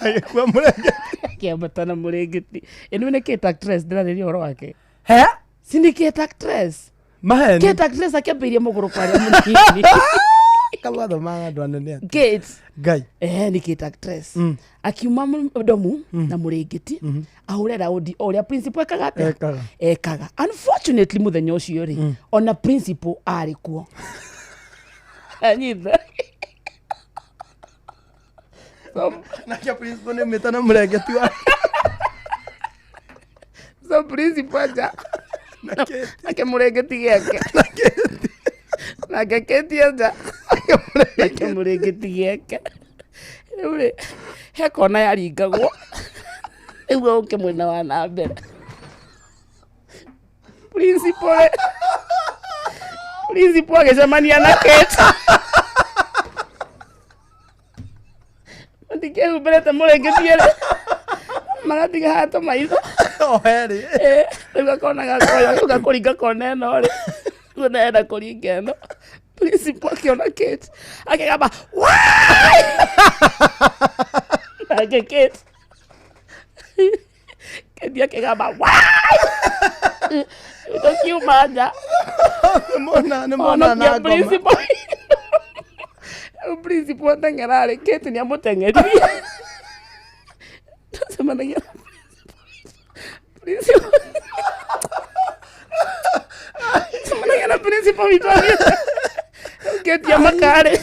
agĩkua mũrengeti. Akĩambata na mũrĩngĩti. Ĩno nĩ Kate actress ndĩrarĩria ũhoro wake. He? Si nĩ Kate actress? Maheni. Kate actress akĩambĩrĩria mũgũrũ kwarĩa mũnini. Kamwathomaga andũ anene atĩ. Kate. Ngai. Nĩ Kate actress akiuma ndomu na mũrĩngĩti ahũre raundi o ũrĩa principal ekaga atĩa? Ekaga. Ekaga. Unfortunately mũthenya ũcio rĩ, ona principal arĩ kuo anyita. So, nake principal nĩ mĩta na mũrengeti wa so principal aja nake mũrĩngĩti gĩake, nake Kate aja nake mũrĩngĩti gĩake. Rĩu rĩ, he kona yaringagwo nĩguo ũke mwena wa na mbere. Principal principal agĩcemania na Kate matikĩhumbĩrĩte mũrĩngĩti ĩrĩ magatiga haha tũmaitho. O herĩ. Rĩu gakona gakoya rĩu gakũringa kona ĩno rĩ, rĩu nenda kũringa ĩno. Principal akĩona Kate akĩgamba "Wai!" Nake Kate akĩgamba "Wai!" Tũkiuma nja. Mona nĩ mona Honokia na ngoma. Principal. Rĩu principal ateng'era rĩ, Kate nĩ amũteng'eririe. Tũcemanagia na Principal. Cemanagia na principal witũ athiĩte. Kate amakarĩ.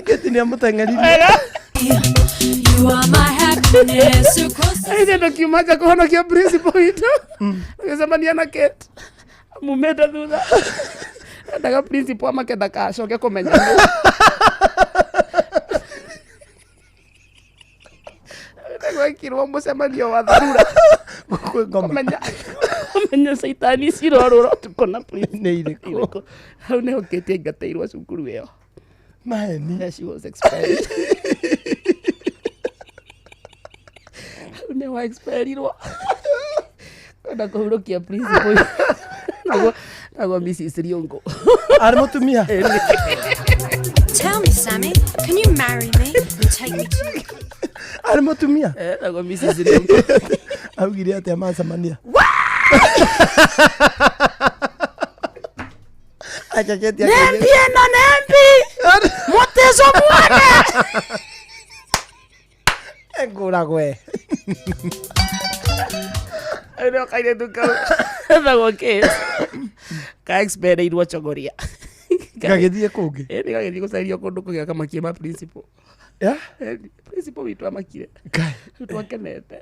Kate nĩ amũteng'eririe. Wega. You are my happiness across the Aithĩ ndũkiuma nja kũhonokia principal witũ. Agĩcemania na Kate. Mumĩte thutha. Endaga principal amake ndakacoke kũmenya nũ. Gwekirwo mũcemanio wa dharura. Kũmenya kũmenya caitani cirorũra ũtukũ na nĩ irĩkũ. Hau nĩho Kate aingatĩirwo cukuru ĩyo. Maheni. Yeah, she was expelled. Hau nĩho expellirwo. Kwenda kũhurũkia principal. Naguo naguo Mrs. Riũngũ. Arĩ mũtumia. Tell me, Sammy, can you marry me and take me to Arĩ mũtumia. Eh, naguo Mrs. Riũngũ. Augire atĩa macemania? Akeketi Nempi ĩno nempi. Mũtico muone. Ngũragwe. Hau nĩho kairĩtu kau etagwo Kate. Ka expelleirwo Chogoria. Gagĩthiĩ kũngĩ. Ĩĩ gagĩthiĩ gũcaria kũndũ kũngĩ gakamakie ma principal. Yeah? Ĩni, principal witũ amakire. Ngai. Rĩu twakenete.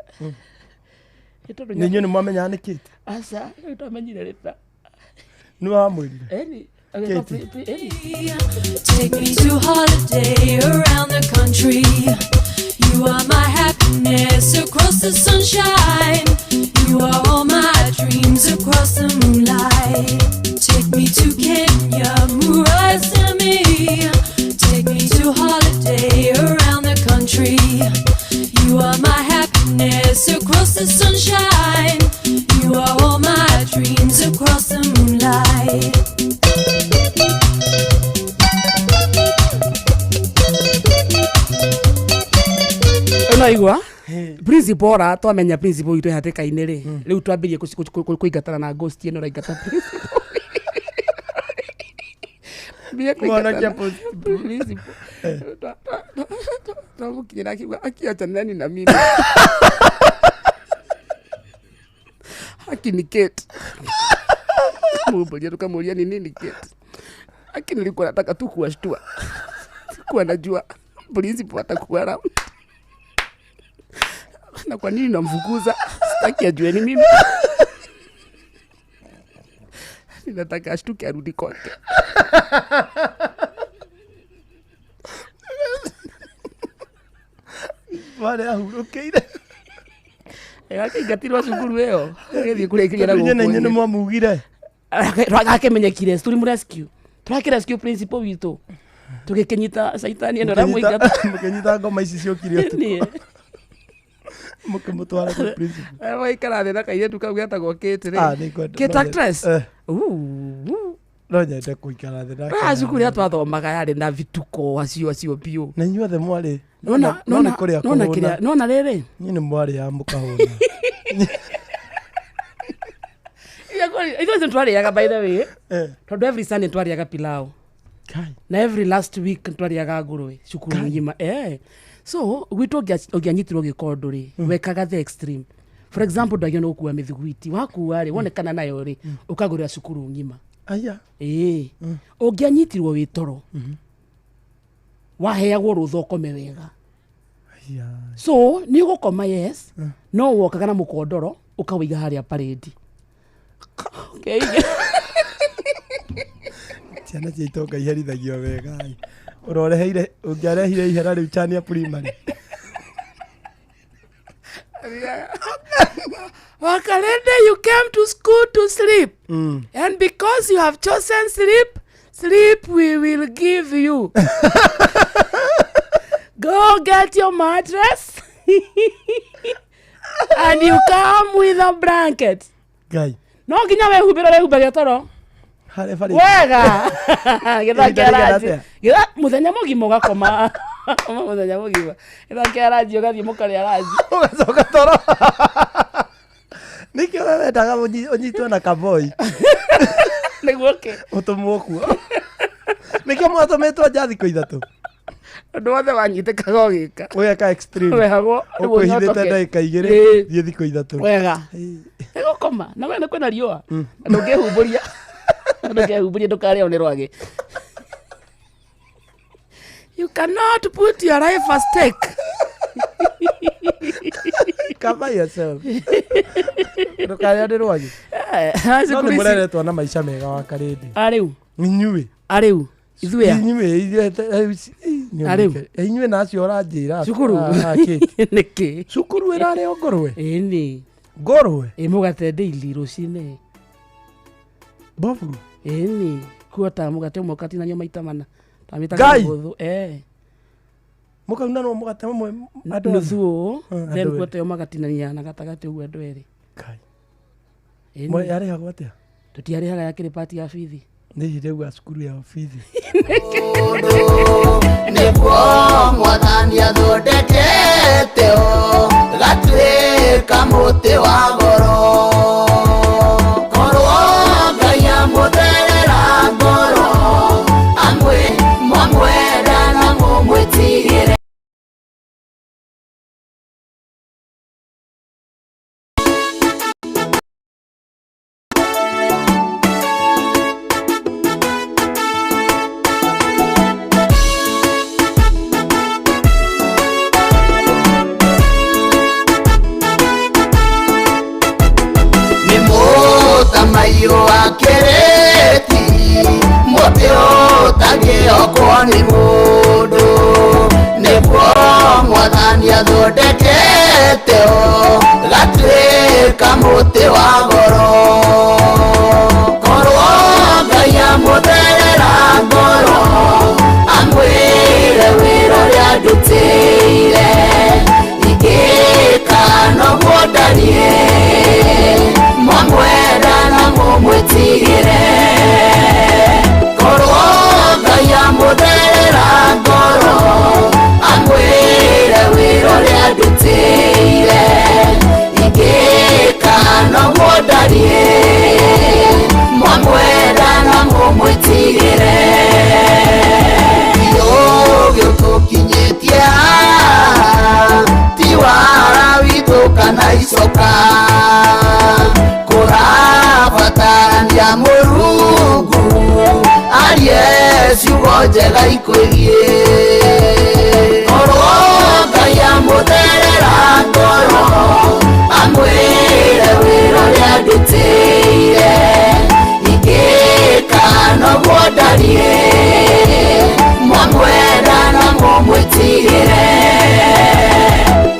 Nĩ tondũ Nĩ inyuĩ nĩ mwamenyaga nĩ Kate? Aca, rĩu twamenyire rĩta. Nĩ wamwĩrire? Ĩni, agĩtwo Kate. ĩni. Take me to holiday around the country. You are my happiness across the sunshine. You are all my dreams across the moonlight. Take me to Kenya, Murasami. Take me to holiday around the country. You are my happiness across the sunshine. You are all my dreams across the moonlight. Ũnaigua principal ora twamenya principal witũ hatĩka-inĩ rĩ rĩu twambĩrie kũingatana na ghost ĩno ũraingata principal. Ambĩrĩrie Mwonokia kũingatana principal. Twamũkinyĩra akiuga akiachaneni na mimi haki ni Kate. Mumbũria tukamũria ni nini Kate. Haki nilikuwa nataka tu kuwashtua, sikuwa najua principal atakuwa around na kwa nini namfukuza? Sitaki ajue ni mimi. Ninataka ashtuke arudi kwake. Warĩ ahurũkĩire. Akaingatirwo cukuru ĩyo agĩthiĩ kũrĩkĩria na Inyuĩ na gũkũ inyuĩ nĩ mwamugire. Akĩmenyekire tũrĩ rescue tũrakĩ rescue principal witũ tũgĩkĩnyita caitani ĩno ĩramũingata Mũkĩnyita ngoma ici ciokire ũtukũ. Nĩ. Mũkĩmũtwara kwĩ principal. Waikara thĩ na kairĩtu kau getagwo Kate Ah, rĩ nĩ ngwenda- Kate no actress nyende- Uu. No nyende kũikara thĩ nake. Ah, cukuru ĩrĩa twathomaga yarĩ na vituko acio acio biũ Na inyuothe mwarĩ. Nona- No nĩ nona- kũrĩa nona kũhũna. kĩrĩa- nona rĩrĩ Inyuĩ nĩ mwarĩ ya mũkahũna. Ithuĩ twarĩaga by the way Eh. tondũ every Sunday twarĩaga pilau Kai. na every last week twarĩaga ngũrwe cukuru ng'ima eh. So gwitũ ũngĩanyitirwo gĩkondo rĩ wekaga the extreme for example ndwagĩrĩirwo nĩ gũkua mĩthiguiti wakua rĩ wonekana nayo rĩ ũkagũrĩra cukuru ng'ima Aya. ĩĩ ũngĩanyitirwo wĩ toro waheagwo rũtha ũkome wega Aya. So nĩ ũgũkoma yes no wokaga na mũkondoro ũkawĩiga harĩa parĩndi Okay. Ciana cia itonga iherithagio wega. ĩ. Ũroreheire ũngĩarehire ihera rĩu Chania primary. Wakalende, you came to school to sleep. And because you have chosen sleep, sleep we will give you. Go get your mattress and you come with a blanket. Ngai. No nginya wehumbĩre wehumba gĩtoro Harĩa barĩ. wega gĩthaa Ihinda kĩa rĩigana ranji atĩa? Gĩthaa- mũthenya mũgima ũgakoma mũthenya mũgima gĩthaa kĩa ranji ũgathiĩ mũkarĩa ranji Ũgacoka toro. Nĩkĩo we wendaga ũnyitwo na kaboi. Nĩguo kĩ? Ũtũmwo kuo. Nĩkĩo mwatũmĩtwo nja thikũ ithatũ. Ũndũ wothe wanyitĩkaga ũgĩka. Ũgeka extreme. Wehagwo rĩu Ũkwĩhithĩte ũnyotoke. ndagĩka igĩrĩ Ĩĩ. thiĩ thikũ ithatũ. Wega. Ĩgũkoma na we nĩ kwĩna riũa. Na ndũngĩhumbũria. Ndũngĩhumbũria ndũkarĩo nĩ rwagĩ. You cannot put your life at stake. Cover yourself. Ndũkarĩo nĩ rwagĩ. Eh, No nĩ mũreretwo na maica mega wa Karĩndĩ. Arĩu. Inyuĩ. Arĩu. Ithuĩ a? Inyuĩ Arĩu. inyuĩ na acio ũranjĩra. Cukuru. Nĩkĩ? Cukuru ĩrarĩo ngũrwe. Ĩni. Ngũrwe. Ĩ mũgate daily rũcinĩ. Bobu. Ĩni. Kuota mũgate ũmwe ũkatinanio maita mana. Twamĩtaga Ngai! mũgũthũ. Eh. Mũkaunanwo mũgate ũmwe andũ Nuthu ũũ. Mm, Then andũ erĩ. kuota ĩyo magatinania na gatagatĩ ũguo andũ erĩ. Ngai. Ĩni. Mwe yarĩhagwo atĩa? Tũtiarĩhaga yakĩrĩ part ya bithi. Nĩ rĩu cukuru ya bithi. Nĩguo mwathani athondekete o gatuĩka mũtĩ wa goro korwo Ngai amũtherera ngoro amwe mwamwenda na mũmwĩtigĩre. Nĩ mũtamaiyũ wa kĩrĩti mũtĩ ũtangĩokwo nĩ mũndũ nĩguo mwathani athondekete o gatuĩka mũtĩ wa goro korwo Ngai amũtherera ngoro amwĩre wĩra ũrĩa ndutĩire ingĩka noguo ndariĩ mwamwenda na mũmwĩtigĩre korwo Ngai amũtherera ngoro amwĩre wĩra ũrĩa ndutĩire ingĩka noguo ndariĩ mwamwenda na mũmwĩtigĩre ũũgĩ ũtũkinyĩtie haha ti wara witũ kana icoka kũrabatarania Mũrungu arie ciugo njega ikwĩgiĩ korwo Ngai amũtherera ngoro amwĩre wĩra ũrĩa ndutĩire ingĩka noguo ndariĩ mwamwenda na mũmwĩtigĩre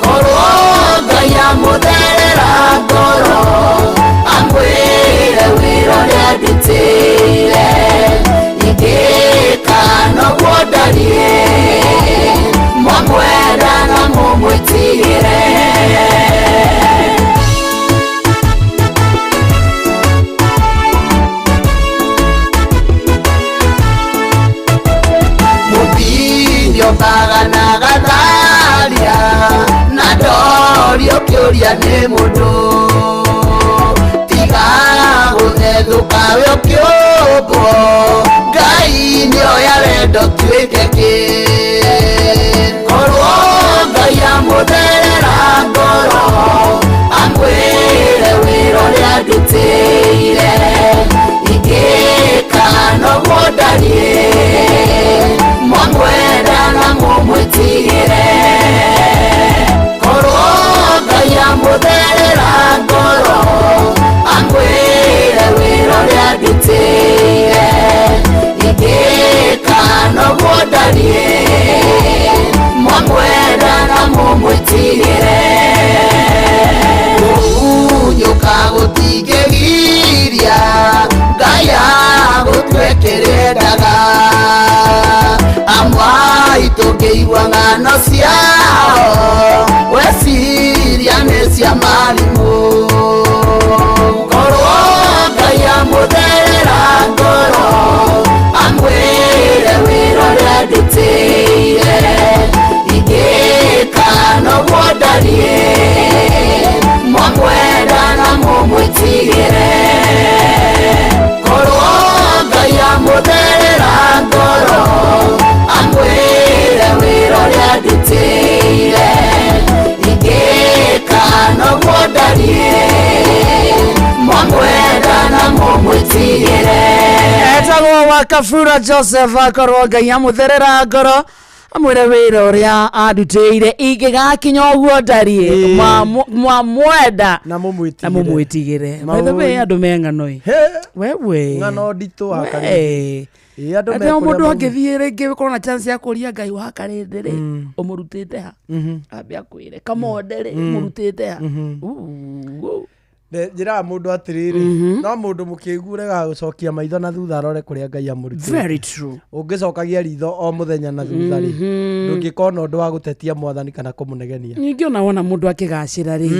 korwo Ngai amũtherera ngoro amwĩre wĩra ũrĩa ndutĩire ingĩka noguo ndariĩ mwamwenda na mũmwĩtigĩre. Mũthini okaga na gatharia na ndorio kĩũria nĩ mũndũ tiga gũthethũka we ũkĩũmbwo Ngai nĩoya wendo tuĩke kĩ korwo Ngai amũtherera ngoro amwĩre wĩra ũrĩa ndutĩire ingĩka noguo ndariĩ mwamwenda na mũmwĩtigĩre korwo Ngai amũtherera ngoro amwĩre wĩra ũrĩa ndutĩire ingĩka noguo ndariĩ mwamwenda na mũmwĩtigĩre kũhunyũka gũtingĩgiria Ngai agũtwekĩre ndaga amwai tũngĩigua ng'ano ciao weciria nĩ cia marimũ korwo Ngai amũtherera ngoro amwĩre wĩra ũrĩa ndutĩire ingĩka noguo ndariĩ mwamwenda na mũmwĩtigĩre korwo Ngai amũtherera ngoro amwĩre wĩra Mwĩtagwo Kabura Joseph akorwo Ngai amũtherera ngoro amwĩre wĩra ũrĩa andutĩire ingĩgakinya ũguo ndariĩ mwamwenda na mũmwĩtigĩre. By the way andũ me ng'ano ĩ wewe ng'ano nditũ wa Karĩndĩ. Ĩĩ, andũ Atĩ me o kũrĩa mũndũ mauma. angĩthiĩ rĩngĩ ũkorwo na chance ya kũria Ngai wa Karĩndĩ rĩ ũmũrutĩte ha ambe akwĩre Kamonde rĩ ũmũrutĩte ha. Njĩraga mũndũ atĩrĩrĩ, no mũndũ mũkĩgu ũregaga gũcokia maitho na thutha arore kũrĩa Ngai amũrutĩte. Very true. Ũngĩcokagia ritho o mũthenya na thutha rĩ, ndũngĩkona ũndũ wa gũtetia mwathani kana kũmũnegenia. Ningĩ ona wona mũndũ akĩgacĩra rĩ,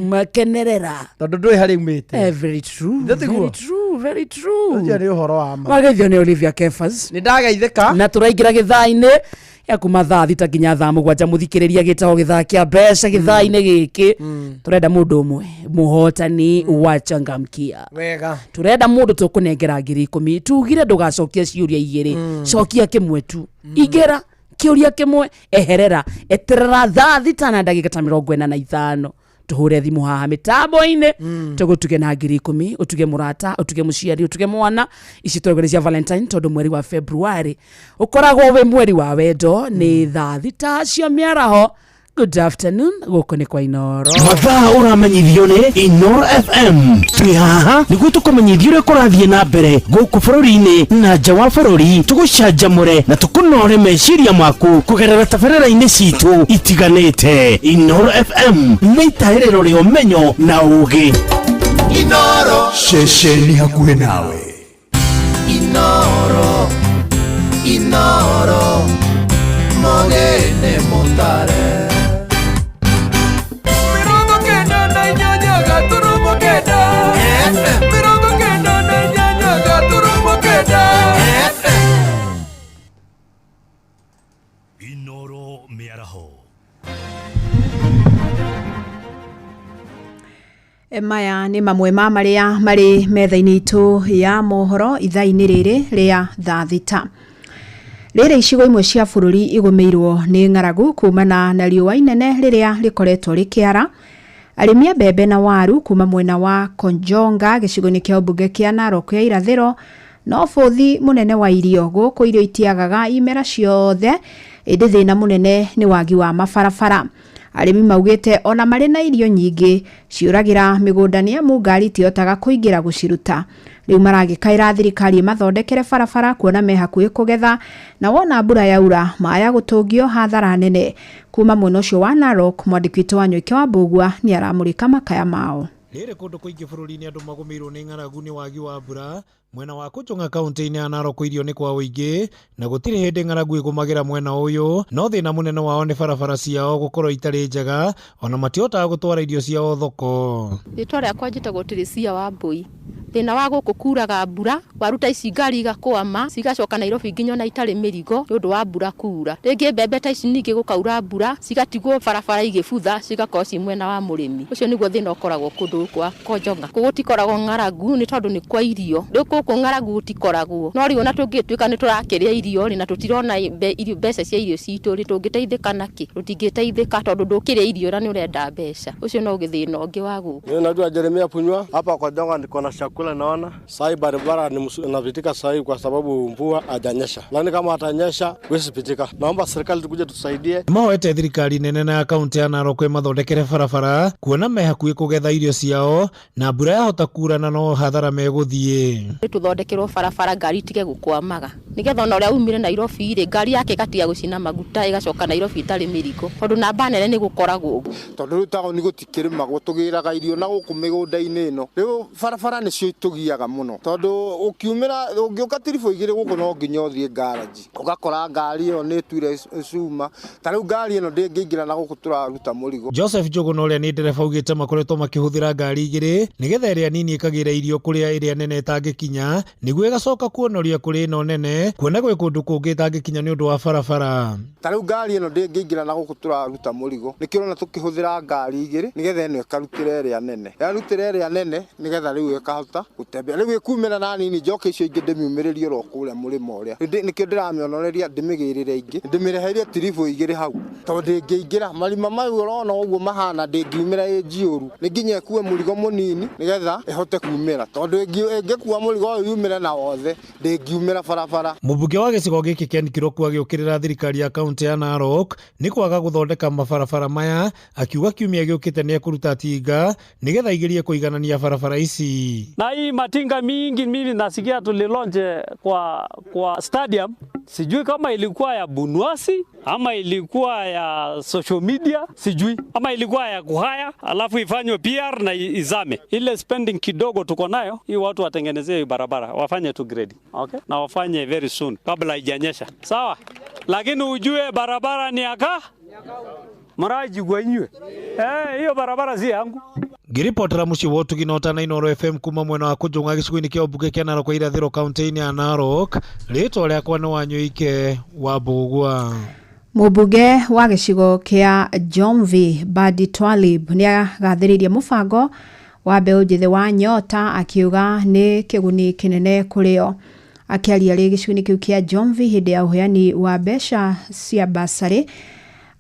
makenerera tondũ ndũĩ harĩa umĩte. Very true. Ithe tiguo? Very true, very true. Ũcio nĩ ũhoro wa ma. Wageithio nĩ Olivia Kefas. Nĩ ndageithĩka. Na tũraingĩra gĩthaa-inĩ ya kuma thaa 6 nginya thaa 7 mũthikĩrĩria gĩtagwo gĩthaa kĩa mbeca gĩthaa-inĩ gĩkĩ. Tũrenda mũndũ ũmwe mũhotani wa Changamkia. Wega. Tũrenda mũndũ tũkũnengera 10,000. Tugire ndũgacokie ciũria igĩrĩ, cokia kĩmwe tu. Ingĩra kĩũria kĩmwe, eherera, eterera thaa 6 na ndagĩka ta 45 tuhure thimu haha mitambo-inĩ tũgũtuge na 10,000 ũtuge mũrata ũtuge mũciari ũtuge mwana. Ici tũragũre cia Valentine tondũ mweri wa February ũkoragwo wĩ mweri wa wendo. Nĩ thaa 6 cia mĩaraho. Good afternoon, gũkũ nĩ kwa Inoro. Mathaa ũramenyithio nĩ Inoro FM. Twĩ haha nĩguo tũkũmenyithie ũrĩa kũrathiĩ na mbere gũkũ bũrũri-inĩ na nja wa bũrũri, tũgũcanjamũre na tũkũnore meciria maku kũgerera tabarĩra-inĩ citũ itiganĩte. Inoro FM nĩ itaĩrĩro rĩa ũmenyo na ũũgĩ. Inoro. Ceceni hakuhĩ nawe. Inoro. Inoro. Mogene mutare. 98.9 Inoro mĩaraho. Maya nĩ mamwe ma marĩa marĩ metha-inĩ itũ ya mohoro ithaa-inĩ rĩrĩ rĩa thaa 6. Rĩrĩ icigo imwe cia bũrũri igũmĩirwo nĩ ng'aragu kumana na riũa inene rĩrĩa rĩkoretwo rĩkĩara. Arĩmi a mbembe na waru kuma mwena wa Konjonga gĩcigo-inĩ kĩa ũmbunge kĩa Narok ya irathĩro no bũthi mũnene wa irio gũkũ irio itiagaga imera ciothe, ĩndĩ thĩna mũnene nĩ wagi wa mabarabara. Arĩmi maugĩte ona marĩ na irio nyingĩ ciũragĩra mĩgũnda nĩ amu ngari itihotaga kũingĩra gũciruta. Rĩu maragĩkaĩra thirikari ĩmathondekere barabara kuona me hakuhĩ kũgetha, na wona mbura yaura maya gũtũngio hathara nene. Kuma mwena ũcio wa Narok, mwandĩki witũ wa Nyoike wa Mbũgua nĩ aramũrĩka makaya mao. Rĩrĩ kũndũ kũingĩ bũrũri-inĩ andũ magũmĩirwo nĩ ng'aragu nĩ wagi wa mbura. Mwena wa Kũnjũng'a kaũntĩ-inĩ ya Narok irio nĩ kwa ũingĩ na gũtirĩ hĩndĩ ng'aragu ĩgũmagĩra mwena ũyũ, no thĩna mũnene wao nĩ barabara ciao gũkorwo itarĩ njega, ona matihotaga gũtwara irio ciao thoko. Rĩtwa rĩakwa njĩtagwo Teresia wa Mbũi. Thĩna wa gũkũ kuraga mbura, waruta ici ngari igakwama, cigacoka Nairobi nginya ona itarĩ mĩrigo nĩ ũndũ wa mbura kura. Rĩngĩ mbembe ta ici ningĩ gũkaura mbura, cigatigwo barabara igĩbutha, cigakorwo ci mwena wa mũrĩmi. Ũcio nĩguo thĩna ũkoragwo kũndũ gũkũ wa Konjonga. Gũtikoragwo ng'aragu nĩ tondũ nĩ kwa irio. Rĩu gũkũ ng'aragu gũtikoragwo. No rĩu ona tũngĩtuĩka nĩ tũrakĩrĩa irio rĩ, na tũtirona irio mbeca cia irio citũ rĩ, tũngĩteithĩka nakĩ? Tũtingĩteithĩka tondũ ndũkĩrĩa irio na nĩ ũrenda mbeca. Ũcio no thĩna ũngĩ wa gũkũ. Mimi naitwa Jeremia Punywa. Hapa Konjonga niko na chakula naona. Sai barabara ni inapitika sai kwa sababu mvua hajanyesha. Lakini kama atanyesha huwezi pitika. Naomba serikali tukuje tusaidie. Mahoete thirikari nene na kaunti ya Narok ĩmathondekere barabara kuona me hakuhĩ kũgetha irio ciao na mbura yahota kura na no hathara megũthiĩ. Tũthondekerwo barabara ngari itige gũkwamaga nĩgetha ona ũrĩa umire Nairobi rĩ, ngari yake ĩgatiga gũcina maguta ĩgacoka Nairobi ĩtarĩ mĩrigo tondũ namba nene nĩ gũkoragwo ũguo. Tondũ rĩu taũni gũtikĩrĩmagwo tũgĩraga irio na gũkũ mĩgũnda-inĩ ĩno. Rĩu barabara nĩcio itũgiaga mũno tondũ ũkiumĩra ũngĩũka tiribũ igĩrĩ gũkũ no nginya ũthiĩ ngaraji ũgakora ngari ĩyo nĩ ĩtuire cuma ta rĩu ngari ĩno ndĩngĩingĩra na gũkũ tũraruta mũrigo. Joseph Njũgũna ũrĩa nĩ ndereba augĩte makoretwo makĩhũthĩra ngari igĩrĩ nĩgetha ĩrĩa nini ĩkagĩra irio kũrĩa ĩrĩa nene ĩtangĩkinya nĩguo ĩgacoka kuonoria kũrĩ ĩno nene kuona gwĩ kũndũ kũngĩ ĩtangĩkinya nĩ ũndũ wa barabara. Ta rĩu ngari ĩno ndĩngĩingĩra na gũkũ tũraruta mũrigo nĩkĩo ũrona tũkĩhũthĩra ngari igĩrĩ nĩgetha ĩno ĩkarutĩra ĩrĩa nene yarutĩra ĩrĩa nene nĩgetha rĩu ĩkahota ndĩngĩhota gũtembea. Rĩu ĩkumĩra na nini njoke icio ingĩ ndĩmiumĩrĩrie oro kũrĩa mũrĩmo ũrĩa. Nĩkĩo ndĩramĩonoreria ndĩmĩgĩrĩre ingĩ, ndĩmĩreherie tiribũ igĩrĩ hau, tondũ ndĩngĩingĩra marima mau ũrona ũguo mahana, ndĩngiumĩra ĩ njiũru. Nĩ nginya ĩkue mũrigo mũnini nĩgetha ĩhote kumĩra, tondũ ĩngĩkua mũrigo ũyũ yumĩre na wothe ndĩngiumĩra barabara. Mũmbunge wa gĩcigo gĩkĩ Ken Kiroku agĩũkĩrĩra thirikari ya kaunti ya Narok nĩ kwaga gũthondeka mabarabara maya, akiuga kiumia gĩũkĩte nĩ ekũruta tinga nĩgetha igerie kũiganania barabara ici. Na hii matinga mingi mimi nasikia tulilonje kwa stadium, sijui kama ilikuwa ya Bunuasi ama ilikuwa ya social media, sijui ama ilikuwa ya kuhaya alafu ifanywe PR na izame. Ile spending kidogo tuko nayo hii, watu watengenezee barabara, wafanye tu grading, okay, na wafanye very soon kabla haijanyesha, sawa? Lakini ujue barabara ni aka mraji gwenywe, hiyo barabara si yangu. Ngĩribotera mũciĩ wa Ũtugi na Ũtana Inooro FM kuma mwena wa Kũnjũng'a gĩcigo-inĩ kĩa ũmbunge kĩa Narok irathĩro kaunti-inĩ ya Narok, rĩtwa rĩakwa nĩ Wanyũike wa Mbũgua. Mũmbunge wa gĩcigo kĩa Jomvi Badi Twalib nĩagathĩrĩirie mũbango wa mbeũ njĩthĩ wa Nyota akiuga nĩ kĩguni kĩnene kũrĩ o. Akĩaria rĩ gĩcigo-inĩ kĩu kĩa Jomvi hĩndĩ ya ũheani wa mbeca cia basarĩ,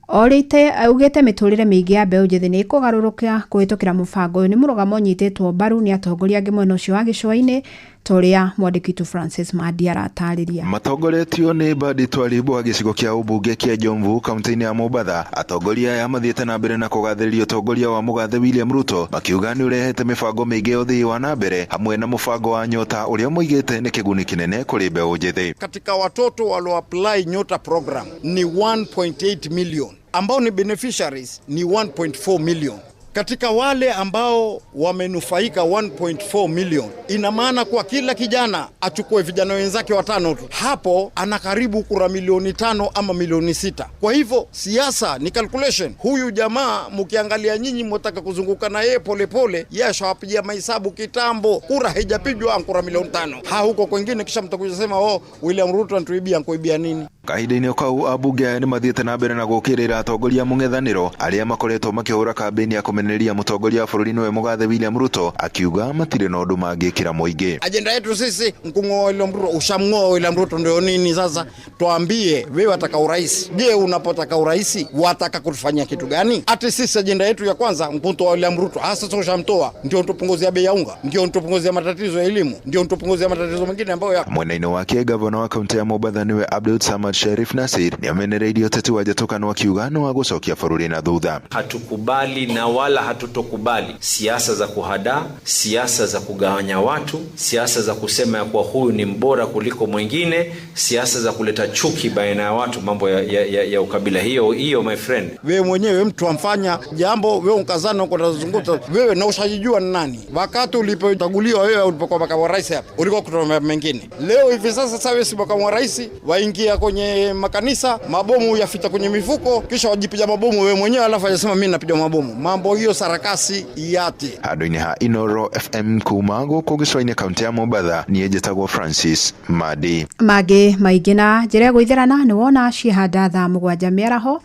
orĩte augĩte mĩtũrĩre mĩingĩ ya mbeũ njĩthĩ nĩ ĩkũgarũrũka kũhĩtũkĩra mũbango ũyũ. Nĩ mũrũgamo ũnyitĩtwo mbaru nĩ atongoria angĩ mwena ũcio wa gĩcũa-inĩ ta ũrĩa mwandĩki witũ Francis Mandi aratarĩria. Matongoretio nĩ Badi Twalib wa gĩcigo kĩa ũmbunge kĩa Jomvu kaunti-inĩ ya Mombatha, atongoria aya mathiĩte na mbere na kũgathĩrĩria ũtongoria wa mũgathe William Ruto, makiuga nĩ ũrehete mĩbango mĩingĩ ya ũthii wa na mbere hamwe na mũbango wa Nyota ũrĩa moigĩte nĩ kĩguni kĩnene kũrĩ mbeũ njĩthĩ. Katika watoto walio apply Nyota program ni 1.8 million, ambao ni beneficiaries ni 1.4 million. Katika wale ambao wamenufaika 1.4 million, ina maana kwa kila kijana achukue vijana wenzake watano tu, hapo ana karibu kura milioni 5 ama milioni 6. Kwa hivyo siasa ni calculation. Huyu jamaa mkiangalia nyinyi mtaka kuzunguka na yeye polepole, yeye ashawapigia mahesabu kitambo, kura haijapigwa kura milioni 5. Ha, huko kwingine kisha mtakuja sema oh, William Ruto anatuibia. Ankuibia nini? Kahinda-inĩ kau ambunge aya nĩ mathiĩte na mbere na gũũkĩrĩra atongoria mũng'ethanĩro arĩa makoretwo makĩhũra kambĩini ya kũmenereria mũtongoria wa bũrũri nĩwe mũgathe William Ruto, akiuga matirĩ na ũndũ mangĩkĩra mũingĩ. Ajenda yetu sisi nkung'oa William Ruto. Ushamng'oa William Ruto ndio nini sasa? Tuambie wewe wataka urais. Je, unapotaka urais wataka kutufanyia kitu gani? Ati sisi ajenda yetu ya kwanza mkuntoa William Ruto. Hasa sasa ushamtoa, ndio tupunguzia bei ya unga, ndio tupunguzia matatizo ya elimu, ndio tupunguzia matatizo mengine ambayo ya mwena-inĩ wake. Gavana wa kaunti ya Mombatha nĩwe Abdul Samad Sharif Nasir nĩamenereirie ũteti wa njatũkano akiuga no wa gũcokia bũrũri na thutha. Hatukubali na wala hatutokubali siasa za kuhadaa, siasa za kugawanya watu, siasa za kusema ya kuwa huyu ni mbora kuliko mwingine, siasa za kuleta chuki baina ya watu, mambo ya ukabila. Hiyo my friend. Wewe mwenyewe mtu amfanya jambo, wewe ukazana uko unazunguka, wewe na ushajijua ni nani. Wakati ulipochaguliwa wewe ulipokuwa makamu wa rais hapa, ulikuwa kutoka mengine. Leo hivi sasa wewe si makamu wa rais, waingia kwenye makanisa, mabomu yafita kwenye mifuko, kisha wajipiga mabomu wewe mwenyewe, alafu anasema mimi napiga mabomu. Mambo hiyo sarakasi yate. Handũ-inĩ ha Inooro FM kuma gũkũ gĩcũa-inĩ kaunti ya Mombatha, niĩ njĩtagwo Francis Madi. Mangĩ maingĩ na njĩra ya gũitherana nĩ wona ciĩhanda thaa 7 mĩaraho,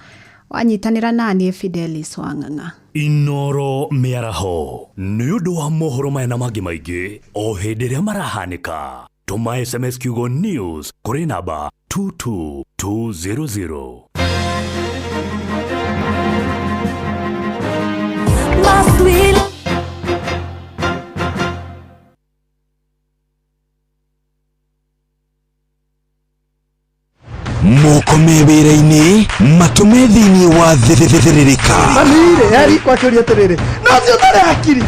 wanyitanĩra naniĩ Fidelis Wang'ang'a. Inooro mĩaraho nĩ ũndũ wa mohoro maya na mangĩ maingĩ o hĩndĩ ĩrĩa marahanĩka. Tũma SMS kiugo news kũrĩ namba 22200. Moko me wĩra-inĩ matũme thĩinĩ wa thĩrĩrĩka. Mami-rĩ, yari kwakĩũria atĩrĩrĩ, no ũcio ũtarĩ hakiri.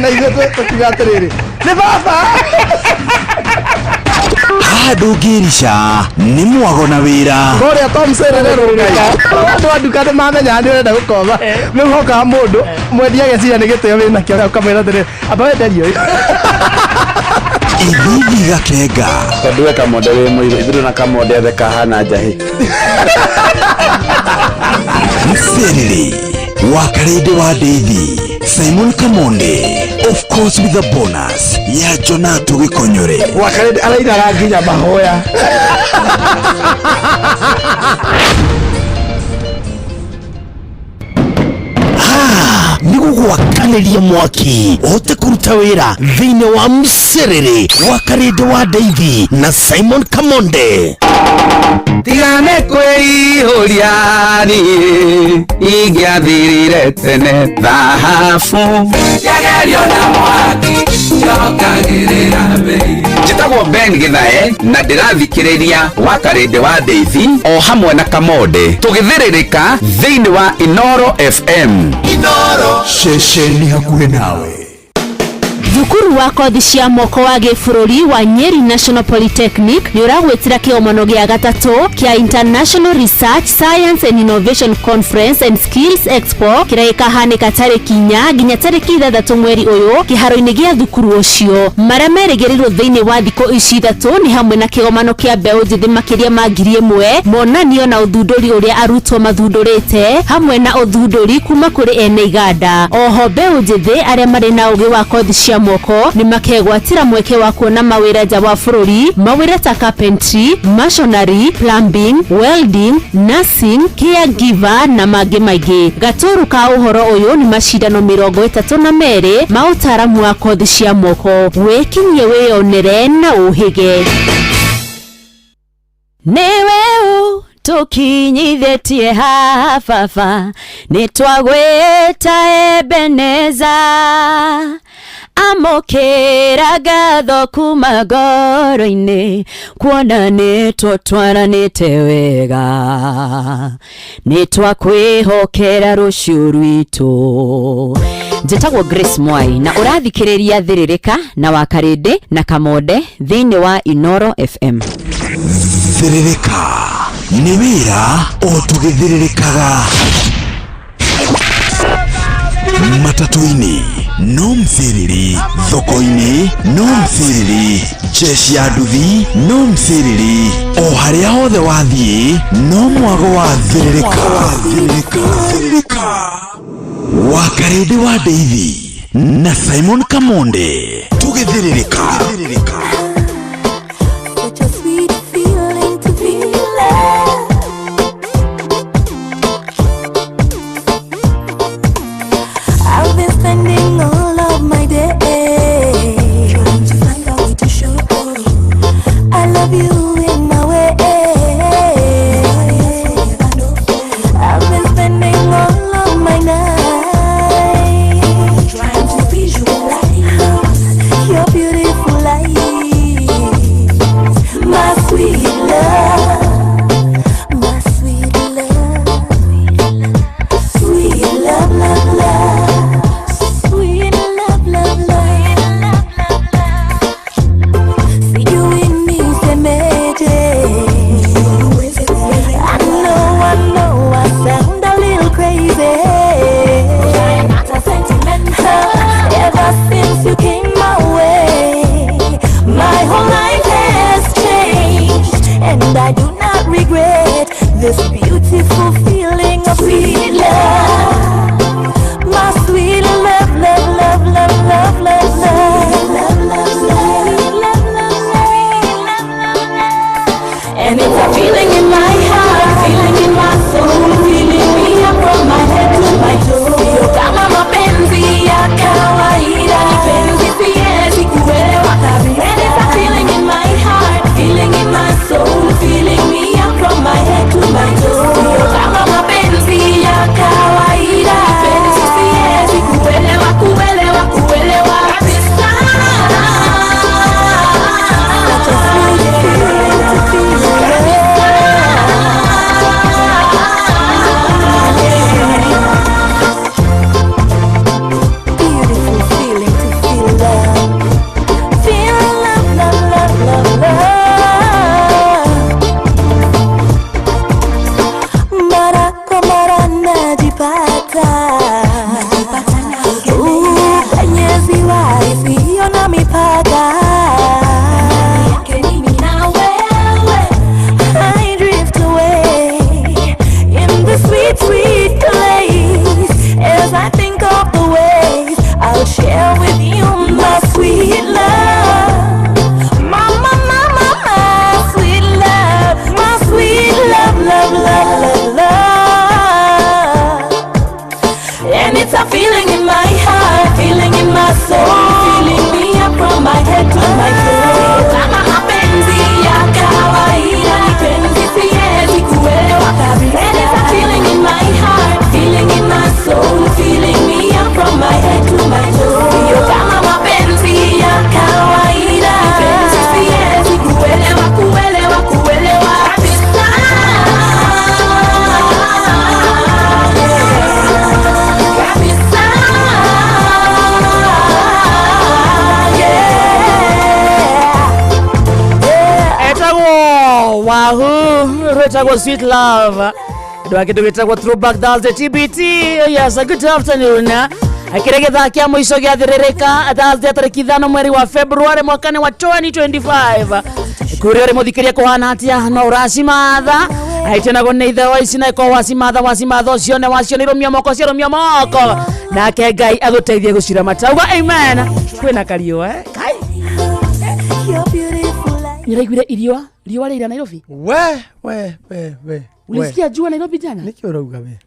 Na ithuĩ tũkiuga atĩrĩrĩ, nĩ baba. Haha ndũngĩrica nĩ mwago na wĩra. Kũrĩa Tom Serere rũrĩka. Andũ a nduka nĩ mamenya nĩ ũrenda gũkoma. Rĩu hokaga mũndũ mwendia ageciria nĩ gĩtĩo wĩnakĩo ũkamwĩra atĩrĩrĩ, amba wenderio ũyũ. Ithithi gakenga. Tondũ we Kamonde wĩ mũirũ, ithuĩ na Kamonde othe kahana njahĩ. Mserere wa Karĩndĩ wa Ndeithi, Simon Kamonde, of course with a bonus ya Jonato Gĩkonyore. Wa Karĩndĩ arainaga nginya mahoya. Nĩguo Tũgũgwakanĩria mwaki ũhote kũruta wĩra thĩinĩ wa mcerere wa Karĩndĩ wa Ndeithi na Simon Kamonde. Tigane kwĩihũria niĩ ingĩathirire tene thahabu Yagerio na mwaki njokagĩrĩra mbei. Njĩtagwo Ben Githae na ndĩrathikĩrĩria wa Karĩndĩ wa Ndeithi o hamwe na Kamonde tũgĩthĩrĩrĩka thĩinĩ wa Inoro FM. Inoro ceceni hakuhĩ nawe. Thukuru wa kothi cia moko wa gĩbũrũri wa Nyeri National Polytechnic nĩ ũragwĩtĩra kĩgomano gĩa gatatũ kĩa International Research Science and Innovation Conference and Skills Expo kĩrĩa gĩkahanĩka tarĩki 4 nginya tarĩki 6 mweri ũyũ kĩharo-inĩ gĩa thukuru ũcio. Marĩa merĩgĩrĩirwo thĩinĩ wa thikũ ici ithatũ nĩ hamwe na kĩgomano kĩa mbeũ njĩthĩ makĩria ma 1000, monanio na ũthundũri ũrĩa arutwo mathundũrĩte hamwe na ũthundũri kuma kũrĩ ene iganda. Oho mbeũ njĩthĩ arĩa marĩ na ũgĩ wa kothi cia moko nĩ makegwatĩra mweke wa kuona mawĩra nja wa bũrũri, mawĩra ta carpentry, masonry, plumbing, welding, nursing, caregiver na mangĩ maingĩ. Gatũru ka ũhoro ũyũ nĩ macindano 32 ma ũtaaramu wa kothi cia moko. Wĩkinyie wĩyonere na ũhĩge. Nĩwe tũkinyithĩtie haha baba, nĩtwagwĩta Ebeneza. Amũkĩra ngatho kuma ngoro-inĩ, kuona nĩtũtwaranĩte wega, nĩtwakwĩhokera rũciũ rwitũ. Njĩtagwo Grace Mwai na ũrathikĩrĩria Thĩrĩrĩka na wa Karĩndĩ na Kamonde thĩinĩ wa Inoro FM. Thĩrĩrĩka nĩ wĩra o tũgĩthĩrĩrĩkaga. Matatũ-inĩ no mcĩrĩri, thoko-inĩ no mcĩrĩri, jeshi ya nduthi no mcĩrĩri, o harĩa hothe wathiĩ no mwago wa thĩrĩrĩka. Wa Karĩndĩ wa Ndeithi na Simon Kamonde tũgĩthĩrĩrĩka. Such a sweet feeling to be loved. I've been spending all of my day trying to find a way to show I love you in my way. I've been spending all of my night trying to visualize your beautiful life. Gwĩtagwo Sweet Love andũ a kĩndũ gĩtagwo Throwback Thursday TBT. Yes, good afternoon. Akĩrĩ gĩthaa kĩa mũico gĩathĩrĩrĩka Thursday tarĩki 5 mweri wa February mwaka-inĩ wa 2025. Kũrĩa ũrĩ mũthikĩria kũhana atĩa? No ũracimatha aitĩnagwo nĩ ithe wa ici na ĩkorwo wacimatha wacimatha ũcio nĩ wacio nĩ rũmia moko cio rũmia moko nake Ngai agũteithie gũciramata. Uga amen. Kwĩna kariũa eh? Kai nĩraiguire iriũa riũa rĩira Nairobi. We we we we. Ulisikia jua Nairobi jana? Nĩkĩ ũrauga we?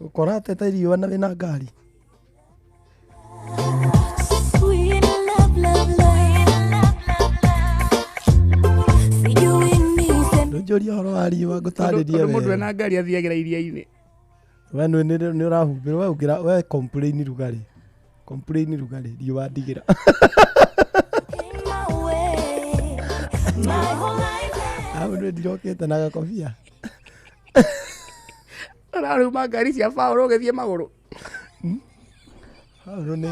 Ũkora ateta iriũa na wĩna ngari. Ndũnjũrie ũhoro wa riũa ngũtarĩrie Tondũ mũndũ wega. ena ngari athiagĩra iria-inĩ. We nĩ nĩ ũrahumbĩrwo we ũngĩra we complain rugarĩ. Complain rugarĩ riũa ndigĩra. Hau nĩ ndirokĩte na gakobia. Ũraruma ngari cia Paũlũ ũgĩthiĩ magũrũ. Paũlũ nĩ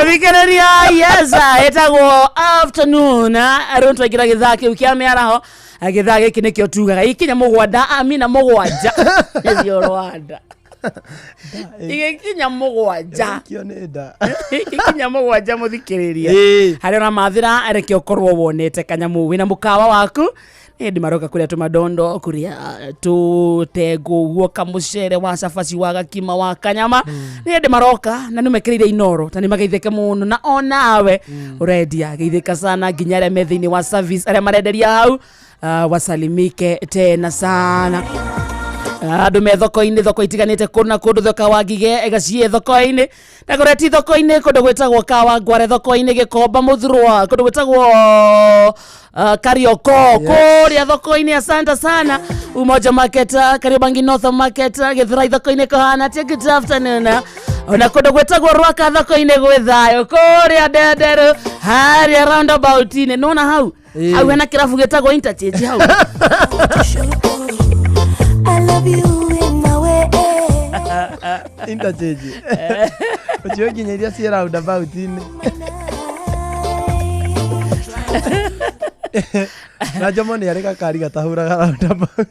Thikĩrĩria, yes, ĩtagwo afternoon. Rĩu twaingĩra gĩthaa kĩu kĩa mĩaraho. Gĩthaa gĩkĩ nĩkĩo tugaga ikinya mũgwanda amina mũgwanja nĩcio Rwanda igĩkinya mũgwanja Kĩo nĩ nda. ikinya mũgwanja mũthikĩrĩria Ĩĩ. harĩa ũramathĩra reke ũkorwo wonete kanyamũ wĩna mũkawa waku hĩndĩ maroka kũrĩa tũmadondo kũrĩa tũtengũ ũguo kamũcere wa cabaci wa gakima wa kanyama nĩ hĩndĩ maroka na nĩ mekĩrĩire inoro ta nĩ mageithĩke mũno na onawe ũrendia geithĩka sana nginya arĩa me thĩinĩ wa service arĩa marenderia hau wasalimike tena sana. Andå me thoko-inä thoko itiganä kå na kå ndå thoka wa ngige gaciä thoko-inä na kå thoko-inä kå ndå gwä tagwo kawa ngware thoko-inä gä komba må thurwa kå ndå gwä tagwo Karioko kå rä a thoko-inä asante sana Umoja Market, Kariobangi North Market, Githurai thoko-inä kå atia. Good afternoon. Ona kå ndå gwä tagwo Rwaka thoko-inä gwä thayå kå rä a ndenderå harĩa roundabout-inĩ nona hau hau hena kä rabu gä tagwo interchange hau. Interchange. Ũcio nginya iria ciĩ roundabout-inĩ. Na Jomo nĩ arĩ gakari gatahũraga roundabout.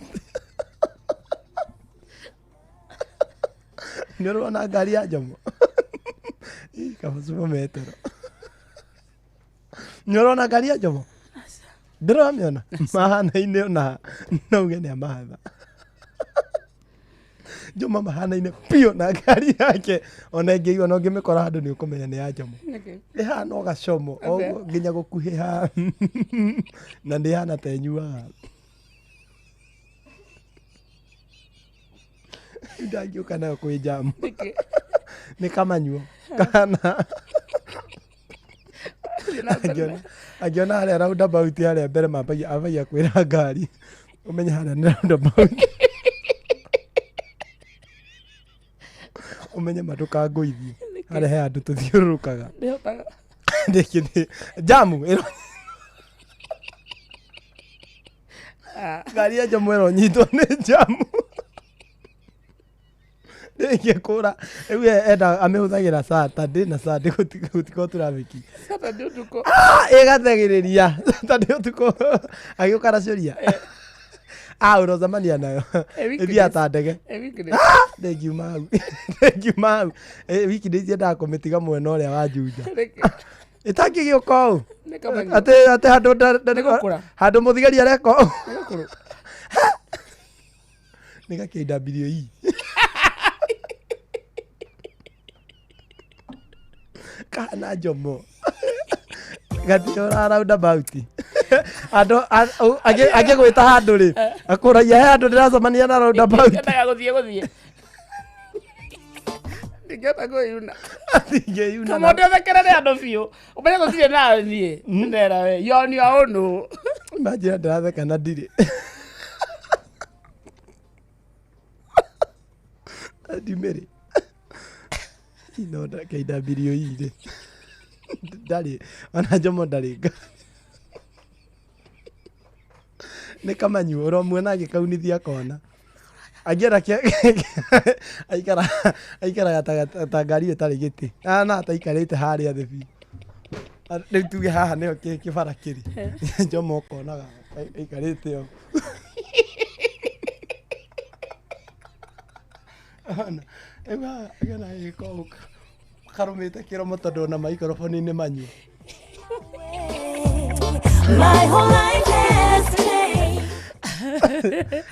Nĩ ũrona ngari ya Jomo? Ih, kabucumo metero. Nĩ ũrona ngari ya Jomo? Ndĩramĩona mahanaine ona no uge nĩ amahatha. Jomo mahanaine biũ na ngari yake ona ĩngĩigua na ũngĩmĩkora handũ nĩ ũkũmenya nĩ ya Jomo. Ĩhana o gacomo o ũguo nginya gũkuhĩha na nĩ ĩhana ta ĩnyuaga. Ndangĩũka nayo kwĩ njamu. Nĩ kamanyuo kahana angĩona harĩa roundabout harĩa mbere mambagia ambagia kwĩra ngari ũmenye harĩa nĩ roundabout ũmenye ma ndũkangũithie harĩa he handũ tũthiũrũrũkaga. Ndĩhotaga. Ndĩkĩ jamu ĩro ngari ya Jomo ĩronyitwo nĩ jamu ndĩngĩkũra rĩu enda amĩhũthagĩra Saturday na Sunday gũtikorwo traffic. Saturday ũtukũ. Ĩgathegĩrĩria Saturday ũtukũ agĩũka aracũria ũrocemania nayo ĩthiaga ta ndege. Ndĩngiuma hau ndĩngiuma hau. Weekdays yendaga kũmĩtiga mwena ũrĩa wa Juja ĩtangĩgĩũka ũũ Nĩ kamanyuo. atĩ atĩ handũ Nĩ gũkũra. handũ mũthigari areka ũũ Nĩ gũkũrũ. Nĩ ga KWE kahana Jomo gatiũra roundabout andũ angĩgwĩta handũ rĩ akũragia he handũ ndĩracemania na roundabout. Endaga gũthiĩ gũthiĩ. Ndingĩhota kwĩyuna. Ndingĩyuna. Kamonde ũthekerere andũ biũ. Ũmenye gũtirĩ na niĩ. Ndera we. Yoni wa ũnũ. Imagine ndĩratheka na ndirĩ ndimĩrĩ no KWE rĩ ndarĩ ona Jomo ndarĩ ngari nĩ kamanyuo ũromuona agĩkaunithia kona angĩenda aikara aikara aikaraga ta ngari ĩtarĩ gĩtĩ na ataikarĩte harĩa thĩ biũ. Rĩu tuge haha nĩho kĩbara kĩrĩ. Njomo ũkonaga aikarĩte ũũ. Ona, rĩu haha agena gĩko ũũ karũmĩte kĩromo tondũ ona maikoroboni-inĩ manyua. My whole life has changed.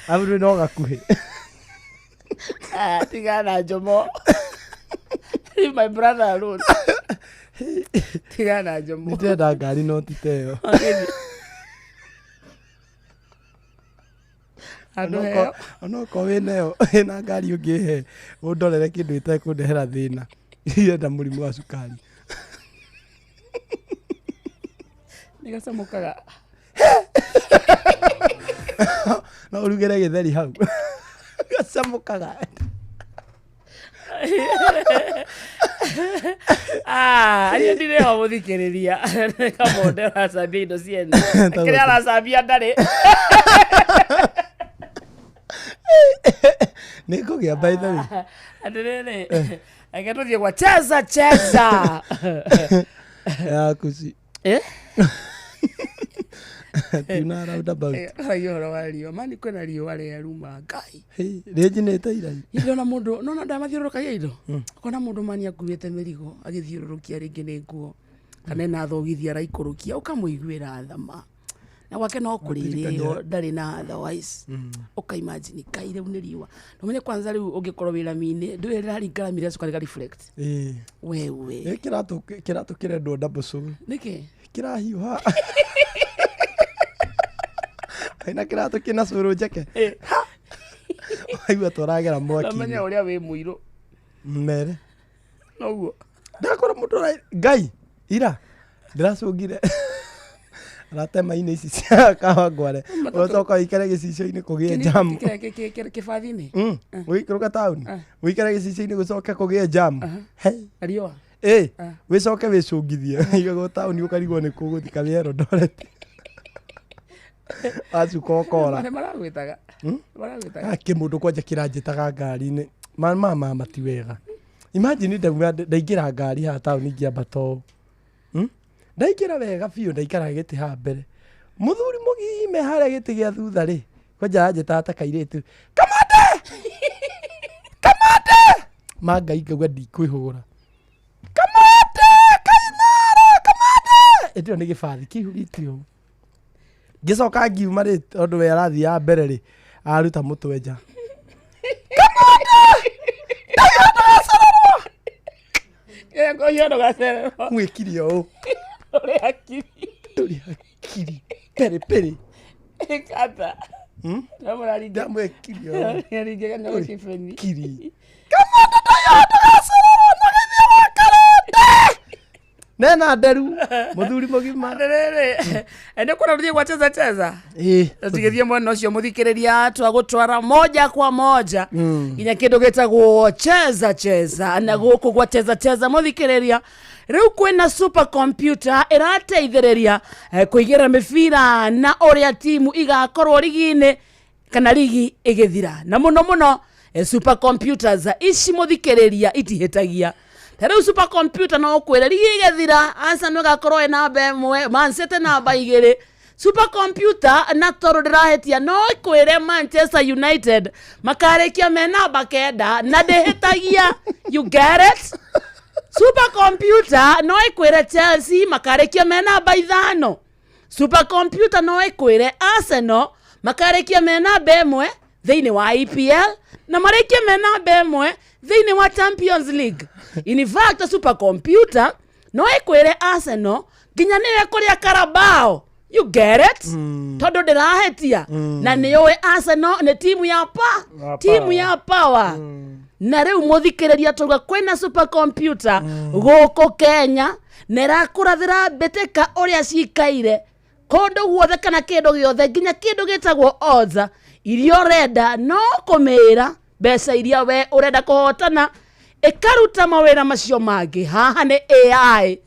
Abu rĩu no gakuhĩ. Ah, tigana na Njomo. Leave my brother alone. Tigana na Njomo. Nĩndĩrenda ngari no ti ta ĩyo. Andũ heo. Onokorwo wĩnayo wĩna ngari ũngĩhe ũndorere kĩndũ ĩtekũndehera thĩna. Irenda mũrimũ wa cukari. Nĩ gacamũkaga. No ũrugĩre gĩtheri hau. Gacamũkaga. Ah, niĩ ndirĩ ho mũthikĩrĩria. Kamonde aracambia indo ciene. Kĩrĩa aracambia ndarĩ. Nĩ ngũgĩa by the way. Atĩrĩrĩ, reke tũthiĩ gwa cheza cheza. Yaku ci. Eh? Tiuna roundabout. Aragia ũhoro wa riũa. Mani kwĩna riũa rĩeruma Ngai. Rĩnjinĩte irai. Ndona mũndũ, nona ndamathiũrũrũkagia indo. Kona mũndũ mani akuĩte mĩrigo agĩthiũrũrũkia rĩngĩ nĩ nguo kana ena thogithi araikũrũkia ũkamũiguĩra tha ma. Na gwake no kũrĩrĩo ndarĩ na otherwise. Ũkaimagine Ngai rĩu nĩ riũa. Na ũmenye kwanza rĩu ũngĩkorwo wĩ rami-inĩ ndũĩ rĩraringa rami rĩgacoka rĩka reflect. Ĩĩ. Wewe. Ĩ kĩratũ kĩratũ kĩrendwo double sole. Nĩkĩ? Kĩrahiũha. Wĩna kĩratũ kĩna cũrũ njeke. Waigua tũragera Ũramenya mwaki-inĩ. ũrĩa wĩ mũirũ. Mere. Noguo. Ndakora mũndũ ũra Ngai ira ndĩracũngire aratema-inĩ ici cia Kawangware ũgacoka ũikare gĩcicio-inĩ kũgĩe jamu. Kĩbathi-inĩ. Ũgĩikũrũka taũni ũikare gĩcicio-inĩ gũcoke kũgĩe jamu. Hey. Riũa. Ĩ wĩcoke wĩcũngithie igagwo taũni ũkarigwo nĩ kũ ũgũthiĩ karĩ Eldoret. Wacuka ũkora. Nĩ maragwĩtaga. Maragwĩtaga. Kĩmũndũ kwanja kĩranjĩtaga ngari-inĩ. Ma ma mama ti wega. Imagine ndauma ndaingĩra ngari haha taũni ngĩambata ũũ. Ndaingĩra wega biũ ndaikara gĩtĩ haha mbere. Mũthuri mũgime harĩa gĩtĩ gĩa thutha rĩ, kwanja aranjĩtaga ta kairĩtu. Kamande! Kamande! Ma Ngai ngauga ndikwĩhũgũra. Kamande! Kainara! Kamande! Ĩndĩ ĩyo nĩ gĩbathi kĩihũrĩte ũũ. Ngĩcoka ngiuma rĩ tondũ we arathiĩ ya mbere rĩ, aruta mũtwe nja. Ũyũ ndũgacererwo. Mwĩkire ũũ. Ndũrĩ hakiri. Ndũrĩ hakiri. Pere pere. Kata. Ndamwĩkire ũũ. Ndamũraringa na kĩbeni. Kiri. Nena nderu mũthuri mũgima. Atĩrĩrĩ, nĩ kuona tũthiĩ gwa cheza cheza. Ĩĩ. Tũtigĩthiĩ mwena ũcio mũthikĩrĩria twagũtwara moja kwa moja nginya kĩndũ gĩtagwo cheza cheza na gũkũ gwa cheza cheza mũthikĩrĩria rĩu kwĩna super computer ĩrateithĩrĩria kũigĩra mĩbira na ũrĩa timu igakorwo rigi-inĩ kana rigi ĩgĩthira na mũno mũno super computers ici mũthikĩrĩria itihĩtagia ta rĩu super computer no ũkwĩre rigi ĩgĩthira Arsenal ĩgakorwo ĩ namba ĩmwe Man City namba igĩrĩ super computer na tondũ ndĩrahĩtia no ĩkwĩre Manchester United makarĩkia me namba 9 na ndĩhĩtagia you get it super computer no ĩkwĩre Chelsea makarĩkia me namba 5 super computer no ĩkwĩre Arsenal makarĩkia me namba 1 thĩinĩ wa EPL na marĩkie me namba 1 thĩinĩ wa Champions League. In fact super computer no ĩkwĩre Arsenal nginya nĩyo ĩkũrĩa Carabao. You get it? Tondũ ndĩrahĩtia na nĩũĩ Arsenal nĩ timu ya pa timu ya power na rĩu mũthikĩrĩria tauga kwĩna super computer gũkũ Kenya na ĩrakũrathĩra mbĩtĩka ũrĩa cikaire kũndũ guothe kana kĩndũ gĩothe nginya kĩndũ gĩtagwo odds iria ũrenda no kũmĩra mbeca iria we ũrenda kũhotana ĩkaruta mawĩra macio mangĩ haha nĩ AI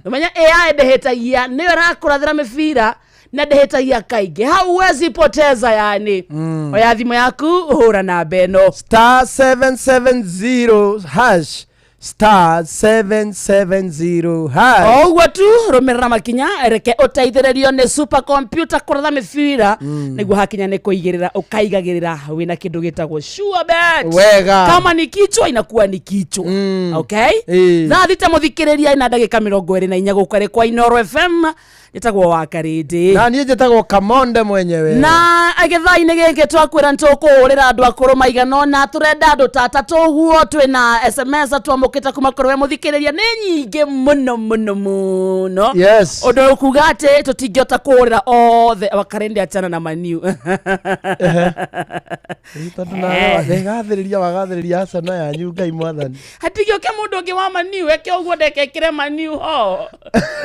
ũmenye AI ndĩhĩtagia nĩyo ĩrakũrathĩra mĩbira na ndĩhĩtagia kaingĩ hau huwezi poteza yani oya thimũ yaku hũra namba ĩno Star 770 hash Star 770 hash. Oguo tu rũmĩrĩra makinya, reke ũteithĩrĩrio nĩ supercomputer kũratha mĩbira nĩguo hakinya nĩ kũigĩrĩra ũkaigagĩrĩra wĩna kĩndũ gĩtagwo sure bet. Wega. Kama ni kichwa inakuwa ni kichwa. Okay. 6:00 mũthikĩrĩria na ndagĩka 24 gũkũ arĩ kwa Inoro FM. Njĩtagwo Wakarĩndĩ. Na niĩ njĩtagwo Kamonde mwenyewe. Na gĩthaa-inĩ gĩkĩ twakwĩra nĩtũkũhũrĩra andũ akũrũ maigana ũna, tũrenda andũ ta atatũ ũguo. Twĩna SMS twamũkĩte kuma kũrĩ we mũthikĩrĩria nĩ nyingĩ mũno mũno mũno. Yes. Ũndũ ũkuga atĩ tũtingĩhota kũhũrĩra othe. Wakarĩndĩ achana na Maniu. Tondũ nawe wagathĩrĩria wagathĩrĩria Arsenal yanyu Ngai mwathani. Hatigĩũke mũndũ ũngĩ wa Maniu eke ũguo ndekekĩre Maniu ho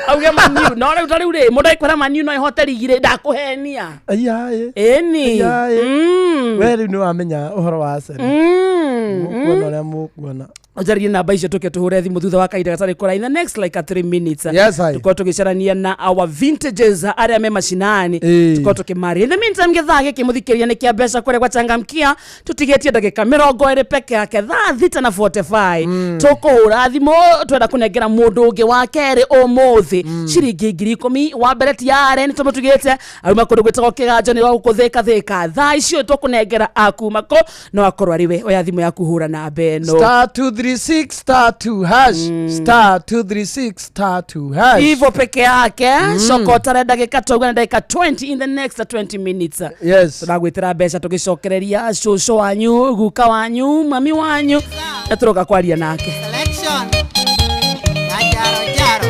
auge Maniu no rĩu ta rĩu rĩ mũndũ aikwĩra Maniu no ĩhote rigi rĩ ndakũhenia. Aiyaĩ. Ĩni. Aiyaĩ. We rĩu nĩ wamenya ũhoro wa Arsenal. Mũkuona ũrĩa mũkuona. Ũnjarĩrie namba icio tũke tũhũre thimũ thutha wa kahinda gatarĩ kũraya in the next like a 3 minutes. Yes, I. Tũkorwo tũgĩcarania na our vintages arĩa me macinani, tũkorwo tũkĩmaria. In the meantime gĩthaa gĩkĩ mũthikĩrĩria nĩ kĩa mbeca kũrĩa gwachangamkia, tũtigĩtie ndagĩka 20 peke yake, 6:45. Tũkũhũra thimũ twenda kũnengera mũndũ ũngĩ wa kerĩ ũmũthĩ ciringi 10,000. Wa mbere tiarĩ nĩ tũmũtugĩte aruma kũndũ gwĩtagwo Kĩganjo nĩ wa gũkũ Thĩka Thĩka. Thaa icio tũkũnengera akuma kũ no akorwo arĩ we. Oya thimũ yaku hũra namba ĩno. Star 236 star 2 hash. Star 236 star 2 hash. Hivyo peke yake. Cokotare ndagĩka twauga na ndagĩka 20 in the next 20 minutes. Yes. Tũragwĩtĩra mbeca tũgĩcokereria cũcũ wanyu, guka wanyu, mami wanyu na tũroka kwaria nake. Selection ya Jaro Jaro.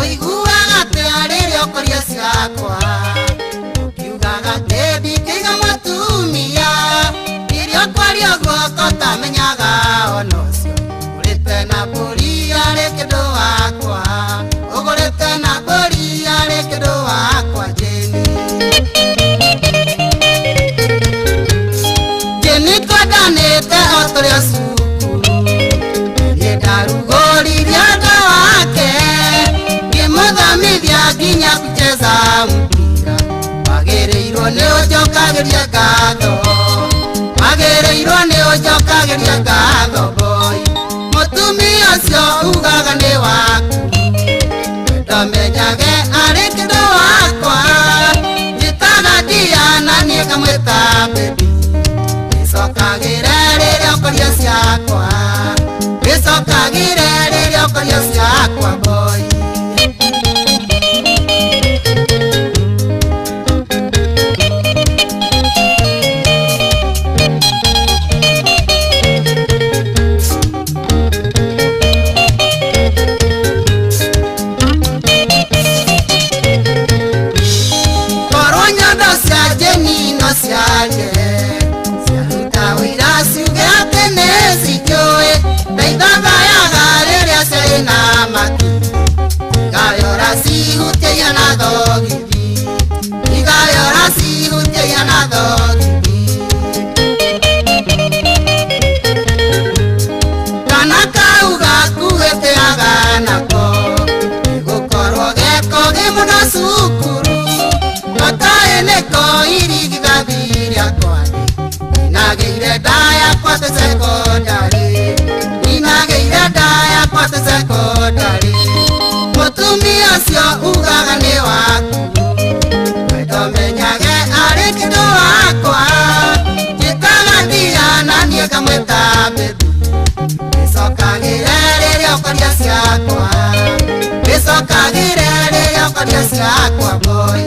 Ũiguaga atĩa rĩrĩa ũkũria ciakwa, ũkiugaga atĩ ndingĩiga mũtumia, rĩrĩa ũkwaria guoko tamenyaga ona ũcio ũgũrĩte na mbũri arĩ kĩndũ wakwa, ũgũrĩte na mbũri arĩ kĩndũ wakwa Jane. Jane twendanĩte o tũrĩ o cukuru, niĩ ndarugũririe ũndũ wake, ngĩmũthomithia nginya kucheza mpira, wagĩrĩirwo nĩ ũnjokagĩria ngatho, wagĩrĩirwo nĩ ũnjokagĩria ngatho boy, mũtumia ũcio ugaga nĩ waku, ndomenyage arĩ kĩndũ wakwa, njĩtaga Diana niĩ ngamwĩta baby, gĩcokagĩre rĩrĩa ũkũria ciakwa, gĩcokagĩre rĩrĩa ũkũria ciakwa boy. Korwo nyondo cia Jane no ciarie, ciaruta ũira ciuge atĩ nĩ cinjũĩ, ndaithathayaga rĩrĩa ciarĩ na maki, igayora cihutĩria na thogithi, igayora cihutĩria na thogithi. Kana kau gakuĩte aganako, nĩgũkorwo geko gĩ mũno cukuru, gataĩ nĩko irigithathi rĩakwa, ninagĩire nda yakwa tĩ cekondarĩ, ninagĩire nda yakwa tĩ cekondarĩ, mũtumia ũcio ugaga nĩ waku, ndomenyage arĩ kĩndũ wakwa, njĩtaga Diana niĩ ngamwĩta baby, gĩcokagĩre rĩrĩa ũkũria ciakwa, gĩcokagĩre rĩrĩa ũkũria ciakwa boy.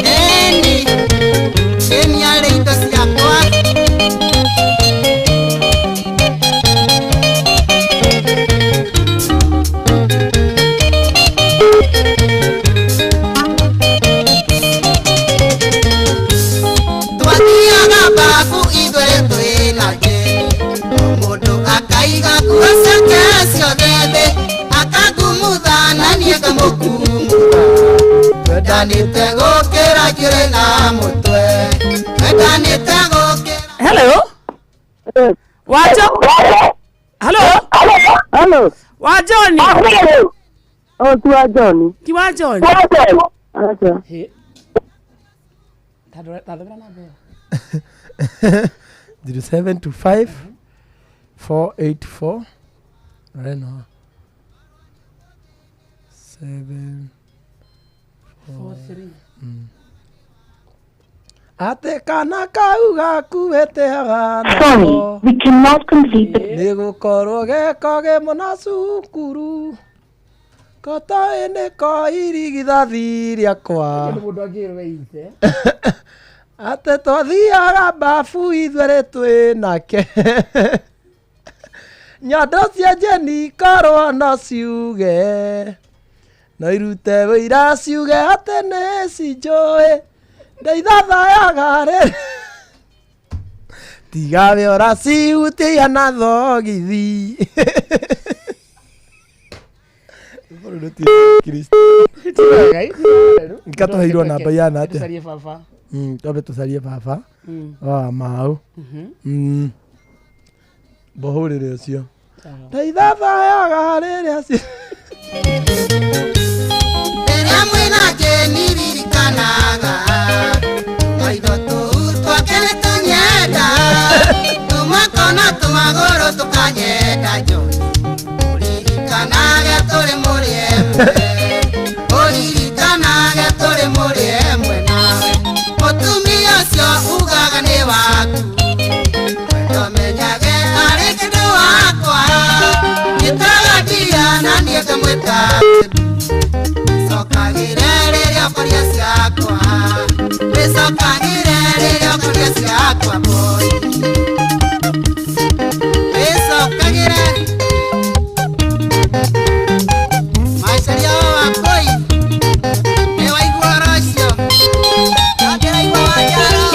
Eni, eni arĩ indo ciakwa. Twathiaga babu ithuĩ twĩ na Jane, o mũndũ akaiga nguo ciake ciothe thĩ, akangumutha na niĩ ngamũkumutha, twendanĩte gũkĩra njuĩrĩ na mũtwe, twendanĩte gũkĩra. Hello. Wajo. Hello. Hello. Wa Johnny. Oh, ti wa Johnny. Ti wa Johnny. Aca. Hĩ. Tathomera namba ĩyo. 0725 484 reno 7 43. Ate kana kau gakuĩte Sorry, we cannot complete the nĩ gũkorwo geko gĩ mũno cukuru kotoĩ nĩko irigithathi rĩakwa Nĩ mũndũ angĩrwo ithe. atĩ twathiaga mbabu ithuerĩ twĩ nake nyondo cia njeni korwo no ciuge no irute wĩira ciuge atĩ nĩ cinjũĩ ndeithathayaga rĩrĩ tiga we ũracihutia na thogithi. Nĩkatũheirwo namba ihana atĩa? Tũcarie baba. Twambe tũcarie baba wa mau. Mbũhũrĩre ũcio ndeithathayaga rĩrĩa ci Rĩrĩa mwĩna kĩni ririkanaga tũmaitho tũu twake nĩ tũnyenda tũmako na tũmagũrũ tũkanyenda John ũririkanage tũrĩ mũrĩ ĩmwe ũririkanage tũrĩ mũrĩ ĩmwe nawe mũtumia ũcio ugaga nĩ waku wendo menyage arĩ kĩndũ wakwa njĩtaga ndia na niĩ ngamwĩta Cokagĩre rĩrĩa ũkoria ciakwa Rĩcokagĩre rĩrĩa ũkoria ciakwa boy Rĩcokagĩre Macaria wa boy Nĩ waigua ũhoro ũcio No ndĩraigua wa njaro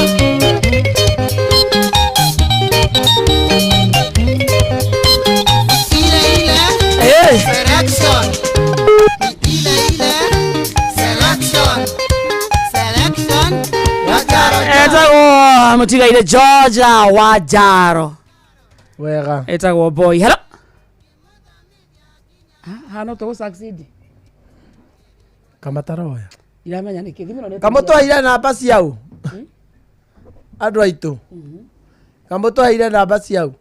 Ile ile Selection Ile ile Selection Selection Wajaro Etagwo mũtigaire Georgia wa Njaro. Wega. Etagwo boy. Hello. Ha no tũgũ succeed. Kamataroya Iramenya nĩkĩ thimũ ĩno nĩ kamũtwaire namba ciau andũ aitũ kamũtwaire namba ciau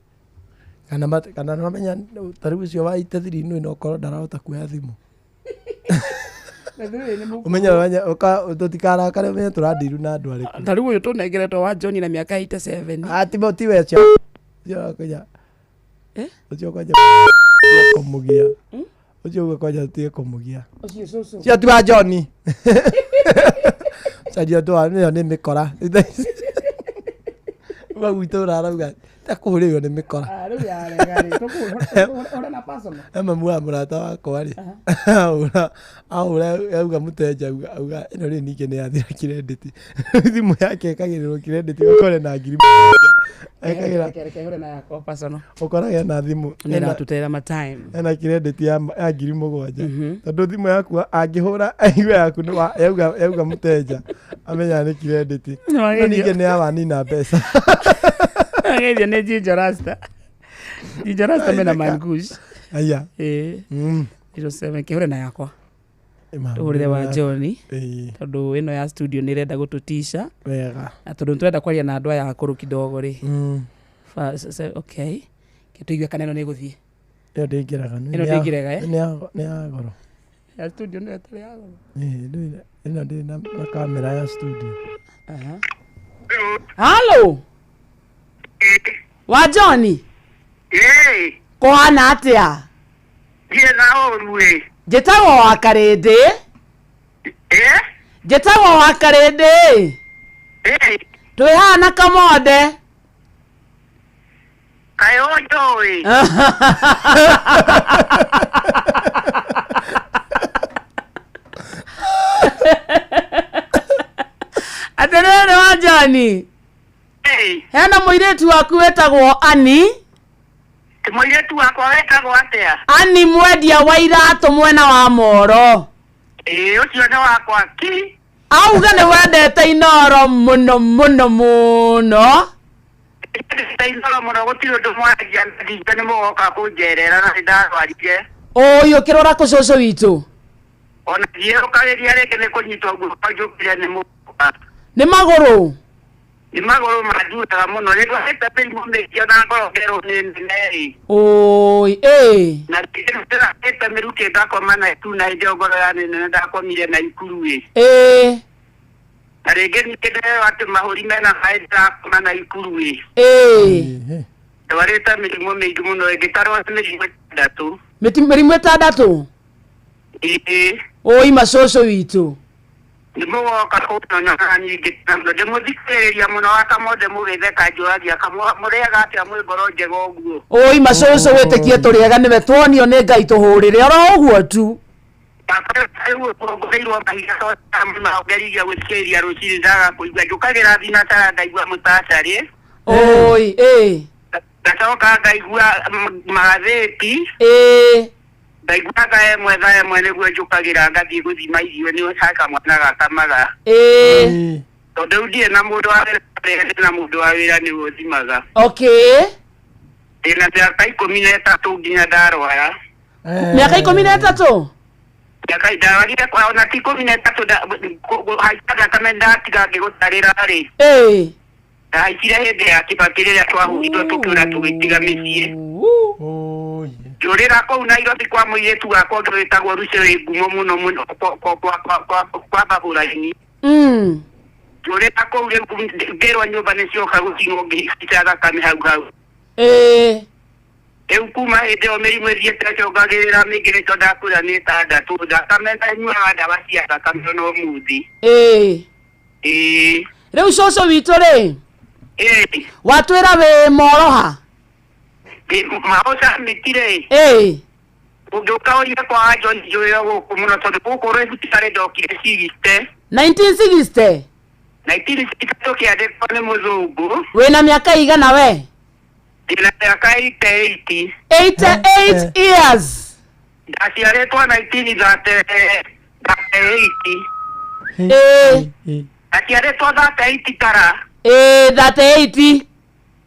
kana kana nĩwamenya ta rĩu ũcio wa 83 nĩ okorwo ndarahota kuoya thimũ ũmenye tũtikarakare ũmenye tũrandiru na andũ arĩkũ Ta rĩu ũyũ tũnengeretwo wa John na mĩaka 87. Ah, ti tiwe ũcio ũcio kwanja ũcio kwanja kũmũgia ũcio uga kwanja tutige kũmũgia Ũcio cũcũ. ũcio ti wa John caria ũndũ wa ĩyo nĩ mĩkora uga gwitũ ũrarauga takũhũrĩrwo nĩ mĩkora. Ah, rĩu yarega rĩ. Tũkũhũra na personal. He mamu wa mũrata wakwa rĩ ahũra auga mũtenja auga ĩno rĩ ningĩ nĩ yathira kirendĩti thimũ yake ĩkagĩrĩrwo kirendĩti ũkore na 7,000 ekagĩra Reke hũre na yakwa personal. ũkoraga ena thimũ Nĩ ĩratũtera ma time. ena kirendĩti ya 7,000 tondũ thimũ yaku angĩhũra aigue yaku nĩ yauga mũtenja amenya nĩ kirendĩti no ningĩ nĩ yawanina mbeca. Ageithio nĩ Ginger Rasta. Ginger Rasta mena mangush. Aya. Ĩĩ. 07 kĩhũre na yakwa. Tũhũrĩre wa John tondũ ĩno ya studio nĩ ĩrenda gũtũtisha. Wega. Na tondũ nĩtũrenda kwaria na andũ aya akũrũ kidogo rĩ. Okay. Ke tũigue kana ĩno nĩ ĩgũthiĩ. Ĩyo ndĩngĩrega. Ĩno ndĩngĩrega, eh? Nĩ ya goro. Ya studio nĩyo ĩtarĩ ya goro. Ĩĩ, ĩno ndĩrĩ na kamera ya studio. Aha. Halo. Wa John. Kũhana atĩa? Ndiĩ na ũru ĩ. Njĩtagwo wa Karĩndĩ. Njĩtagwo wa Karĩndĩ. Twĩ haha na Kamonde. Kaĩ ũnjũĩ? Atĩrĩrĩ wa John. Hena mũirĩtu waku wĩtagwo Ani. Mũirĩtu wakwa wetagwo atĩa? Ani mwendia wa iratũ mwena wa Moro. Ĩĩ ũcio nĩ wakwa ki. Auga nĩ wendete Inoro mũno mũno mũno. Ndendete Inoro mũno gũtirĩ ũndũ mwaragia na ndinga nĩ mũgoka kũnjerera na nĩndarwarire. Ũyũ ũkĩrora kũ cũcũ witũ? Ona thiũrũkanĩria rĩngĩ nĩ kũnyitwo guoko njũkĩre nĩ mũka. Nĩ magũrũ. Nĩ magũrũ manduraga mũno. Nĩ ndwarĩte mĩrimũ mĩingĩ ona ngoro ngerwo nĩ nene ĩ. Oi, ĩ. Na ndĩrarĩte mĩrukĩ ngakoma na tu na hĩndĩ ĩyo ngoro yarĩ nene ndakomire na ikuru ĩ. Ĩ. Na rĩngĩ ningĩ ndĩrerwo atĩ mahũri mena maĩ ndĩrakoma na ikuru ĩ. Ĩ. Ndwarĩte mĩrimũ mĩingĩ mũno ĩngĩtarwo nĩ mĩrimũ ĩtandatũ. Mĩrimũ ĩtandatũ. Ĩĩ. Oi macũcũ witũ. Nĩ mũgoka kũnona nyingĩ mũno ndĩmũthikĩrĩria mũno wakamothe mũgĩtheka njũragia mũrĩaga atĩa mwĩ ngoro njega ũguo. Oi macũcũ wĩtĩkie tũrĩega nĩwe tuonio nĩ Ngai tũhũrĩre oro ũguo tu. Rĩu ngũrĩirwo mahiga mũno ngeririe gũthikĩrĩria rũcinĩ ndaga kũigua njũkagĩra thinacara ngaigua mũtacarĩ. Oi, ĩ. Ngacoka ngaigua magathĩti. Ĩ. Ngaigua thaa ĩmwe nĩguo njũkagĩra ngathiĩ gũthima irio nĩ haka mwana gakamaga. Ĩ. Tondũ rĩu ndirĩ na mũndũ wa wĩra ndĩ na mũndũ wa wĩra nĩwe ũthimaga. Okay. Ndĩna mĩaka 13 nginya ndarwara. Mĩaka 13? Mĩaka ndarwarire kwa ona ti 13 haica thakame ndatiga ngĩgũtarĩra rĩ. Ĩ. Ndahaicire hĩndĩ ya Kibaki rĩrĩa twahũrirwo tũkĩũra tũgĩtiga mĩciĩ. Ngĩũrĩra kũu Nairobi kwa mũirĩtu wakwa ũngĩ wĩtagwo Lucy wĩ ngumo mũno mũno kwa Babũraini. Ngĩũrĩra kũu rĩu ngĩrwo nyũmba nĩ cioka gũcinwo ngĩhaica thakame hau hau. Ĩ. Rĩu kuma hĩndĩ ĩyo mĩrimũ ĩthiĩte ĩcongagĩrĩra mĩingĩ nĩkĩo ndakwĩra nĩ ĩtandatũ thakame nyuaga ndawa cia thakame ona ũmũthĩ. Ĩ. Ĩĩ. Rĩu cũcũ witũ rĩ. Ĩĩ. Watwĩra wĩ moroha. Maoca mĩtire. Ĩ. Ũngĩũka ũrie kwa John njũĩ o gũkũ mũno tondũ gũkũ rĩbutarĩ ndokire 60. 1960. 1960 tũkĩandĩkwo nĩ mũthũngũ. Wĩna mĩaka igana we? Ndĩna mĩaka 88. 88 years. Ndaciarĩtwo 1938. Ĩ. Ndaciarĩtwo 38 tara. Ĩ 38.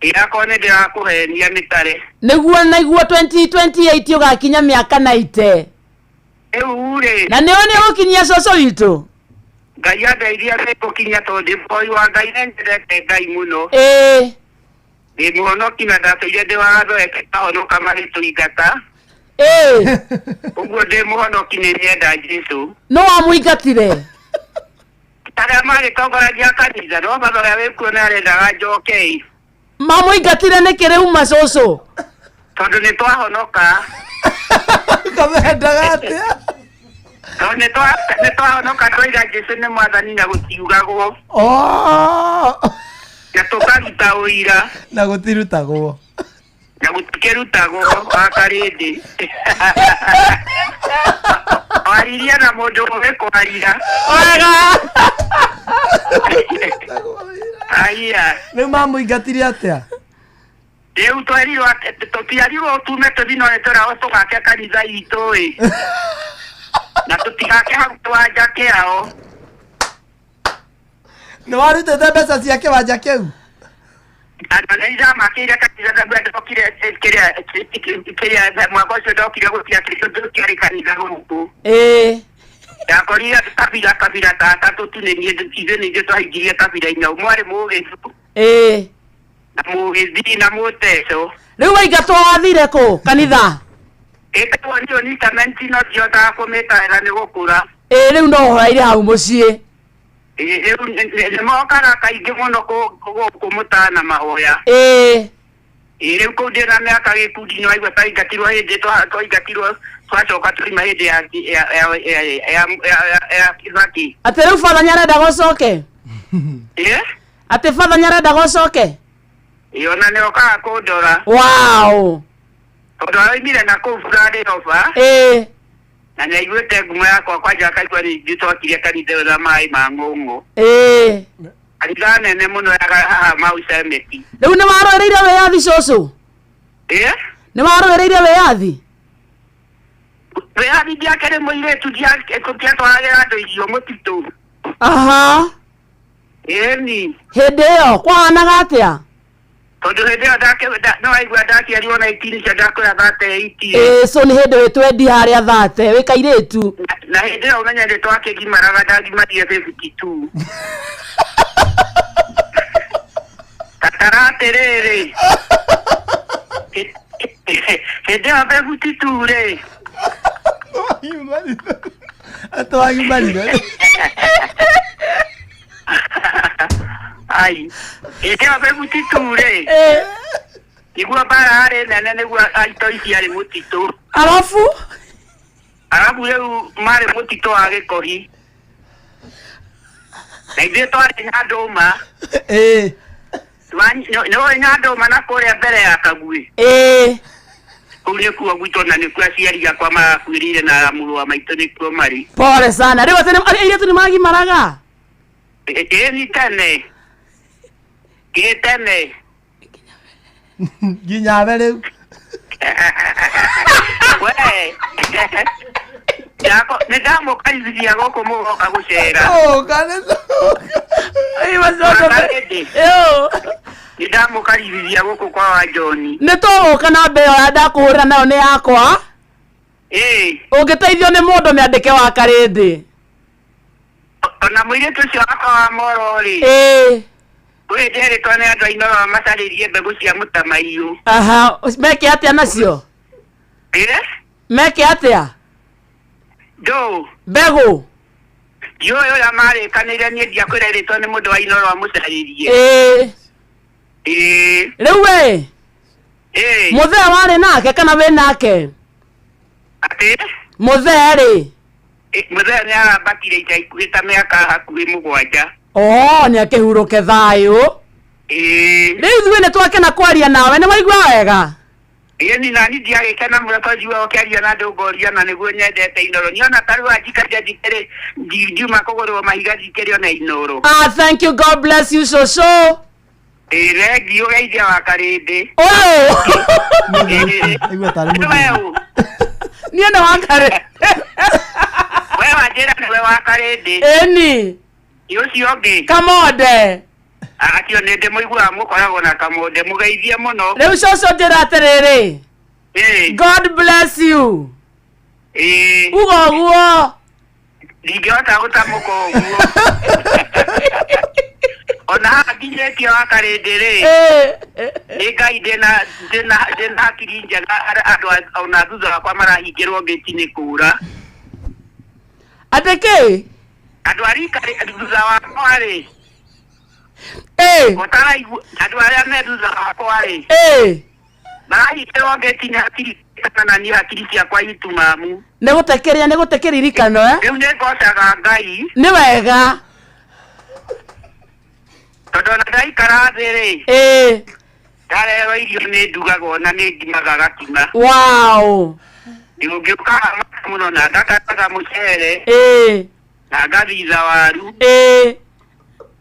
Ĩrakorwo nĩ ndĩrakũhenia mĩtare. Nĩguo naiguo 2028 ũgakinya mĩaka 90. Rĩu rĩ. Na nĩwe nĩ ũgũkinyia cũcũ witũ. Ngai andeithia nĩ gũkinya tondũ ndĩ mũhoi wa Ngai nĩ nyendete Ngai mũno. Ĩ. Ndĩ mũhonoki na ndatũire ndĩ wa gathoeke ndahonoka magĩtũingata. Ĩ. Ũguo ndĩ mũhonoki nĩ nyenda Jesũ. No wamũingatire. Arĩa magĩtongoragia kanitha no batho ũrĩa wĩkuo nĩ arendaga njoke. Mamũingatire nĩkĩ rĩu macũcũ? Tondũ nĩ twahonoka. Kamendaga atĩa? Tondũ nĩ twahonoka twaiga Jesũ nĩ mwathani na gũtiugagwo. Oh! Na tũkaruta ũira. Na gũtirutagwo. Na gũtikĩrutagwo wa karĩndĩ. Wariria na mũndũ ũĩ kwaria. Wega. Aya. Rĩu mamũingatire atĩa? Rĩu twerirwo atĩ tũtiarirwo tume tũthiĩ no nĩ tweragwo tũgake kanitha itũ ĩ. Na tũtigake hau kĩwanja kĩao. Nĩ warutĩte mbeca cia kĩwanja kĩu? Na nĩ ndamakĩire kanitha ndaigua ndokire kĩrĩa mwaka ũcio ndokire gũtiarĩ kanitha gũkũ. Ĩ. Ndakorire kabira ta atatũ tu nĩ niĩ ithuĩ nĩ ithuĩ twahingirie kabira inya ũmwe arĩ mũgĩthũ Ĩ. na mũgĩthii na mũteco. Rĩu waingatwo wathire kũ kanitha? Ĩtagwo New Testament no ndihotaga kũmĩta wega nĩ gũkũra. Ĩ rĩu no ũhoeire hau mũciĩ. Ĩ, rĩu nĩ mokaga kaingĩ mũno gũkũ mũtana mahoya. Ĩ. Ĩ, rĩu kũu ndĩna mĩaka gĩkundi-inĩ waigua twaingatirwo hĩndĩ twaingatirwo twacoka twaima hĩndĩ ya Kibaki. Atĩ rĩu batha nĩarendaga ũcoke? Ĩ? Atĩ batha nĩarendaga ũcoke? Ĩ, ona nĩ okaga kũndora. Wow. Tondũ aroimire na kũu Florida. Ĩ. Na nĩ aiguĩte ngumo yakwa kwanja akaigua nĩ ithuĩ twakire kanitha ĩyo na maĩ ma ng'ũng'ũ. Ĩ. Kanitha nene mũno ya haha Mau Summit. Rĩu nĩ warũĩrĩire wĩyathi cũcũ? Ĩ? Nĩ warũĩrĩire wĩyathi? Wĩyathi ndiakĩrĩ mũirĩtu tũtiatwaragĩra andũ irio mũtitũ. Aha. Ĩni. Hĩndĩ ĩyo kwahanaga atĩa? Tondũ hĩndĩ ĩyo no waigua ndaciarirwo 19 icio ndakwĩra 38. Ĩ so nĩ hĩndĩ wĩ twendi harĩa thate wĩ kairĩtu. Na hĩndĩ ĩyo ũmenye nĩ twakĩgimaraga ndagimarie 52. Tatara atĩrĩrĩ. Hĩndĩ ĩyo 52 rĩ. Twagimarire. Ai. Hĩndĩ ĩyo 52 rĩ. Nĩguo mbara yarĩ nene nĩguo aito ici arĩ mũtitũ. Arabu? Arabu rĩu marĩ mũtitũ wa Gĩkohi. Na ithuĩ twarĩ Nyandũma. Ĩĩ. Nĩũĩ Nyandũma na kũrĩa mbere ya Kaguĩ. Ĩĩ. Kũu nĩkuo gwitũ na nĩkuo aciari akwa marakuĩrĩire na mũrũ wa maitũ nĩkuo marĩ. Pole sana. Rĩu atĩ airĩtu nĩ magimaraga? Ĩĩ ni tene. Ĩĩ tene. Nginya we rĩu. We. Nĩ ndamũkaribithia gũkũ mũgoka gũcera. Ũka nĩ Nĩ ndamũkaribithia gũkũ kwa wa John. Nĩ tũgũka na mbeo ya ndakũhũrĩra nayo nĩ yakwa. Ĩĩ. Ũngĩteithio nĩ mũndũ mĩandĩke wa Karĩndĩ. Ona mũirĩtu ũcio wakwa wa Moro rĩ. Ĩĩ. Kwĩ nderĩtwo nĩ andũ a Inooro macarĩrie mbegũ cia mũtamaiyũ. Aha, meke atĩa nacio? Ĩĩ. Meke atĩa? Ndũ. Mbegũ. Ndiũĩ ũrĩa marĩkanĩire niĩ ndiakwĩra rĩtwa nĩ mũndũ wa Inooro amũcarĩrie. Ĩĩ. Ĩĩ. Rĩu we. Ĩĩ. Mũthee warĩ nake kana wĩ nake? Atĩ? Mũthee rĩ. Mũthee nĩ arambatire ica ikuhĩ ta mĩaka hakuhĩ 7. Oo, nĩ akĩhurũke thayũ. Ĩĩ. Rĩu ithuĩ nĩ twakena kwaria nawe, nĩ waigua wega? Ĩĩ ni nani ndiagĩkena mũno tondũ njiguaga ũkĩaria na andũ ngoria na nĩguo nyendete Inooro. Niĩ ona ta rĩu anjikarire ndikĩrĩ ndiuma kũgũrĩrwo mahiga ndikĩrĩ ona Inooro. Ah, thank you, God bless you, shosho. Ĩĩ thengiũ geithia wa Karĩndĩ. Ũyũ. Aigua tarĩ mũthuri. Niĩ nĩ wa Karĩndĩ. We wanjĩra nĩwe wa Karĩndĩ. Ĩni. Ĩ ũcio ũngĩ. Kamonde. Acio nĩ ndĩmũiguaga mũkoragwo na Kamonde mũgeithie mũno. Rĩu cũcũ njĩra atĩrĩrĩ. Ĩĩ. God bless you. Ĩĩ. Uga ũguo. Ndingĩhota gũtamũka ũguo. Ona haha nginyĩtie wa Karĩndĩ rĩ. Nĩ Ngai ndĩna hakiri njega andũ ona thutha wakwa marahingĩrwo ngĩti nĩ kũra. Atĩ kĩ? Andũ a rika thutha wakwa rĩ. Ĩĩ. Ũtaraigua andũ arĩa me thutha wakwa rĩ. Ĩĩ. Marahingĩrwo ngĩti nĩ hakiri kana niĩ hakiri ciakwa itumamu. Nĩ gũtekĩria nĩ gũtekĩririkano eh? Rĩu nĩ ngocaga Ngai. Nĩ wega. Tondũ ona ndaikara thĩ rĩ. Ĩĩ. Ndarehwo irio nĩ ndugagwo na nĩ ngimaga gakima. Wow. Ũngĩũka mũno na ngakaraga mũcere. Ĩĩ. Na ngathitha waru. Ĩĩ.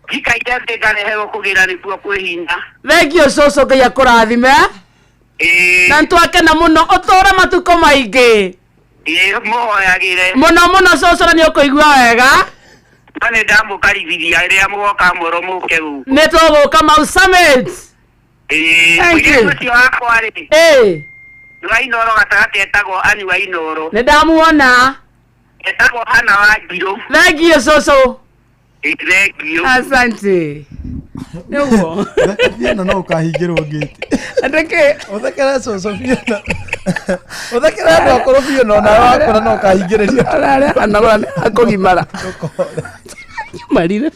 Njikaire thĩ ngareherwo kũgĩra nĩkuo kwĩ hinya. Thengiũ cũcũ Ngai akũrathime. Ĩĩ. Na nĩtwakena mũno ũtũre matukũ maingĩ. Ĩĩ mũhoyagĩre. Mũno mũno cũcũ na nĩ ũkũigua wega. No nĩ ndamũkaribithia rĩrĩa mũgoka Moro mũke gũkũ. Nĩ tũgũka Mau Summit. Ĩĩ. Thank you. Mũirĩtu ũcio wakwa rĩ. Ĩĩ. Nĩ wa Inooro gatagatĩ etagwo Ani wa Inooro. Nĩ ndamuona. Etagwo Hana wa Njirũ. Thengiũ cũcũ. Thengiũ. Asante. Nĩguo. Fiona no ũkahingĩrwo ngĩti. Atĩ Ũthekere cũcũ Fiona. Ũthekere andũ akũrũ Fiona onawe wakũra no ũkahingĩrĩrio. Ararĩa anagũra nĩ akũgimara. Marire.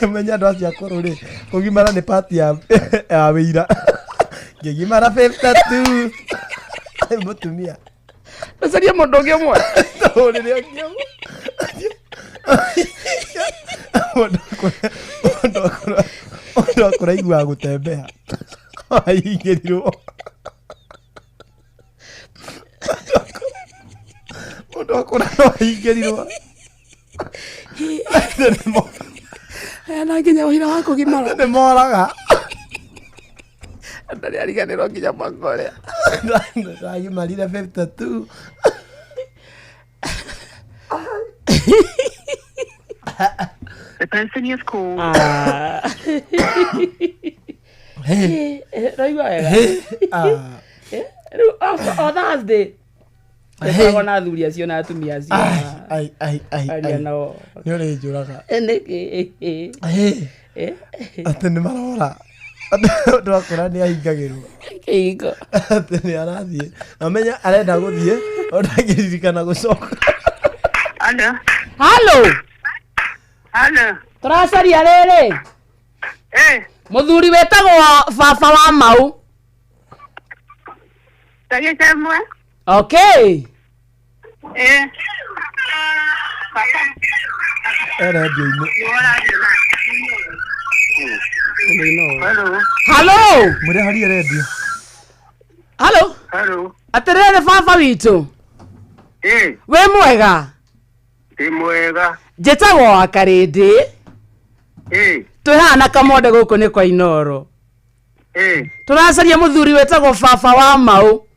Menya andũ acio akũrũ rĩ, kũgimara nĩ part ya wĩira. Ngĩgimara 52. Mũtumia. Tũcarie mũndũ ũngĩ ũmwe. Tũhũrĩre ũngĩ ũmwe. Mũndũ akũra aiguaga gũtembea. Ahingĩrirwo. Mũndũ akũra no ahingĩrirwo. Heana nginya ũira wa kũgimara. Nĩ moraga. Ndarĩ ariganĩrwo nginya mwaka ũrĩa. Ndagimarire 52. The person you've called. Raigua wega. Ah. Rĩu o Thursday. Nĩkoragwo na athuri acio na atumia acio. Ai ai ai Aria ai. nao. Nĩ ũrĩnjũraga. Nĩkĩ? Ĩ. Eh? Atĩ nĩ marora. Andũ akũra nĩ ahingagĩrwo. Kĩhingo. Atĩ nĩ arathiĩ. Amenya arenda gũthiĩ, no ndangĩririkana gũcoka. Halo. Halo. Halo. Tũracaria rĩrĩ. Eh. Mũthuri wĩtagwo baba wa mau. Tagĩte mwe. Okay. Eh. E rendio-inĩ. Halo. Halo. Mwĩre horie rendio. Halo. Halo. Atĩrĩrĩ baba witũ. Eh. Wĩ mwega? Ndĩ mwega. Njĩtagwo wa Karĩndĩ. Eh. Twĩ haha na Kamonde gũkũ nĩ kwa Inoro. Eh. Tũracaria mũthuri wĩtagwo baba wa mau.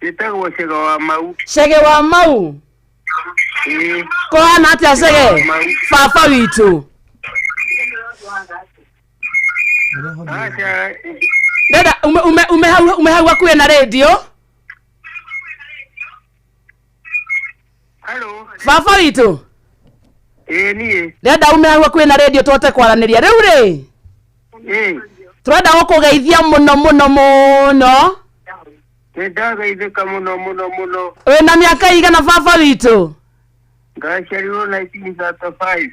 Njĩtagwo Cege wa Mau. Cege wa mau. Eh. Kũhana atĩa Cege? Baba witũ. Aca. Ndenda ume ume ume hau ume hau hakuhĩ na radio. Halo. Baba witũ. Eh niĩ. Ndenda ume hau hakuhĩ na radio tũhote kwaranĩria. Rĩu rĩ. Eh. Tũrenda gũkũgeithia mũno mũno mũno. Nĩ ndageithĩka mũno mũno mũno. Wĩna mĩaka igana baba witũ? Ndaciarirwo 1935.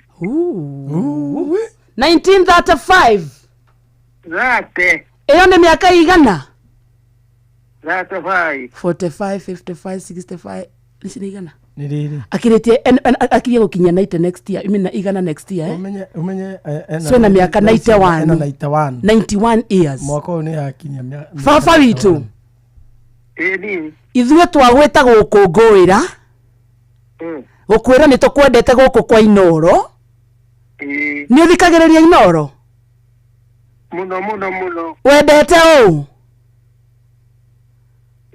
1935. Thate. Ĩyo nĩ mĩaka igana? 35. 45, 55, 65. Ici nĩ igana? Nĩ rĩrĩ. Akirĩtie akirie gũkinyia 90 next year. I mean igana next year. Eh? Ũmenye ũmenye eh, ena So ena mĩaka 91. Ena 91. 91 years. Mwaka ũyũ nĩ yakinyia mĩa- Baba witũ. Eh niĩ. Ithuĩ twagwĩta gũkũngũĩra Eh. gũkwĩra nĩ tũkwendete gũkũ kwa Inoro. Eh. Nĩ ũthikagĩrĩria Inoro? Mũno mũno mũno. Wendete ũũ?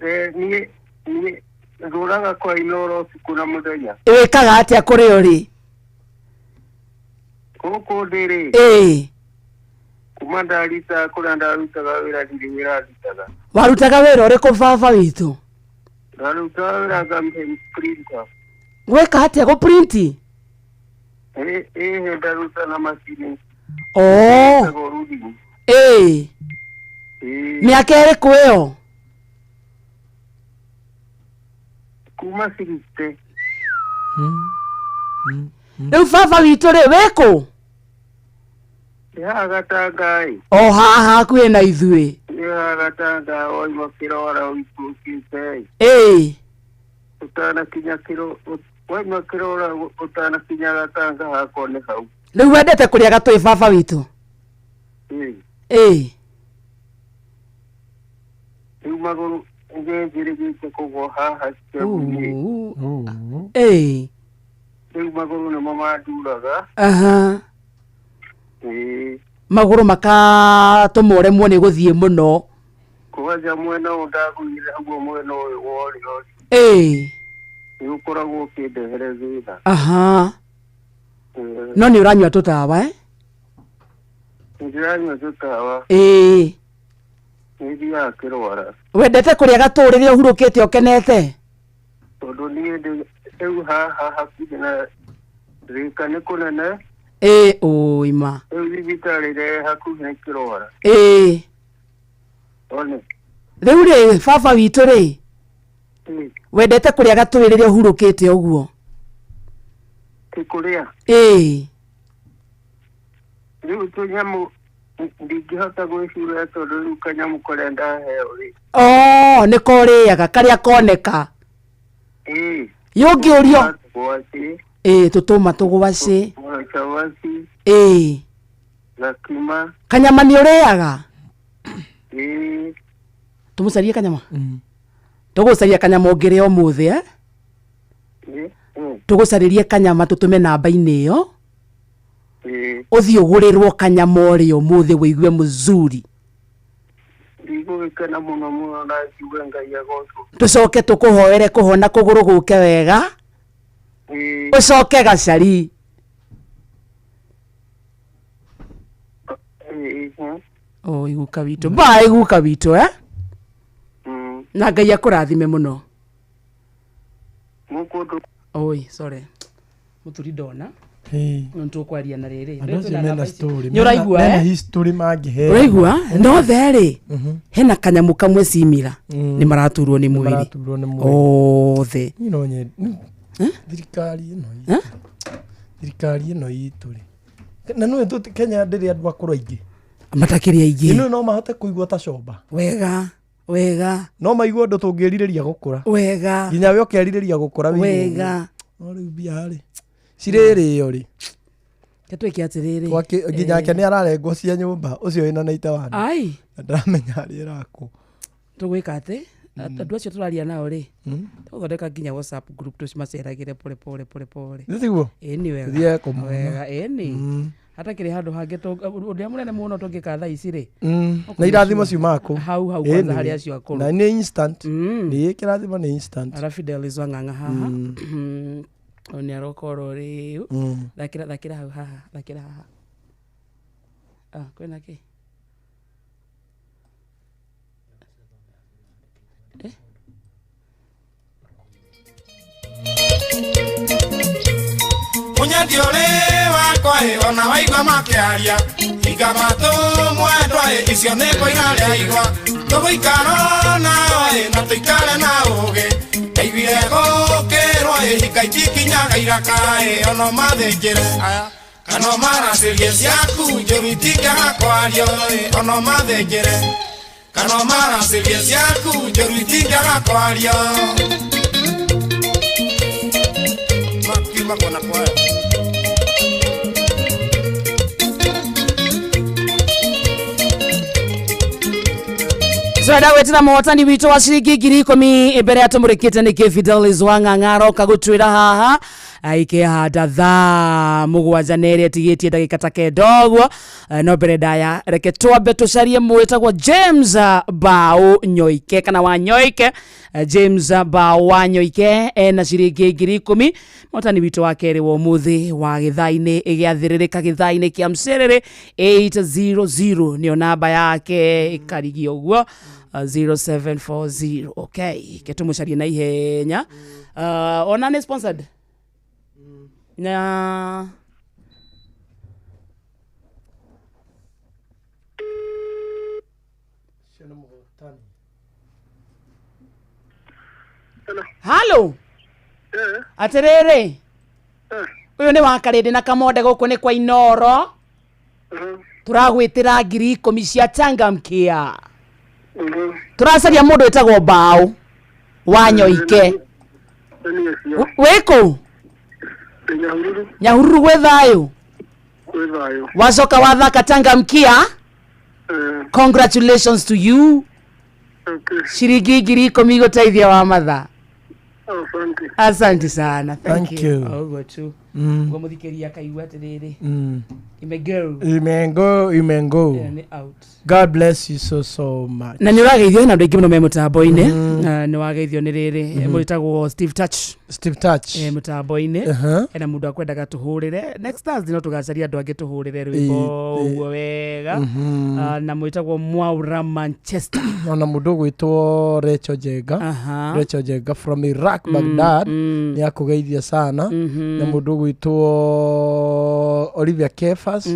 Eh niĩ niĩ ndũraga kwa Inoro ũtukũ na mũthenya. Wĩkaga atĩa kũrĩa ũrĩ? Gũkũ ndĩ rĩ. Ĩĩ. Kuma ndarita kũrĩa ndarutaga wĩra ndirĩ wĩra ndutaga. Warutaga wĩra ũrĩkũ baba witũ? Ndarutaga wĩra nga printer. Gwĩka atĩa gũprinti? Ĩ ĩ ndaruta na macini. Oo. Ĩtagwo Rudin. Ĩĩ. Ĩ Mĩaka ĩrĩkũ ĩyo? kuma 60. Rĩu baba witũ rĩ wĩkũ? Nĩ haha Gatanga ĩ. O haha hakuhĩ na ithuĩ. Nĩ haha Gatanga wauma kĩrora ũikũrũkĩte ĩ. Ĩĩ. Ũtanakinya kĩro wauma kĩrora ũtanakinya Gatanga hakwa nĩ hau. Rĩu wendete kũrĩa gatũĩ baba witũ? Ĩ. Ĩĩ. Rĩu magũrũ nĩnjĩrĩgĩte kũgwa haha step-inĩ. Ĩĩ. Rĩu magũrũ nĩmo manduraga. Aha. Ĩ. Magũrũ makatũma ũremwo nĩ gũthiĩ mũno. Kwanja mwena ũyũ ndagũire ũguo mwena ũyũ wa ũrĩo Ĩĩ. nĩ ũkoragwo ũkĩndehere thĩna. Aha. Ĩ. No nĩ ũranyua tũtawa eh? Nĩndĩranyua tũtawa. Ĩĩ. Nĩthiaga kĩrwara. Wendete kũrĩa gatũ rĩrĩa ũhurũkĩte ũkenete? Tondũ niĩ ndĩ rĩu haha hakuhĩ na Thika nĩ kũnene. Ĩĩ ũima. Rĩu thibitarĩ ĩrĩa ĩ hakuhĩ nĩ kĩrwara. Ĩĩ. One. Rĩu rĩ baba witũ rĩ Ĩ. wendete kũrĩa gatũĩ rĩrĩa ũhurũkĩte ũguo? Ti kũrĩa. Ĩĩ. Rĩu tũnyamũ ndingĩhota gwĩcura tondũ rĩu kanyamũ karĩa ndaheo rĩ. Oo nĩko ũrĩaga karĩa koneka. Ĩ. Yũngĩũrio. Tũgwacĩ. Ĩĩ tũtũma tũgwacĩ. Cabaci. Ĩĩ. Gakima. Kanyama nĩ ũrĩaga? Ĩ. Tũmũcarie kanyama? Tũgũcaria kanyama ũngĩrĩa ũmũthĩ eh? Ĩ. Tũgũcarĩrie kanyama tũtũme namba-inĩ ĩyo. Ĩ. Ũthiĩ ũgũrĩrwo kanyama ũrĩe ũmũthĩ wĩigue mũzuri. Ndigũgĩkena mũno mũno na njuge Ngai agocwo. Tũcoke tũkũhoere kũhona kũgũrũ gũke wega. Ĩ. Ũcoke gacari. Ĩ. O iguka witũ. Bye guka witũ eh? Na Ngai akũrathime mũno. Gũkũ Oi, sorry. Mũturi ndona. Nĩ tũkwaria na rĩrĩ. Andũ acio mena story. Nĩ ũraigua, Mena eh? history mangĩheana. Ũraigua? No othe rĩ, hena kanyamũ kamwe cimira. Nĩ maraturwo nĩ mwĩrĩ. Maraturwo nĩ mwĩrĩ. Othe. Niĩ no nyende thirikari ĩno itũ. Thirikari ĩno itũ rĩ. Na nĩũĩ Kenya ndĩrĩ andũ akũrũ aingĩ. Matakĩrĩ aingĩ. Ĩno no mahote kũigua ta comba. Wega. Wega. No maigue ũndũ tũngĩrirĩria gũkũra. Wega. Nginya we ũkerirĩria gũkũra wĩigue ũguo. Wega. No rĩu mbia rĩ. Cirĩrĩo rĩ. Ke twĩke atĩrĩrĩ. Nginya ake nĩ ararengwo cia nyũmba ũcio wĩna 91. Ai. Na ndaramenya harĩa ĩrakwo. Tũgwĩka atĩ andũ acio tũraria nao rĩ, tũgũthondeka nginya WhatsApp group tũcimaceragĩre pole pole pole pole. Nĩ tiguo? Ĩni wega. Tũthiage kũmona. Wega, ĩni. Hatakĩrĩ handũ hangĩ ũndũ ũrĩa mũnene mũno tũngĩka thaa ici rĩ. Na irathimo ciumaga kũ? Hau hau kwanza harĩ acio akũrũ. Na nĩ instant. Nĩ kĩrathimo nĩ instant. Ara Fidelis Wang'ang'a haha. Ũyũ nĩ arokorwo rĩu. Thakĩra thakĩra hau haha, thakĩra haha. Ah, kwĩna kĩ? Eh? Mũnyendi ũrĩ wakwa ĩ ona waigua makĩaria hinga matũ mwendwa ĩ icio nĩ kũina rĩa igwa tũgũikara nawe ĩ na tũikare na ũgĩ ndaiguire gũkĩrwo ĩ hinga itikinyaga iraka ĩ ona mathĩnjĩre aya kana maracĩrie ciaku njũru itingĩaga kwario ĩ ona mathĩnjĩre kana maracĩrie ciaku njũru itingĩaga kwario makiuma kona kwayo. Twenda gwĩtĩra mũhotani witũ wa ciringi 10,000 mbere ya tũmũrĩkĩte nĩ kĩ Fidelis Wang'ang'a aroka gũtwĩra haha aikĩhanda thaa 7 na ĩrĩa ĩtigĩtie ndagĩka ta 9 ũguo. No mbere ndaya reke twambe tũcarie mwĩtagwo James Bao Nyoike kana wa Nyoike. James Bao wa Nyoike ena ciringi 10,000 mũhotani witũ wa kerĩ wa ũmũthĩ wa gĩthaa-inĩ gĩathĩrĩrĩka gĩthaa-inĩ kĩa Mcerere 800 nĩyo namba yake ĩkarigia ũguo 0740. Okay, ke tũmũcarie na ihenya. Ona nĩ sponsored na Halo. Atĩrĩrĩ. Ũyũ nĩ wa Karĩndĩ na Kamonde gũkũ nĩ kwa Inoro. Tũragwĩtĩra 10,000 cia Changamkia. Tũracaria mũndũ wĩtagwo Bao wa Nyoike. Wĩkũ? Nyahururu gwĩ thayũ. Wacoka wathaka Changamkia. Congratulations to you. Ciringi 10,000 gũteithia wa mathaa. Asante sana. Thank you. Ũguo tu. Ũguo mũthikĩria akaigua atĩrĩrĩ. Imego. Imengo, imengo. Yeah, nĩ out. God bless you so so much. Na nĩ ũrageithio hena andũ aingĩ mũno me mũtambo-inĩ. Nĩ wageithio nĩ rĩrĩ mũĩtagwo Steve Touch. Steve Touch. Mũtambo-inĩ. Hena mũndũ akwendaga tũhũrĩre. Next Thursday no tũgacaria andũ angĩ tũhũrĩre rwĩmbo ũguo wega. Na mwĩtagwo Mwaura Manchester. Ona mũndũ ũgwĩtwo Rachel Jenga. Rachel Jenga from Iraq, Baghdad. Nĩ akũgeithia sana. Na mũndũ ũgwĩtwo Olivia Kefas.